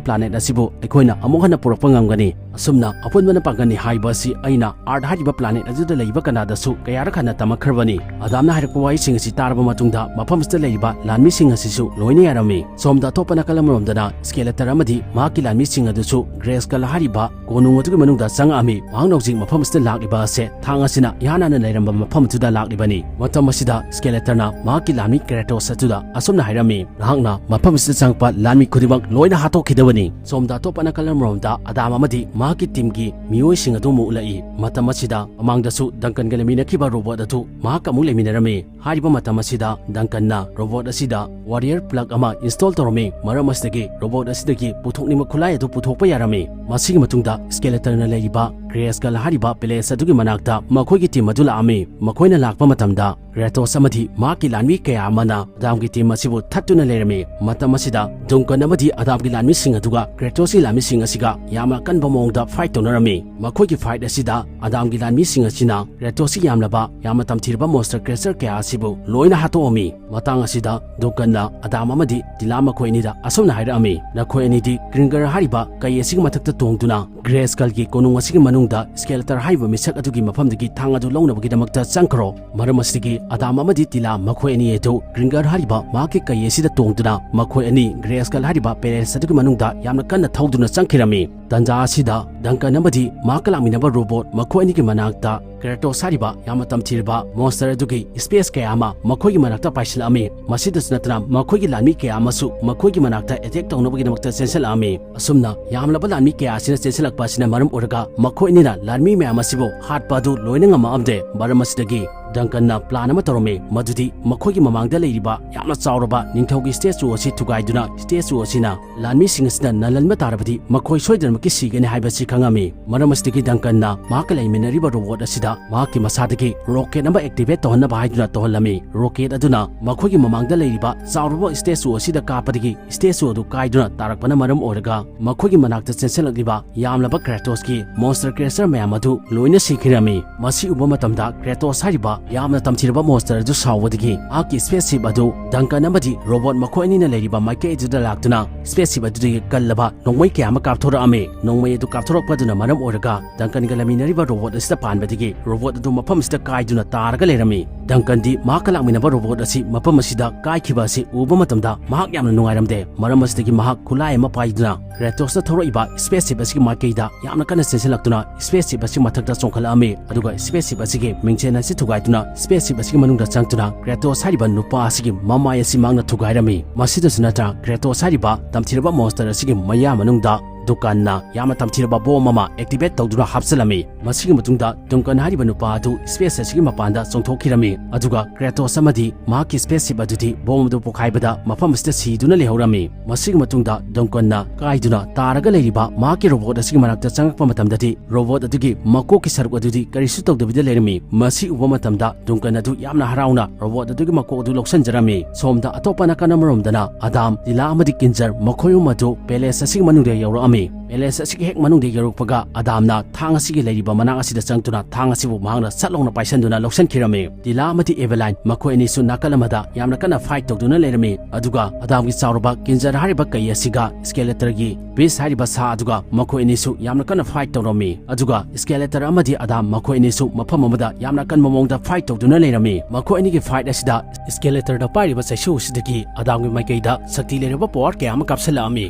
ꯄ꯭ꯂꯥꯅꯦꯠ ꯑꯁꯤꯕꯨ ꯑꯩꯈꯣꯏꯅ ꯑꯃꯨꯛ ꯍꯟꯅ ꯄꯨꯔꯛꯄ ꯉꯝꯒꯅꯤ꯫ ꯑꯁꯨꯝꯅ ꯑꯄꯨꯟꯕꯅ ꯄꯥꯡꯒꯜꯅꯤ ꯍꯥꯏꯕ ꯑꯁꯤ ꯑꯩꯅ ꯑꯥꯔꯊ ꯍꯥꯏꯔꯤꯕ ꯄ꯭ꯂꯥꯅꯦꯠ ꯑꯗꯨꯗ ꯂꯩꯕ ꯀꯅꯥꯗꯁꯨ ꯀꯌꯥꯔꯛ ꯍꯟꯅ ꯇꯝꯃꯛꯈ꯭ꯔꯕꯅꯤ꯫" ꯑꯗꯥꯝꯅ ꯍꯥꯏꯔꯛꯄ ꯋꯥꯍꯩꯁꯤꯡ ꯑꯁꯤ ꯇꯥꯔꯕ ꯃꯇꯨꯡꯗ ꯃꯐꯝ ꯑꯁꯤꯗ ꯂꯩꯔꯤꯕ ꯂꯥꯟꯃꯤꯁꯤꯡ ꯑꯁꯤꯁꯨ ꯂꯣꯏꯅ ꯌꯥꯔꯝꯃꯤ꯫ ꯁꯣꯝꯗ ꯑꯇꯣꯞꯄ ꯅꯥꯀꯜ ꯑꯃꯔꯣꯝꯗꯅ ꯁ꯭ꯀꯦꯂꯦꯇꯔ ꯑꯃꯗꯤ ꯃꯍꯥꯛꯀꯤ ꯂꯥꯟꯃꯤꯁꯤꯡ ꯑꯗꯨꯁꯨ ꯒ꯭ꯔꯦꯁꯀꯜ ꯍꯥꯏꯔꯤꯕ ꯀꯣꯅꯨꯡ ꯑꯗꯨꯒꯤ ꯃꯅꯨꯡꯗ ꯆꯪꯉꯛꯑꯝꯃꯤ꯫ ꯃꯍꯥꯛꯅ ꯍꯧꯖꯤꯛ ꯃꯐꯝ ꯑꯁꯤꯗ ꯂꯥꯛꯂꯤꯕ ꯑꯁꯦ ꯊꯥꯡ ꯑꯁꯤꯅ ꯏꯍꯥꯟ ꯍꯥꯟꯅ ꯂꯩꯔꯝꯕ ꯃꯐꯝ ꯑꯗꯨꯗ ꯂꯥꯛꯂꯤꯕꯅꯤ꯫ ꯃꯇꯝ ꯑꯁꯤꯗ ꯁ꯭ꯀꯦꯂꯦꯇꯔꯅ ꯃꯍꯥꯛꯀꯤ ꯂꯥꯟꯃꯤ ꯀ꯭ꯔꯦꯇꯣꯁ ꯑꯗꯨꯗ ꯑꯁꯨꯝꯅ ꯍꯥꯏꯔꯝꯃꯤ, "ꯅꯍꯥꯛꯅ ꯃꯐꯝ ꯑꯁꯤꯗ ꯆꯪꯉꯛꯄ ꯂꯥꯟꯃꯤ ꯈꯨꯗꯤꯡꯃꯛ ꯂꯣꯏꯅ ꯍꯥꯠꯇꯣꯛꯈꯤꯗꯕꯅꯤ꯫" ꯁꯣꯝꯗ ꯑꯇꯣꯞꯄ ꯅꯥꯀꯜ ꯑꯃꯔꯣꯝꯗ ꯑꯗꯥꯝ ꯑꯃꯗꯤ ꯃꯍꯥꯛꯀꯤ ꯇꯤꯝꯒꯤ ꯃꯤꯑꯣꯏꯁꯤꯡ ꯑꯗꯨ ꯑꯃꯨꯛ ꯎꯠꯂꯛꯏ꯫ ꯃꯇꯝ ꯑꯁꯤꯗ ꯃꯃꯥꯡꯗꯁꯨ ꯗꯪꯀꯟꯒ ꯂꯩꯃꯤꯟꯅꯈꯤꯕ ꯔꯣꯕꯣꯠ ꯑꯗꯨ ꯃꯍꯥꯛꯀ ꯑꯃꯨꯛ ꯂꯩꯃꯤꯟꯅꯔꯝꯃꯤ꯫ ꯍꯥꯏꯔꯤꯕ ꯃꯇꯝ ꯑꯁꯤꯗ ꯗꯪꯀꯟꯅ ꯔꯣꯕꯣꯠ ꯑꯁꯤꯗ ꯋꯥꯔꯤꯌꯔ ꯄ꯭ꯂꯒ ꯑꯃ ꯏꯟꯁꯇꯣꯜ ꯇꯧꯔꯝꯃꯤ꯫ ꯃꯔꯝ ꯑꯁꯤꯗꯒꯤ ꯔꯣꯕꯣꯠ ꯑꯁꯤꯗꯒꯤ ꯄꯨꯊꯣꯛꯅꯤꯡꯕ ꯈꯨꯠꯂꯥꯏ ꯑꯗꯨ ꯄꯨꯊꯣꯛꯄ ꯌꯥꯔꯝꯃꯤ꯫ ꯃꯁꯤꯒꯤ ꯃꯇꯨꯡꯗ ꯁ꯭ꯀꯦꯂꯦꯇꯔꯅ ꯂꯩꯔꯤꯕ ꯒ꯭ꯔꯦꯁꯀꯜ ꯍꯥꯏꯔꯤꯕ ꯄꯦꯂꯦꯁ ꯑꯗꯨꯒꯤ ꯃꯅꯥꯛꯇ ꯃꯈꯣꯏꯒꯤ ꯇꯤꯝ ꯑꯗꯨ ꯂꯥꯛꯑꯝꯃꯤ꯫ ꯃꯈꯣꯏꯅ ꯂꯥꯛꯄ ꯃꯇꯝꯗ ꯀ꯭ꯔꯦꯇꯣꯁ ꯑꯃꯗꯤ ꯃꯍꯥꯛꯀꯤ ꯂꯥꯟꯃꯤ ꯀꯌꯥ ꯑꯃꯅ ꯑꯗꯥꯝꯒꯤ ꯇꯤꯝ ꯑꯁꯤꯕꯨ ꯊꯠꯇꯨꯅ ꯂꯩꯔꯝꯃꯤ꯫ ꯃꯇꯝ ꯑꯁꯤꯗ ꯗꯨꯡꯀꯟ ꯑꯃꯗꯤ ꯑꯗꯥꯝꯒꯤ ꯂꯥꯟꯃꯤꯁꯤꯡ ꯑꯗꯨꯒ ꯀ꯭ꯔꯦꯇꯣꯁꯀꯤ ꯂꯥꯟꯃꯤꯁꯤꯡ ꯑꯁꯤꯒ ꯌꯥꯝꯅ ꯑꯀꯟꯕ ꯃꯑꯣꯡꯗ ꯐꯥꯏꯠ ꯇꯧꯅꯔꯝꯃꯤ꯫ ꯃꯈꯣꯏꯒꯤ ꯐꯥꯏꯠ ꯑꯁꯤꯗ ꯑꯗꯥꯝꯒꯤ ꯂꯥꯟꯃꯤꯁꯤꯡ ꯑꯁꯤꯅ ꯀ꯭ꯔꯦꯇꯣꯁꯀꯤ ꯌꯥꯝꯂꯕ ꯌꯥꯝꯅ ꯇꯝꯊꯤꯔꯕ ꯃꯣꯟꯁꯇꯔ ꯀ꯭ꯔꯦꯆꯔ ꯀꯌꯥ ꯑꯁꯤꯕꯨ ꯂꯣꯏꯅ ꯍꯥꯠꯇꯣꯛꯑꯝꯃꯤ꯫ ꯃꯇꯥꯡ ꯑꯁꯤꯗ ꯗꯨꯡꯀꯟꯅ ꯑꯗꯥꯝ ꯑꯃꯗꯤ ꯇꯤꯂꯥ ꯃꯈꯣꯏ ꯑꯅꯤꯗ ꯑꯁꯨꯝꯅ ꯍꯥꯏꯔꯛꯑꯝꯃꯤ, "ꯅꯈꯣꯏ ꯑꯅꯤꯗꯤ ꯒ꯭ꯔꯤꯡꯒꯔ ꯍꯥꯏꯔꯤꯕ ꯀꯩ ꯑꯁꯤꯒꯤ ꯃꯊꯛꯇ ꯇꯣꯡꯗꯨꯅ ꯒ꯭ꯔꯦꯁꯀꯜꯒꯤ ꯀꯣꯅꯨꯡ ꯑꯁꯤꯒꯤ ꯃꯅꯨꯡꯗ ꯁ꯭ꯀꯦꯂꯦꯇꯔ ꯍꯥꯏꯔꯤꯕ ꯃꯤꯁꯛ ꯑꯗꯨꯒꯤ ꯃꯐꯝꯗꯒꯤ ꯊꯥꯡ ꯑꯗꯨ ꯂꯧꯅꯕꯒꯤꯗꯃꯛꯇ ꯆꯪꯈ꯭ꯔꯣ꯫" ꯃꯔꯝ ꯑꯁꯤꯗꯒꯤ ꯑꯗꯥꯝ ꯑꯃꯗꯤ ꯇꯤꯂꯥ ꯃꯈꯣꯏ ꯑꯅꯤ ꯑꯗꯨ ꯒ꯭ꯔꯤꯡꯒꯔ ꯍꯥꯏꯔꯤꯕ ꯃꯍꯥꯛꯀꯤ ꯀꯩ ꯑꯁꯤꯗ ꯇꯣꯡꯗꯨꯅ ꯃꯈꯣꯏ ꯑꯅꯤ ꯒ꯭ꯔꯦꯁꯀꯜ ꯍꯥꯏꯔꯤꯕ ꯄꯦꯂꯦꯁ ꯑꯗꯨꯒꯤ ꯃꯅꯨꯡꯗ ꯌꯥꯝꯅ ꯀꯟꯅ ꯊꯧꯗꯨꯅ ꯆꯪꯈꯤꯔꯝꯃꯤ꯫ ꯇꯟꯖꯥ ꯑꯁꯤꯗ ꯗꯪꯀꯟ ꯑꯃꯗꯤ ꯃꯍꯥꯛꯀ ꯂꯥꯛꯃꯤꯟꯅꯕ ꯔꯣꯕꯣꯠ ꯃꯈꯣꯏ ꯑꯅꯤꯒꯤ ꯃꯅꯥꯛꯇ ꯀ꯭ꯔꯦꯇꯣꯁ ꯍꯥꯏꯔꯤꯕ ꯌꯥꯝꯅ ꯇꯝꯊꯤꯔꯕ ꯃꯣꯟꯁꯇꯔ ꯑꯗꯨꯒꯤ ꯁ꯭ꯄꯦꯁ ꯀꯌꯥ ꯑꯃ ꯃꯈꯣꯏꯒꯤ ꯃꯅꯥꯛꯇ ꯄꯥꯏꯁꯤꯜꯂꯛꯑꯝꯃꯤ꯫ ꯃꯁꯤꯗꯁꯨ ꯅꯠꯇꯅ ꯃꯈꯣꯏꯒꯤ ꯂꯥꯟꯃꯤ ꯀꯌꯥ ꯑꯃꯁꯨ ꯃꯈꯣꯏꯒꯤ ꯃꯅꯥꯛꯇ ꯑꯦꯇꯦꯛ ꯇꯧꯅꯕꯒꯤꯗꯃꯛꯇ ꯆꯦꯟꯁꯤꯜꯂꯛꯑꯝꯃꯤ꯫ ꯑꯁꯨꯝꯅ ꯌꯥꯝꯂꯕ ꯂꯥꯟꯃꯤ ꯀꯌꯥ ꯑꯁꯤꯅ ꯆꯦꯟꯁꯤꯜꯂꯛꯄ ꯑꯁꯤꯅ ꯃꯔꯝ ꯑꯣꯏꯔꯒ ꯃꯈꯣꯏ ꯑꯅꯤꯅ ꯂꯥꯟꯃꯤ ꯃꯌꯥꯝ ꯑꯁꯤꯕꯨ ꯍꯥꯠꯄ ꯑꯗꯨ ꯂꯣꯏꯅ ꯉꯝꯃꯛꯑꯝꯗꯦ꯫ ꯃꯔꯝ ꯑꯁꯤꯗꯒꯤ ꯗꯪꯀꯟꯅ ꯄ꯭ꯂꯥꯟ ꯑꯃ ꯇꯧꯔꯝꯃꯤ, ꯃꯗꯨꯗꯤ ꯃꯈꯣꯏꯒꯤ ꯃꯃꯥꯡꯗ ꯂꯩꯔꯤꯕ ꯌꯥꯝꯅ ꯆꯥꯎꯔꯕ ꯅꯤꯡꯊꯧꯒꯤ ꯁ꯭ꯇꯦꯆꯨ ꯑꯁꯤ ꯊꯨꯒꯥꯏꯗꯨꯅ ꯁ꯭ꯇꯦꯆꯨ ꯑꯁꯤꯅ ꯂꯥꯟꯃꯤꯁꯤꯡ ꯑꯁꯤꯅ ꯅꯜꯍꯟꯕ ꯇꯥꯔꯕꯗꯤ ꯃꯈꯣꯏ ꯁꯣꯏꯗꯅꯃꯛꯀꯤ ꯁꯤꯒꯅꯤ ꯍꯥꯏꯕꯁꯤ ꯈꯪꯉꯝꯃꯤ꯫ ꯃꯔꯝ ꯑꯁꯤꯗꯒꯤ ꯗꯪꯀꯟꯅ ꯃꯍꯥꯛꯀ ꯂꯩꯃꯤꯟꯅꯔꯤꯕ ꯔꯣꯕꯣꯠ ꯑꯁꯤꯗ ꯃꯍꯥꯛꯀꯤ ꯃꯁꯥꯗꯒꯤ ꯔꯣꯀꯦꯠ ꯑꯃ ꯑꯦꯛꯇꯤꯚꯦꯠ ꯇꯧꯍꯟꯅꯕ ꯍꯥꯏꯗꯨꯅ ꯇꯧꯍꯜꯂꯝꯃꯤ꯫ ꯔꯣꯀꯦꯠ ꯑꯗꯨꯅ ꯃꯈꯣꯏꯒꯤ ꯃꯃꯥꯡꯗ ꯂꯩꯔꯤꯕ ꯆꯥꯎꯔꯕ ꯁ꯭ꯇꯦꯆꯨ ꯑꯁꯤꯗ ꯀꯥꯞꯄꯗꯒꯤ ꯁ꯭ꯇꯦꯆꯨ ꯑꯗꯨ ꯀꯥꯏꯗꯨꯅ ꯇꯥꯔꯛꯄꯅ ꯃꯔꯝ ꯑꯣꯏꯔꯒ ꯃꯈꯣꯏꯒꯤ ꯃꯅꯥꯛꯇ ꯆꯦꯟꯁꯤꯜꯂꯛꯂꯤꯕ ꯌꯥꯝꯂꯕ ꯀ꯭ꯔꯦꯇꯣꯁꯀꯤ ꯃꯣꯟꯁꯇꯔ ꯀ꯭ꯔꯦꯆꯔ ꯃꯌꯥꯝ ꯑꯗꯨ ꯂꯣꯏꯅ ꯁꯤꯈꯤꯔꯝꯃꯤ꯫ ꯃꯁꯤ ꯎꯕ ꯃꯇꯝꯗ ꯀ꯭ꯔꯦꯇꯣꯁ ꯍꯥꯏꯔꯤꯕ ꯌꯥꯝꯅ ꯇꯝꯊꯤꯔꯕ ꯃꯣꯟꯁꯇꯔ ꯑꯗꯨ ꯁꯥꯎꯕꯗꯒꯤ ꯃꯍꯥꯛꯀꯤ ꯁ꯭ꯄꯦꯁ ꯁꯤꯞ ꯑꯗꯨ ꯗꯪꯀꯟ ꯑꯃꯗꯤ ꯔꯣꯕꯣꯠ ꯃꯈꯣꯏ ꯑꯅꯤꯅ ꯂꯩꯔꯤꯕ ꯃꯥꯏꯀꯩ ꯑꯗꯨꯗ ꯂꯥꯛꯇꯨꯅ ꯁ꯭ꯄꯦꯁ ꯁꯤꯞ ꯑꯗꯨꯗꯒꯤ ꯀꯜꯂꯕ ꯅꯣꯡꯃꯩ ꯀꯌꯥ ꯑꯃ ꯀꯥꯞꯊꯣꯔꯛꯑꯝꯃꯤ꯫ ꯅꯣꯡꯃꯩ ꯑꯗꯨ ꯀꯥꯞꯊꯣꯔꯛꯄꯗꯨꯅ ꯃꯔꯝ ꯑꯣꯏꯔꯒ ꯗꯪꯀꯟꯒ ꯂꯩꯃꯤꯟꯅꯔꯤꯕ ꯔꯣꯕꯣꯠ ꯑꯁꯤꯗ ꯄꯥꯟꯕꯗꯒꯤ ꯔꯣꯕꯣꯠ ꯑꯗꯨ ꯃꯐꯝ ꯑꯁꯤꯗ ꯀꯥꯏꯗꯨꯅ ꯇꯥꯔꯒ ꯂꯩꯔꯝꯃꯤ꯫ ꯗꯪꯀꯟꯗꯤ ꯃꯍꯥꯛꯀ ꯂꯥꯛꯃꯤꯟꯅꯕ ꯔꯣꯕꯣꯠ ꯑꯁꯤ ꯃꯐꯝ ꯑꯁꯤꯗ ꯀꯥꯏꯈꯤꯕ ꯑꯁꯤ ꯎꯕ ꯃꯇꯝꯗ ꯃꯍꯥꯛ ꯌꯥꯝꯅ ꯅꯨꯡꯉꯥꯏꯔꯝꯗꯦ꯫ ꯃꯔꯝ ꯑꯁꯤꯗꯒꯤ ꯃꯍꯥꯛ ꯈꯨꯠꯂꯥꯏ ꯑꯃ ꯄꯥꯏꯗꯨꯅ ꯀ꯭ꯔꯦꯇꯣꯁꯅ ꯊꯧꯔꯛꯏꯕ ꯁ꯭ꯄꯦꯁ ꯁꯤꯞ ꯑꯁꯤꯒꯤ ꯃꯥꯏꯀꯩꯗ ꯌꯥꯝꯅ ꯀꯟꯅ ꯆꯦꯟꯁꯤꯜꯂꯛꯇꯨꯅ ꯁ꯭ꯄꯦꯁ ꯁꯤꯞ ꯑꯁꯤ ꯃꯊꯛꯇ ꯆꯣꯡꯈꯠꯂꯛꯑꯝꯃꯤ꯫ ꯑꯗꯨꯒ ꯁ꯭ꯄꯦꯁ ꯁꯤꯞ ꯑꯁꯤꯒꯤ ꯃꯤꯡꯁꯦꯟ ꯑꯁꯤ ꯊꯨꯒꯥꯏꯗꯨꯅ ꯁ꯭ꯄꯦꯁ ꯁꯤꯞ ꯑꯁꯤꯒꯤ ꯃꯅꯨꯡꯗ ꯆꯪꯗꯨꯅ ꯀ꯭ꯔꯦꯇꯣꯁ ꯍꯥꯏꯔꯤꯕ ꯅꯨꯄꯥ ꯑꯁꯤꯒꯤ ꯃꯃꯥꯏ ꯑꯁꯤ ꯃꯍꯥꯛꯅ ꯊꯨꯒꯥꯏꯔꯝꯃꯤ꯫ ꯃꯁꯤꯗꯁꯨ ꯅꯠꯇꯅ ꯀ꯭ꯔꯦꯇꯣꯁ ꯍꯥꯏꯔꯤꯕ ꯇꯝꯊꯤꯔꯕ ꯃꯣꯟꯁꯇꯔ ꯑꯁꯤꯒꯤ ꯃꯌꯥ ꯃꯅꯨꯡꯗ ꯗꯪꯀꯟꯅ ꯌꯥꯝꯅ ꯇꯝꯊꯤꯔꯕ ꯕꯣꯝ ꯑꯃ ꯑꯦꯛꯇꯤꯚꯦꯠ ꯇꯧꯗꯨꯅ ꯍꯥꯞꯆꯤꯜꯂꯝꯃꯤ꯫ ꯃꯁꯤꯒꯤ ꯃꯇꯨꯡꯗ ꯗꯪꯀꯟ ꯍꯥꯏꯔꯤꯕ ꯅꯨꯄꯥ ꯑꯗꯨ ꯁ꯭ꯄꯦꯁ ꯑꯁꯤꯒꯤ ꯃꯄꯥꯟꯗ ꯆꯣꯡꯊꯣꯛꯈꯤꯔꯝꯃꯤ꯫ ꯑꯗꯨꯒ ꯀ꯭ꯔꯦꯇꯣꯁ ꯑꯃꯗꯤ ꯃꯍꯥꯛꯀꯤ ꯁ꯭ꯄꯦꯁ ꯁꯤꯞ ꯑꯗꯨꯗꯤ ꯕꯣꯝ ꯑꯗꯨ ꯄꯣꯈꯥꯏꯕꯗ ꯃꯐꯝ ꯑꯁꯤꯗ ꯁꯤꯗꯨꯅ ꯂꯩꯍꯧꯔꯝꯃꯤ꯫ ꯃꯁꯤꯒꯤ ꯃꯇꯨꯡꯗ ꯗꯪꯀꯟꯅ ꯀꯥꯏꯗꯨꯅ ꯇꯥꯔꯒ ꯂꯩꯔꯤꯕ ꯃꯍꯥꯛꯀꯤ ꯔꯣꯕꯣꯠ ꯑꯁꯤꯒꯤ ꯃꯅꯥꯛꯇ ꯆꯪꯂꯛꯄ ꯃꯇꯝꯗꯗꯤ ꯔꯣꯕꯣꯠ ꯑꯗꯨꯒꯤ ꯃꯀꯣꯛꯀꯤ ꯁꯔꯨꯛ ꯑꯗꯨꯗꯤ ꯀꯔꯤꯁꯨ ꯇꯧꯗꯕꯤꯗ ꯂꯩꯔꯝꯃꯤ꯫ ꯃꯁꯤ ꯎꯕ ꯃꯇꯝꯗ ꯗꯪꯀꯟ ꯑꯗꯨ ꯌꯥꯝꯅ ꯍꯔꯥꯎꯅ ꯔꯣꯕꯣꯠ ꯑꯗꯨꯒꯤ ꯃꯀꯣꯛ ꯑꯗꯨ ꯂꯧꯁꯤꯟꯖꯔꯝꯃꯤ꯫ ꯁꯣꯝꯗ ꯑꯇꯣꯞꯄ ꯅꯥꯀꯟ ꯑꯃꯔꯣꯝꯗꯅ ꯑꯗꯥꯝ, ꯂꯤꯂꯥ ꯑꯃꯗꯤ ꯀꯤꯟꯖꯔ ꯃꯈꯣꯏ ꯑꯍꯨꯝ ꯑꯗꯨ ꯄꯦꯂꯦꯁ ꯑꯁꯤꯒꯤ ꯃꯅꯨꯡꯗ ꯌꯧꯔꯛꯑꯝꯃꯤ꯫ ꯄꯦꯂꯦꯁ ꯑꯁꯤꯒꯤ ꯍꯦꯛ ꯃꯅꯨꯡꯗ ꯌꯧꯔꯛꯄꯒ ꯑꯗꯥꯝꯅ ꯊꯥꯡ ꯑꯁꯤꯒꯤ ꯂꯩꯔꯤꯕ ꯃꯅꯥꯛ ꯑꯁꯤꯗ ꯆꯪꯗꯨꯅ ꯊꯥꯡ ꯑꯁꯤꯕꯨ ꯃꯍꯥꯛꯅ ꯁꯠ ꯂꯥꯎꯅ ꯄꯥꯏꯁꯟꯗꯨꯅ ꯂꯧꯁꯤꯟꯈꯤꯔꯝꯃꯤ꯫ ꯂꯤꯂꯥ ꯑꯃꯗꯤ ꯑꯦꯚꯦꯂꯥꯏꯟ ꯃꯈꯣꯏ ꯑꯅꯤꯁꯨ ꯅꯥꯀꯜ ꯑꯃꯗ ꯌꯥꯝꯅ ꯀꯟꯅ ꯐꯥꯏꯠ ꯇꯧꯗꯨꯅ ꯂꯩꯔꯝꯃꯤ꯫ ꯑꯗꯨꯒ ꯑꯗꯥꯝꯒꯤ ꯆꯥꯎꯔꯕ ꯀꯤꯟꯖꯔ ꯍꯥꯏꯔꯤꯕ ꯀꯩ ꯑꯁꯤꯒ ꯁ꯭ꯀꯦꯂꯦꯇꯔꯒꯤ ꯕꯤꯁ ꯍꯥꯏꯔꯤꯕ ꯁꯥ ꯑꯗꯨꯒ ꯃꯈꯣꯏ ꯑꯅꯤꯁꯨ ꯌꯥꯝꯅ ꯀꯟꯅ ꯐꯥꯏꯠ ꯇꯧꯔꯝꯃꯤ꯫ ꯑꯗꯨꯒ ꯁ꯭ꯀꯦꯂꯦꯇꯔ ꯑꯃꯗꯤ ꯑꯗꯥꯝ ꯃꯈꯣꯏ ꯑꯅꯤꯁꯨ ꯃꯐꯝ ꯑꯃꯗ ꯌꯥꯝꯅ ꯑꯀꯟꯕ ꯃꯑꯣꯡꯗ ꯐꯥꯏꯠ ꯇꯧꯗꯨꯅ ꯂꯩꯔꯝꯃꯤ꯫ ꯃꯈꯣꯏ ꯑꯅꯤꯒꯤ ꯐꯥꯏꯠ ꯑꯁꯤꯗ ꯁ꯭ꯀꯦꯂꯦꯇꯔꯗ ꯄꯥꯏꯔꯤꯕ ꯆꯩꯁꯨ ꯑꯁꯤꯗꯒꯤ ꯑꯗꯥꯝꯒꯤ ꯃꯥꯏꯀꯩꯗ ꯁꯛꯇꯤ ꯂꯩꯔꯕ ꯄꯋꯥꯔ ꯀꯌꯥ ꯑꯃ ꯀꯥꯞꯁꯤꯜꯂꯛꯑꯝꯃꯤ꯫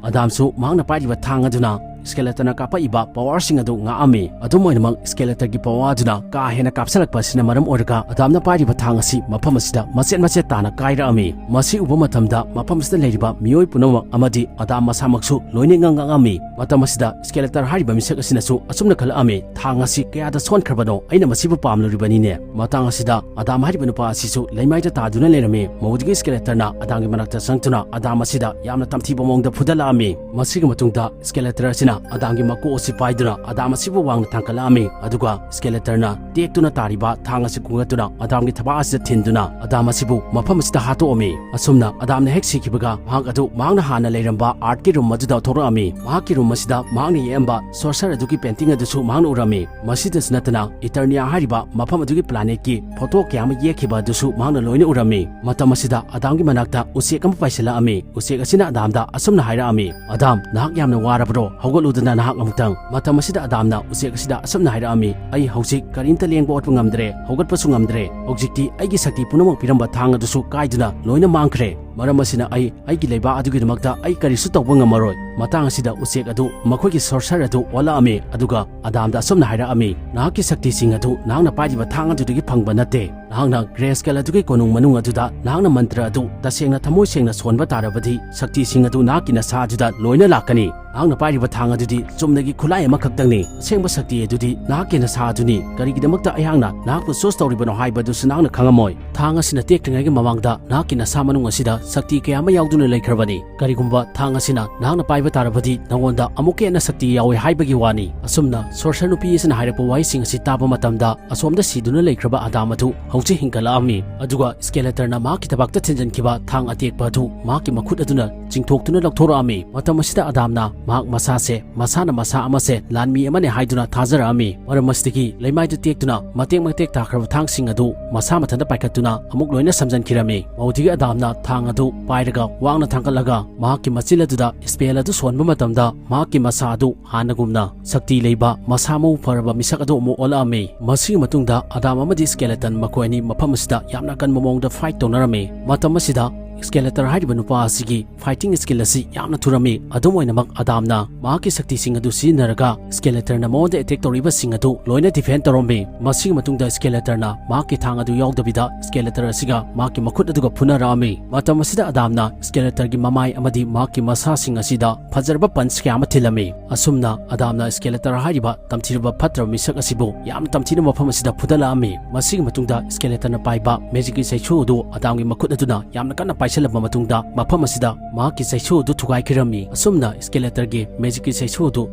ꯑꯗꯥꯝꯁꯨ ꯃꯍꯥꯛꯅ ꯄꯥꯏꯔꯤꯕ ꯊꯥꯡ ꯑꯗꯨꯅ Skeletorꯅ ꯀꯥꯞꯄꯛꯏꯕ powerꯁꯤꯡ ꯑꯗꯨ ꯉꯥꯛꯑꯝꯃꯤ꯫ ꯑꯗꯨꯝ ꯑꯣꯏꯅꯃꯛ, Skeletorꯒꯤ power ꯑꯗꯨꯅ ꯀꯥ ꯍꯦꯟꯅ ꯀꯥꯞꯁꯤꯜꯂꯛꯄ ꯑꯁꯤꯅ ꯃꯔꯝ ꯑꯣꯏꯔꯒ ꯑꯗꯥꯝꯅ ꯄꯥꯏꯔꯤꯕ ꯊꯥꯡ ꯑꯁꯤ ꯃꯐꯝ ꯑꯁꯤꯗ ꯃꯆꯦꯠ ꯃꯆꯦꯠ ꯇꯥꯅ ꯀꯥꯏꯔꯛꯑꯝꯃꯤ꯫ ꯃꯁꯤ ꯎꯕ ꯃꯇꯝꯗ ꯃꯐꯝ ꯑꯁꯤꯗ ꯂꯩꯔꯤꯕ ꯃꯤꯑꯣꯏ ꯄꯨꯝꯅꯃꯛ ꯑꯃꯗꯤ ꯑꯗꯥꯝ ꯃꯁꯥꯃꯛꯁꯨ ꯂꯣꯏꯅ ꯏꯉꯛ ꯉꯛꯑꯝꯃꯤ꯫ ꯃꯇꯝ ꯑꯁꯤꯗ Skeletor ꯍꯥꯏꯔꯤꯕ ꯃꯤꯁꯛ ꯑꯁꯤꯅꯁꯨ ꯑꯁꯨꯝꯅ ꯈꯜꯂꯛꯑꯝꯃꯤ, "ꯊꯥꯡ ꯑꯁꯤ ꯀꯌꯥꯗ ꯁꯣꯟꯈ꯭ꯔꯕꯅꯣ? ꯑꯩꯅ ꯃꯁꯤꯕꯨ ꯄꯥꯝꯂꯨꯔꯤꯕꯅꯤꯅꯦ"꯫ ꯃꯇꯥꯡ ꯑꯁꯤꯗ ꯑꯗꯥꯝ ꯍꯥꯏꯔꯤꯕ ꯅꯨꯄꯥ ꯑꯁꯤꯁꯨ ꯂꯩꯃꯥꯏꯗ ꯇꯥꯗꯨꯅ ꯂꯩꯔꯝꯃꯤ꯫ ꯃꯗꯨꯗꯒꯤ Skeletorꯅ ꯑꯗꯥꯝꯒꯤ ꯃꯅꯥꯛꯇ ꯆꯪꯗꯨꯅ ꯑꯗꯥꯝ ꯑꯁꯤꯗ ꯌꯥꯝꯅ ꯇꯝꯊꯤꯕ ꯃꯑꯣꯡꯗ ꯐꯨꯗꯠꯂꯛꯑꯝꯃꯤ꯫ ꯃꯁꯤꯒꯤ ꯃꯇꯨꯡꯗ Skeletor ꯑꯁꯤꯅ ꯑꯗꯥꯝꯒꯤ ꯃꯀꯣꯛ ꯑꯁꯤ ꯄꯥꯏꯗꯨꯅ ꯑꯗꯥꯝ ꯑꯁꯤꯕꯨ ꯋꯥꯡꯅ ꯊꯥꯡꯒꯠꯂꯛꯑꯝꯃꯤ꯫ ꯑꯗꯨꯒ Skeletorꯅ ꯇꯦꯛꯇꯨꯅ ꯇꯥꯔꯤꯕ ꯊꯥꯡ ꯑꯁꯤ ꯈꯨꯟꯒꯠꯇꯨꯅ ꯑꯗꯥꯝꯒꯤ ꯊꯕꯥꯛ ꯑꯁꯤꯗ ꯊꯤꯟꯗꯨꯅ ꯑꯗꯥꯝ ꯑꯁꯤꯕꯨ ꯃꯐꯝ ꯑꯁꯤꯗ ꯍꯥꯠꯇꯣꯛꯑꯝꯃꯤ꯫ ꯑꯁꯨꯝꯅ ꯑꯗꯥꯝꯅ ꯍꯦꯛ ꯁꯤꯈꯤꯕꯒ, ꯃꯍꯥꯛ ꯑꯗꯨ ꯃꯍꯥꯛꯅ ꯍꯥꯟꯅ ꯂꯩꯔꯝꯕ artꯀꯤ room ꯑꯗꯨꯗ ꯊꯣꯛꯂꯛꯑꯝꯃꯤ꯫ ꯃꯍꯥꯛꯀꯤ room ꯑꯁꯤꯗ ꯃꯍꯥꯛꯅ ꯌꯦꯛꯑꯝꯕ Sorcerer ꯑꯗꯨꯒꯤ painting ꯑꯗꯨꯁꯨ ꯃꯍꯥꯛꯅ ꯎꯔꯝꯃꯤ꯫ ꯃꯁꯤꯗꯁꯨ ꯅꯠꯇꯅ, Eternia ꯍꯥꯏꯔꯤꯕ ꯃꯐꯝ ꯑꯗꯨꯒꯤ planetꯀꯤ photo ꯀꯌꯥ ꯑꯃ ꯌꯦꯛꯈꯤꯕ ꯑꯗꯨꯁꯨ ꯃꯍꯥꯛꯅ ꯂꯣꯏꯅ ꯎꯔꯝꯃꯤ꯫ ꯃꯇꯝ ꯑꯁꯤꯗ ꯑꯗꯥꯝꯒꯤ ꯃꯅꯥꯛꯇ ꯎꯆꯦꯛ ꯑꯃ ꯄꯥꯏꯁꯤꯜꯂꯛꯑꯝꯃꯤ꯫ ꯎꯆꯦꯛ ꯑꯁꯤꯅ ꯑꯗꯥꯝꯗ ꯑꯁꯨꯝꯅ ꯍꯥꯏꯔꯛꯑꯝꯃꯤ, "ꯑꯗꯥꯝ, ꯅꯍꯥꯛ ꯌꯥꯝꯅ ꯋꯥꯔꯕ꯭ꯔꯣ? ꯍꯧꯒꯠꯂꯨꯗꯅ ꯅꯍꯥꯛ ꯑꯃꯨꯛꯇꯪ"꯫ ꯃꯇꯝ ꯑꯁꯤꯗ ꯑꯗꯥꯝꯅ ꯎꯆꯦꯛ ꯑꯁꯤꯗ ꯑꯁꯨꯝꯅ ꯍꯥꯏꯔꯛꯑꯝꯃꯤ, "ꯑꯩ ꯍꯧꯖꯤꯛ ꯀꯔꯤꯝꯇ ꯂꯦꯡꯕ ꯑꯣꯠꯄ ꯉꯝꯗ꯭ꯔꯦ, ꯍꯧꯒꯠꯄꯁꯨ ꯉꯝꯗ꯭ꯔꯦ꯫ ꯍꯧꯖꯤꯛꯇꯤ ꯑꯩꯒꯤ ꯁꯛꯇꯤ ꯄꯨꯝꯅꯃꯛ ꯄꯤꯔꯝꯕ ꯊꯥꯡ ꯑꯗꯨꯁꯨ ꯀꯥꯏꯗꯨꯅ ꯂꯣꯏꯅ ꯃꯥꯡꯈ꯭ꯔꯦ꯫ ꯃꯔꯝ ꯑꯁꯤꯅ ꯑꯩ ꯑꯩꯒꯤ ꯂꯩꯕꯥꯛ ꯑꯗꯨꯒꯤꯗꯃꯛꯇ ꯑꯩ ꯀꯔꯤꯁꯨ ꯇꯧꯕ ꯉꯝꯃꯔꯣꯏ"꯫ ꯃꯇꯥꯡ ꯑꯁꯤꯗ ꯎꯆꯦꯛ ꯑꯗꯨ ꯃꯈꯣꯏꯒꯤ Sorcerer ꯑꯗꯨ ꯑꯣꯜꯂꯛꯑꯝꯃꯤ, ꯑꯗꯨꯒ ꯑꯗꯥꯝꯗ ꯑꯁꯨꯝꯅ ꯍꯥꯏꯔꯛꯑꯝꯃꯤ, "ꯅꯍꯥꯛꯀꯤ ꯁꯛꯇꯤꯁꯤꯡ ꯑꯗꯨ ꯅꯍꯥꯛꯅ ꯄꯥꯏꯔꯤꯕ ꯊꯥꯡ ꯑꯗꯨꯗꯒꯤ ꯐꯪꯕ ꯅꯠꯇꯦ꯫ ꯅꯍꯥꯛꯅ Grayscale ꯑꯗꯨꯒꯤ ꯀꯣꯅꯨꯡ ꯃꯅꯨꯡ ꯑꯗꯨꯗ ꯅꯍꯥꯛꯅ ꯃꯟꯇ꯭ꯔ ꯑꯗꯨ ꯇꯁꯦꯡꯅ ꯊꯃꯣꯏ ꯁꯦꯡꯅ ꯁꯣꯟꯕ ꯇꯥꯔꯕꯗꯤ, ꯁꯛꯇꯤꯁꯤꯡ ꯑꯗꯨ ꯅꯍꯥꯛꯀꯤ ꯅꯁꯥ ꯑꯗꯨꯗ ꯂꯣꯏꯅ ꯂꯥꯛꯀꯅꯤ꯫ ꯅꯍꯥꯛꯅ ꯄꯥꯏꯔꯤꯕ ꯊꯥꯡ ꯑꯗꯨꯗꯤ ꯆꯨꯝꯅꯒꯤ ꯈꯨꯠꯂꯥꯏ ꯑꯃꯈꯛꯇꯪꯅꯤ꯫ ꯑꯁꯦꯡꯕ ꯁꯛꯇꯤ ꯑꯗꯨꯗꯤ ꯅꯍꯥꯛꯀꯤ ꯅꯁꯥ ꯑꯗꯨꯅꯤ꯫ ꯀꯔꯤꯒꯤꯗꯃꯛꯇ ꯑꯩꯍꯥꯛꯅ ꯅꯍꯥꯛꯄꯨ choose ꯇꯧꯔꯤꯕꯅꯣ ꯍꯥꯏꯕꯗꯨꯁꯨ ꯅꯍꯥꯛꯅ ꯈꯪꯉꯝꯃꯣꯏ꯫ ꯊꯥꯡ ꯑꯁꯤꯅ ꯇꯦꯛꯇ꯭ꯔꯤꯉꯩꯒꯤ ꯃꯃꯥꯡꯗ ꯅꯍꯥꯛꯀꯤ ꯅꯁꯥ ꯃꯅꯨꯡ ꯑꯁꯤꯗ ꯁꯛꯇꯤ ꯀꯌꯥ ꯑꯃ ꯌꯥꯎꯗꯨꯅ ꯂꯩꯈ꯭ꯔꯕꯅꯤ꯫ ꯀꯔꯤꯒꯨꯝꯕ ꯊꯥꯡ ꯑꯁꯤꯅ ꯅꯍꯥꯛꯅ ꯄꯥꯏꯕ ꯇꯥꯔꯕꯗꯤ, ꯅꯉꯣꯟꯗ ꯑꯃꯨꯛꯀ ꯍꯦꯟꯅ ꯁꯛꯇꯤ ꯌꯥꯎꯏ ꯍꯥꯏꯕꯒꯤ ꯋꯥꯅꯤ"꯫ ꯑꯁꯨꯝꯅ Sorcerer ꯅꯨꯄꯤ ꯑꯁꯤꯅ ꯍꯥꯏꯔꯛꯄ ꯋꯥꯍꯩꯁꯤꯡ ꯑꯁꯤ ꯇꯥꯕ ꯃꯇꯝꯗ, ꯑꯁꯣꯝꯗ ꯁꯤꯗꯨꯅ ꯂꯩꯈ꯭ꯔꯕ ꯑꯗꯥꯝ ꯑꯗꯨ ꯍꯧꯖꯤꯛ ꯍꯤꯡꯒꯠꯂꯛꯑꯝꯃꯤ꯫ ꯑꯗꯨꯒ Skeletorꯅ ꯃꯍꯥꯛꯀꯤ ꯊꯕꯥꯛꯇ ꯊꯤꯟꯖꯤꯟꯈꯤꯕ ꯊꯥꯡ ꯑꯇꯦꯛꯄ ꯑꯗꯨ ꯃꯍꯥꯛꯀꯤ ꯃꯈꯨꯠ ꯑꯗꯨꯅ ꯆꯤꯡꯊꯣꯛꯇꯨꯅ ꯂꯧꯊꯣꯔꯛꯑꯝꯃꯤ꯫ ꯃꯇꯝ ꯑꯁꯤꯗ ꯑꯗꯥꯝꯅ ꯃꯍꯥꯛ ꯃꯁꯥꯁꯦ ꯃꯁꯥꯅ ꯃꯁꯥ ꯑꯃꯁꯦ ꯂꯥꯟꯃꯤ ꯑꯃꯅꯤ ꯍꯥꯏꯗꯨꯅ ꯊꯥꯖꯔꯛꯑꯝꯃꯤ꯫ ꯃꯔꯝ ꯑꯁꯤꯗꯒꯤ ꯂꯩꯃꯥꯏꯗ ꯇꯦꯛꯇꯨꯅ ꯃꯇꯦꯛ ꯃꯇꯦꯛ ꯇꯥꯈ꯭ꯔꯕ ꯊꯥꯡꯁꯤꯡ ꯑꯗꯨ ꯃꯁꯥ ꯃꯊꯟꯇ ꯄꯥꯏꯈꯠꯇꯨꯅ ꯑꯃꯨꯛ ꯂꯣꯏꯅ ꯁꯝꯖꯤꯟꯈꯤꯔꯝꯃꯤ꯫ ꯃꯗꯨꯗꯒꯤ ꯑꯗꯥꯝꯅ ꯊꯥꯡ ꯑꯗꯨ ꯄꯥꯏꯔꯒ ꯋꯥꯡꯅ ꯊꯥꯡꯒꯠꯂꯒ ꯃꯍꯥꯛꯀꯤ ꯃꯆꯤꯜ ꯑꯗꯨꯗ spell ꯑꯗꯨ ꯁꯣꯟꯕ ꯃꯇꯝꯗ, ꯃꯍꯥꯛꯀꯤ ꯃꯁꯥ ꯑꯗꯨ ꯍꯥꯟꯅꯒꯨꯝꯅ ꯁꯛꯇꯤ ꯂꯩꯕ, ꯃꯁꯥ ꯃꯎ ꯐꯔꯕ ꯃꯤꯁꯛ ꯑꯗꯨ ꯑꯃꯨꯛ ꯑꯣꯜꯂꯛꯑꯝꯃꯤ꯫ ꯃꯁꯤꯒꯤ ꯃꯇꯨꯡꯗ ꯑꯗꯥꯝ ꯑꯃꯗꯤ Skeletor ꯃꯈꯣꯏ ꯑꯅꯤ ꯃꯐꯝ ꯑꯁꯤꯗ ꯌꯥꯝꯅ ꯀꯟꯕ ꯃꯑꯣꯡꯗ fight ꯇꯧꯅꯔꯝꯃꯤ꯫ ꯃꯇꯝ ꯑꯁꯤꯗ ꯁ꯭ꯀꯦꯂꯦꯇꯔ ꯍꯥꯏꯔꯤꯕ ꯅꯨꯄꯥ ꯑꯁꯤꯒꯤ ꯐꯥꯏꯇꯤꯡ ꯁ꯭ꯀꯤꯜ ꯑꯁꯤ ꯌꯥꯝꯅ ꯊꯨꯔꯝꯃꯤ꯫ ꯑꯗꯨꯝ ꯑꯣꯏꯅꯃꯛ, ꯑꯗꯥꯝꯅ ꯃꯍꯥꯛꯀꯤ ꯁꯛꯇꯤꯁꯤꯡ ꯑꯗꯨ ꯁꯤꯖꯤꯟꯅꯔꯒ ꯁ꯭ꯀꯦꯂꯦꯇꯔꯅ ꯃꯉꯣꯟꯗ ꯑꯦꯇꯦꯛ ꯇꯧꯔꯤꯕꯁꯤꯡ ꯑꯗꯨ ꯂꯣꯏꯅ ꯗꯤꯐꯦꯟ ꯇꯧꯔꯝꯃꯤ꯫ ꯃꯁꯤꯒꯤ ꯃꯇꯨꯡꯗ ꯁ꯭ꯀꯦꯂꯦꯇꯔꯅ ꯃꯍꯥꯛꯀꯤ ꯊꯥꯡ ꯑꯗꯨ ꯌꯥꯎꯗꯕꯤꯗ ꯁ꯭ꯀꯦꯂꯦꯇꯔ ꯑꯁꯤꯒ ꯃꯍꯥꯛꯀꯤ ꯃꯈꯨꯠ ꯑꯗꯨꯒ ꯐꯨꯅꯔꯛꯑꯝꯃꯤ꯫ ꯃꯇꯝ ꯑꯁꯤꯗ ꯑꯗꯥꯝꯅ ꯁ꯭ꯀꯦꯂꯦꯇꯔꯒꯤ ꯃꯃꯥꯏ ꯑꯃꯗꯤ ꯃꯍꯥꯛꯀꯤ ꯃꯁꯥꯁꯤꯡ ꯑꯁꯤꯗ ꯐꯖꯔꯕ ꯄꯟꯆ ꯀꯌꯥ ꯑꯃ ꯊꯤꯜꯂꯝꯃꯤ꯫ ꯑꯁꯨꯝꯅ ꯑꯗꯥꯝꯅ ꯁ꯭ꯀꯦꯂꯦꯇꯔ ꯍꯥꯏꯔꯤꯕ ꯇꯝꯊꯤꯔꯕ ꯐꯠꯇ꯭ꯔꯕ ꯃꯤꯁꯛ ꯑꯁꯤꯕꯨ ꯌꯥꯝꯅ ꯇꯝꯊꯤꯅ ꯃꯐꯝ ꯑꯁꯤꯗ ꯐꯨꯗꯠꯂꯛꯑꯝꯃꯤ꯫ ꯃꯁꯤꯒꯤ ꯃꯇꯨꯡꯗ ꯁ꯭ꯀꯦꯂꯦꯇꯔꯅ ꯄꯥꯏꯕ ꯃꯦꯖꯤꯛꯀꯤ ꯆꯩꯁꯨ ꯑꯗꯨ ꯑꯗꯥꯝꯒꯤ ꯃꯈꯨꯠ ꯑꯗꯨꯅ ꯌꯥꯝꯅ ꯀꯟꯅ ꯄꯥꯏꯁꯤꯜꯂꯕ ꯃꯇꯨꯡꯗ ꯃꯐꯝ ꯑꯁꯤꯗ ꯃꯍꯥꯛꯀꯤ ꯆꯩꯁꯨ ꯑꯗꯨ ꯊꯨꯒꯥꯏꯈꯤꯔꯝꯃꯤ꯫ ꯑꯁꯨꯝꯅ ꯁ꯭ꯀꯦꯂꯦꯇꯔꯒꯤ ꯃꯦꯖꯤꯛꯀꯤ ꯆꯩꯁꯨ ꯑꯗꯨ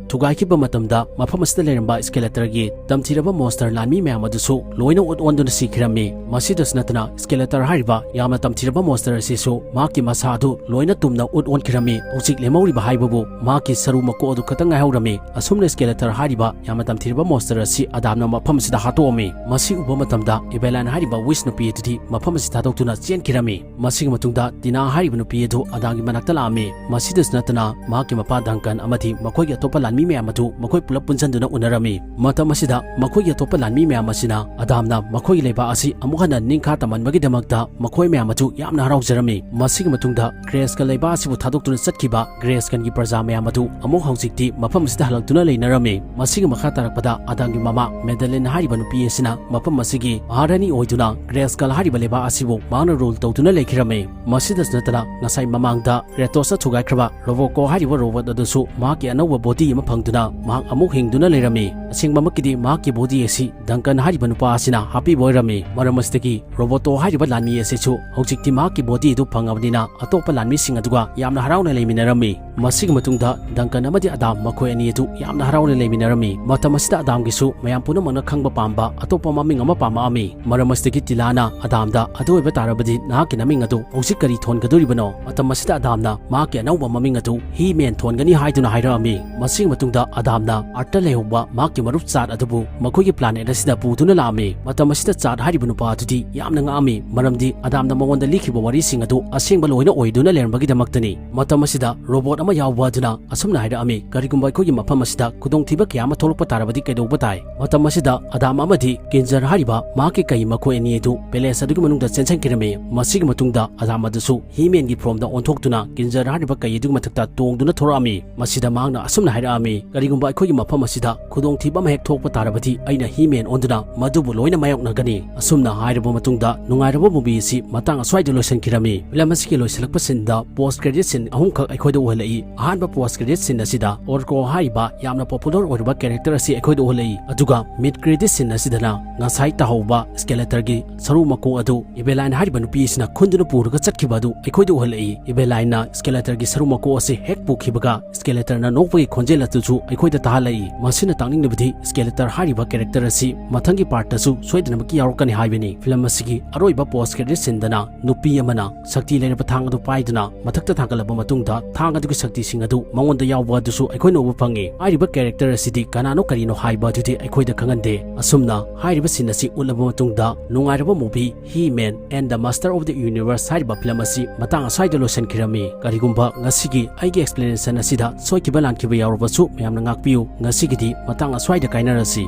ꯊꯨꯒꯥꯏꯈꯤꯕ ꯃꯇꯝꯗ ꯃꯐꯝ ꯑꯁꯤꯗ ꯂꯩꯔꯝꯕ ꯁ꯭ꯀꯦꯂꯦꯇꯔꯒꯤ ꯇꯝꯊꯤꯔꯕ ꯃꯣꯟꯁꯇꯔ ꯂꯥꯟꯃꯤ ꯃꯌꯥꯝ ꯑꯗꯨꯁꯨ ꯂꯣꯏꯅ ꯎꯠ ꯑꯣꯟꯗꯨꯅ ꯁꯤꯈꯤꯔꯝꯃꯤ꯫ ꯃꯁꯤꯗꯁꯨ ꯅꯠꯇꯅ ꯁ꯭ꯀꯦꯂꯦꯇꯔ ꯍꯥꯏꯔꯤꯕ ꯌꯥꯝꯅ ꯇꯝꯊꯤꯔꯕ ꯃꯣꯟꯁꯇꯔ ꯑꯁꯤꯁꯨ ꯃꯍꯥꯛꯀꯤ ꯃꯁꯥ ꯑꯗꯨ ꯂꯣꯏꯅ ꯇꯨꯝꯅ ꯎꯠ ꯑꯣꯟꯈꯤꯔꯝꯃꯤ꯫ ꯍꯧꯖꯤꯛ ꯂꯦꯝꯍꯧꯔꯤꯕ ꯍꯥꯏꯕꯕꯨ ꯃꯍꯥꯛꯀꯤ ꯁꯔꯨ ꯃꯀꯣꯛ ꯑꯗꯨ ꯈꯛꯇꯪ ꯉꯥꯏꯍꯧꯔꯝꯃꯤ꯫ ꯑꯁꯨꯝꯅ ꯁ꯭ꯀꯦꯂꯦꯇꯔ ꯍꯥꯏꯔꯤꯕ ꯌꯥꯝꯅ ꯇꯝꯊꯤꯔꯕ ꯃꯣꯟꯁꯇꯔ ꯑꯁꯤ ꯑꯗꯥꯝꯅ ꯃꯐꯝ ꯑꯁꯤꯗ ꯍꯥꯠꯇꯣꯛꯑꯝꯃꯤ꯫ ꯃꯁꯤ ꯎꯕ ꯃꯇꯝꯗ ꯏꯚꯦꯂꯥꯏꯟ ꯍꯥꯏꯔꯤꯕ ꯋꯤꯁ ꯅꯨꯄꯤ ꯑꯗꯨꯗꯤ ꯃꯐꯝ ꯑꯁꯤ ꯊꯥꯗꯣꯛꯇꯨꯅ ꯆꯦꯟꯈꯤꯔꯝꯃꯤ꯫ ꯃꯁꯤꯒꯤ ꯃꯇꯨꯡꯗ ꯇꯤꯅꯥ ꯍꯥꯏꯔꯤꯕ ꯅꯨꯄꯤ ꯑꯗꯨ ꯑꯗꯥꯝꯒꯤ ꯃꯅꯥꯛꯇ ꯂꯥꯛꯑꯝꯃꯤ꯫ ꯃꯁꯤꯗꯁꯨ ꯅꯠꯇꯅ ꯃꯍꯥꯛꯀꯤ ꯃꯄꯥ ꯗꯪꯀꯟ ꯑꯃꯗꯤ ꯃꯈꯣꯏꯒꯤ ꯑꯇꯣꯞꯄ ꯂꯥꯟꯃꯤ ꯃꯌꯥꯝ ꯑꯗꯨ ꯃꯈꯣꯏ ꯄꯨꯂꯞ ꯄꯨꯟꯁꯤꯟꯗꯨꯅ ꯎꯅꯔꯝꯃꯤ꯫ ꯃꯇꯝ ꯑꯁꯤꯗ ꯃꯈꯣꯏꯒꯤ ꯑꯇꯣꯞꯄ ꯂꯥꯟꯃꯤ ꯃꯌꯥꯝ ꯑꯁꯤꯅ ꯑꯗꯥꯝꯅ ꯃꯈꯣꯏꯒꯤ ꯂꯩꯕꯥꯛ ꯑꯁꯤ ꯑꯃꯨꯛ ꯍꯟꯅ ꯅꯤꯡꯈꯥ ꯇꯝꯍꯟꯕꯒꯤꯗꯃꯛꯇ ꯃꯈꯣꯏ ꯃꯌꯥꯝ ꯑꯗꯨ ꯌꯥꯝꯅ ꯍꯔꯥꯎꯖꯔꯝꯃꯤ꯫ ꯃꯁꯤꯒꯤ ꯃꯇꯨꯡꯗ ꯒ꯭ꯔꯦꯁꯀ ꯂꯩꯕꯥꯛ ꯑꯁꯤꯕꯨ ꯊꯥꯗꯣꯛꯇꯨꯅ ꯆꯠꯈꯤꯕ ꯒ꯭ꯔꯦꯁꯀꯟꯒꯤ ꯄ꯭ꯔꯖꯥ ꯃꯌꯥꯝ ꯑꯗꯨ ꯑꯃꯨꯛ ꯍꯧꯖꯤꯛꯇꯤ ꯃꯐꯝ ꯑꯁꯤꯗ ꯍꯜꯂꯛꯇꯨꯅ ꯂꯩꯅꯔꯝꯃꯤ꯫ ꯃꯁꯤꯒꯤ ꯃꯈꯥ ꯇꯥꯔꯛꯄꯗ ꯑꯗꯥꯝꯒꯤ ꯃꯃꯥ ꯃꯦꯗꯂꯤꯟ ꯍꯥꯏꯔꯤꯕ ꯅꯨꯄꯤ ꯑꯁꯤꯅ ꯃꯐꯝ ꯑꯁꯤꯒꯤ ꯃꯍꯥꯔꯥꯅꯤ ꯑꯣꯏꯗꯨꯅ ꯒ꯭ꯔꯦꯁꯀꯜ ꯍꯥꯏꯔꯤꯕ ꯂꯩꯕꯥꯛ ꯑꯁꯤꯕꯨ ꯃꯍꯥꯛꯅ ꯔꯨꯜ ꯇꯧꯗꯨꯅ ꯂꯩꯈꯤꯔꯝꯃꯤ꯫ ꯃꯁꯤꯗꯁꯨ ꯅꯠꯇꯅ ꯉꯁꯥꯏ ꯃꯃꯥꯡꯗ ꯀ꯭ꯔꯦꯇꯣꯁꯅ ꯊꯨꯒꯥꯏꯈ꯭ꯔꯕ ꯔꯣꯕꯣꯀꯣ ꯍꯥꯏꯔꯤꯕ ꯔꯣꯕꯣꯠ ꯑꯗꯨꯁꯨ ꯃꯍꯥꯛꯀꯤ ꯑꯅꯧꯕ ꯕꯣꯗꯤ ꯑꯃ ꯐꯪꯗꯨꯅ ꯃꯍꯥꯛ ꯑꯃꯨꯛ ꯍꯤꯡꯗꯨꯅ ꯂꯩꯔꯝꯃꯤ꯫ ꯑꯁꯦꯡꯕꯃꯛꯀꯤꯗꯤ ꯃꯍꯥꯛꯀꯤ ꯕꯣꯗꯤ ꯑꯁꯤ ꯗꯪꯀꯟ ꯍꯥꯏꯔꯤꯕ ꯅꯨꯄꯥ ꯑꯁꯤꯅ ꯍꯥꯞꯄꯤꯕ ꯑꯣꯏꯔꯝꯃꯤ꯫ ꯃꯔꯝ ꯑꯁꯤꯗꯒꯤ ꯔꯣꯕꯣꯇꯣ ꯍꯥꯏꯔꯤꯕ ꯂꯥꯟꯃꯤ ꯑꯁꯤꯁꯨ ꯍꯧꯖꯤꯛꯇꯤ ꯃꯍꯥꯛꯀꯤ ꯕꯣꯗꯤ ꯑꯗꯨ ꯐꯪꯉꯕꯅꯤꯅ ꯑꯇꯣꯞꯄ ꯂꯥꯟꯃꯤꯁꯤꯡ ꯑꯗꯨꯒ ꯌꯥꯝꯅ ꯍꯔꯥꯎꯅ ꯂꯩꯃꯤꯟꯅꯔꯝꯃꯤ꯫ ꯃꯁꯤꯒꯤ ꯃꯇꯨꯡꯗ ꯗꯪꯀꯟ ꯑꯃꯗꯤ ꯑꯗꯥꯝ ꯃꯈꯣꯏ ꯑꯅꯤ ꯑꯗꯨ ꯌꯥꯝꯅ ꯍꯔꯥꯎꯅ ꯂꯩꯃꯤꯟꯅꯔꯝꯃꯤ꯫ ꯃꯇꯝ ꯑꯁꯤꯗ ꯑꯗꯥꯝꯒꯤꯁꯨ ꯃꯌꯥꯝ ꯄꯨꯝꯅꯃꯛꯅ ꯈꯪꯕ ꯄꯥꯝꯕ ꯑꯇꯣꯞꯄ ꯃꯃꯤꯡ ꯑꯃ ꯄꯥꯝꯃꯛꯑꯝꯃꯤ꯫ ꯃꯔꯝ ꯑꯁꯤꯗꯒꯤ ꯇꯤꯂꯥꯅ ꯑꯗꯥꯝꯗ, "ꯑꯗꯨ ꯑꯣꯏꯕ ꯇꯥꯔꯕꯗꯤ ꯅꯍꯥꯛꯀꯤ ꯅꯃꯤꯡ ꯑꯗꯨ ꯍꯧꯖꯤꯛ ꯀꯔꯤ ꯊꯣꯟꯒꯗꯧꯔꯤꯕꯅꯣ?" ꯃꯇꯝ ꯑꯁꯤꯗ ꯑꯗꯥꯝꯅ ꯃꯍꯥꯛꯀꯤ ꯑꯅꯧꯕ ꯃꯃꯤꯡ ꯑꯗꯨ ꯍꯤ ꯃꯦꯟ ꯊꯣꯟꯒꯅꯤ ꯍꯥꯏꯗꯨꯅ ꯍꯥꯏꯔꯛꯑꯝꯃꯤ꯫ ꯃꯁꯤꯒꯤ ꯃꯇꯨꯡꯗ ꯑꯗꯥꯝꯅ ꯑꯥꯔꯠꯇ ꯂꯩꯍꯧꯕ ꯃꯍꯥꯛꯀꯤ ꯃꯔꯨꯞ ꯆꯥꯠ ꯑꯗꯨꯕꯨ ꯃꯈꯣꯏꯒꯤ ꯄ꯭ꯂꯥꯅꯦꯠ ꯑꯁꯤꯗ ꯄꯨꯗꯨꯅ ꯂꯥꯛꯑꯝꯃꯤ꯫ ꯃꯇꯝ ꯑꯁꯤꯗ ꯆꯥꯠ ꯍꯥꯏꯔꯤꯕ ꯅꯨꯄꯥ ꯑꯗꯨꯗꯤ ꯌꯥꯝꯅ ꯉꯛꯑꯝꯃꯤ, ꯃꯔꯝꯗꯤ ꯑꯗꯥꯝꯅ ꯃꯉꯣꯟꯗ ꯂꯤꯈꯤꯕ ꯋꯥꯔꯤꯁꯤꯡ ꯑꯗꯨ ꯑꯁꯦꯡꯕ ꯂꯣꯏꯅ ꯑꯣꯏꯗꯨꯅ ꯂꯩꯔꯝꯕꯒꯤꯗꯃꯛꯇꯅꯤ꯫ ꯃꯇꯝ ꯑꯁꯤꯗ ꯔꯣꯕꯣꯠ ꯑꯃ ꯌꯥꯎꯕ ꯑꯗꯨꯅ ꯑꯁꯨꯝꯅ ꯍꯥꯏꯔꯛꯑꯝꯃꯤ, "ꯀꯔꯤꯒꯨꯝꯕ ꯑꯩꯈꯣꯏꯒꯤ ꯃꯐꯝ ꯑꯁꯤꯗ ꯈꯨꯗꯣꯡꯊꯤꯕ ꯀꯌꯥ ꯑꯃ ꯊꯣꯛꯂꯛꯄ ꯇꯥꯔꯕꯗꯤ ꯀꯩꯗꯧꯕ ꯇꯥꯏ?" ꯃꯇꯝ ꯑꯁꯤꯗ ꯑꯗꯥꯝ ꯑꯃꯗꯤ ꯀꯤꯟꯖꯔ ꯍꯥꯏꯔꯤꯕ ꯃꯍꯥꯛꯀꯤ ꯀꯩ ꯃꯈꯣꯏ ꯑꯅꯤ ꯑꯗꯨ ꯄꯦꯂꯦꯁ ꯑꯗꯨꯒꯤ ꯃꯅꯨꯡꯗ ꯆꯦꯟꯁꯤꯟꯈꯤꯔꯝꯃꯤ꯫ ꯃꯁꯤꯒꯤ ꯃꯇꯨꯡꯗ ꯑꯗꯥꯝ ꯑꯗꯨꯁꯨ ꯍꯤꯃꯦꯟꯒꯤ ꯐꯣꯔꯝꯗ ꯑꯣꯟꯊꯣꯛꯇꯨꯅ ꯀꯤꯟꯖꯔ ꯍꯥꯏꯔꯤꯕ ꯀꯩ ꯑꯗꯨꯒꯤ ꯃꯊꯛꯇ ꯇꯣꯡꯗꯨꯅ ꯊꯣꯔꯛꯑꯝꯃꯤ꯫ ꯃꯁꯤꯗ ꯃꯍꯥꯛꯅ ꯑꯁꯨꯝꯅ ꯍꯥꯏꯔꯛꯑꯝꯃꯤ, "ꯀꯔꯤꯒꯨꯝꯕ ꯑꯩꯈꯣꯏꯒꯤ ꯃꯐꯝ ꯑꯁꯤꯗ ꯈꯨꯗꯣꯡꯊꯤꯕ ꯑꯃ ꯍꯦꯛ ꯊꯣꯛꯄ ꯇꯥꯔꯕꯗꯤ ꯑꯩꯅ ꯍꯤꯃꯦꯟ ꯑꯣꯟꯗꯨꯅ ꯃꯗꯨꯕꯨ ꯂꯣꯏꯅ ꯃꯥꯌꯣꯛꯅꯒꯅꯤ"꯫ ꯑꯁꯨꯝꯅ ꯍꯥꯏꯔꯕ ꯃꯇꯨꯡꯗ ꯅꯨꯡꯉꯥꯏꯔꯕ movie ꯑꯁꯤ ꯃꯇꯥꯡ ꯑꯁ꯭ꯋꯥꯏꯗ ꯂꯣꯏꯁꯤꯟꯈꯤꯔꯝꯃꯤ꯫ ꯐꯤꯂꯝ ꯑꯁꯤꯒꯤ ꯂꯣꯏꯁꯤꯜꯂꯛꯄ ꯁꯤꯟꯗ post credit scene ꯑꯍꯨꯝꯈꯛ ꯑꯩꯈꯣꯏꯗ ꯎꯍꯜꯂꯛꯏ꯫ ꯑꯍꯥꯟꯕ post credit scene ꯑꯁꯤꯗ ꯑꯣꯔꯀꯣ ꯍꯥꯏꯔꯤꯕ ꯌꯥꯝꯅ popular ꯑꯣꯏꯔꯕ character ꯑꯁꯤ ꯑꯩꯈꯣꯏꯗ ꯎꯍꯜꯂꯛꯏ꯫ ꯑꯗꯨꯒ mid credit scene ꯑꯁꯤꯗꯅ ꯉꯁꯥꯏ ꯇꯥꯍꯧꯕ Skeletorꯒꯤ ꯁꯔꯨ ꯃꯀꯣꯛ ꯑꯗꯨ Eveline ꯍꯥꯏꯔꯤꯕ ꯅꯨꯄꯤ ꯑꯁꯤꯅ ꯈꯨꯟꯗꯨꯅ ꯄꯨꯔꯒ ꯆꯠꯈꯤꯕ ꯑꯗꯨ ꯑꯩꯈꯣꯏꯗ ꯎꯍꯜꯂꯛꯏ꯫ Evelineꯅ Skeletorꯒꯤ ꯁꯔꯨ ꯃꯀꯣꯛ ꯑꯁꯤ ꯍꯦꯛ ꯄꯨꯈꯤꯕꯒ Skeletorꯅ ꯅꯣꯛꯄꯒꯤ ꯈꯣꯟꯖꯦꯜ ꯑꯗꯨꯁꯨ ꯑꯩꯈꯣꯏꯗ ꯇꯥꯍꯜꯂꯛꯏ꯫ ꯃꯁꯤꯅ ꯇꯥꯛꯅꯤꯡꯂꯤꯕꯗꯤ Skeletor ꯍꯥꯏꯔꯤꯕ character ꯑꯁꯤ ꯃꯊꯪꯒꯤ partꯇꯁꯨ ꯁꯣꯏꯗꯅꯃꯛꯀꯤ ꯌꯥꯎꯔꯛꯀꯅꯤ ꯍꯥꯏꯕꯅꯤ꯫ ꯐꯤꯂꯝ ꯑꯁꯤꯒꯤ ꯑꯔꯣꯏꯕ post credit sceneꯗꯅ ꯅꯨꯄꯤ ꯑꯃꯅ ꯁꯛꯇꯤ ꯂꯩꯔꯕ ꯊꯥꯡ ꯑꯗꯨ ꯄꯥꯏꯗꯨꯅ ꯃꯊꯛꯇ ꯊꯥꯡꯒꯠꯂꯕ ꯃꯇꯨꯡꯗ ꯊꯥꯡ ꯑꯗꯨꯒꯤ ꯁꯛꯇꯤꯁꯤꯡ ꯑꯗꯨ ꯃꯉꯣꯟꯗ ꯌꯥꯎꯕ ꯑꯗꯨꯁꯨ ꯑꯩꯈꯣꯏꯅ ꯎꯕ ꯐꯪꯉꯤ꯫ ꯍꯥꯏꯔꯤꯕ character ꯑꯁꯤꯗꯤ ꯀꯅꯥꯅꯣ ꯀꯔꯤꯅꯣ ꯍꯥꯏꯕ ꯑꯗꯨꯗꯤ ꯑꯩꯈꯣꯏꯗ ꯈꯪꯍꯟꯗꯦ꯫ ꯑꯁꯨꯝꯅ ꯍꯥꯏꯔꯤꯕ scene ꯑꯁꯤ ꯎꯠꯂꯕ ꯃꯇꯨꯡꯗ ꯅꯨꯡꯉꯥꯏꯔꯕ movie He-Man and the Master of the Universe ꯍꯥꯏꯔꯤꯕ ꯐꯤꯂꯝ ꯑꯁꯤ ꯃꯇꯥꯡ ꯑꯁ꯭ꯋꯥꯏꯗ ꯂꯣꯏꯁꯤꯟꯈꯤꯔꯝꯃꯤ꯫ ꯀꯔꯤꯒꯨꯝꯕ ꯉꯁꯤꯒꯤ ꯑꯩꯒꯤ explanation ꯑꯁꯤꯗ ꯁꯣꯏꯈꯤꯕ ꯂꯥꯟꯈꯤꯕ ꯌꯥꯎꯔꯕꯁꯨ ꯃꯌꯥꯝꯅ ꯉꯥꯛꯄꯤꯌꯨ꯫ ꯉꯁꯤꯒꯤꯗꯤ ꯃꯇꯥꯡ ꯑꯁ꯭ꯋꯥꯏꯗ ꯀꯥꯏꯅꯔꯁꯤ꯫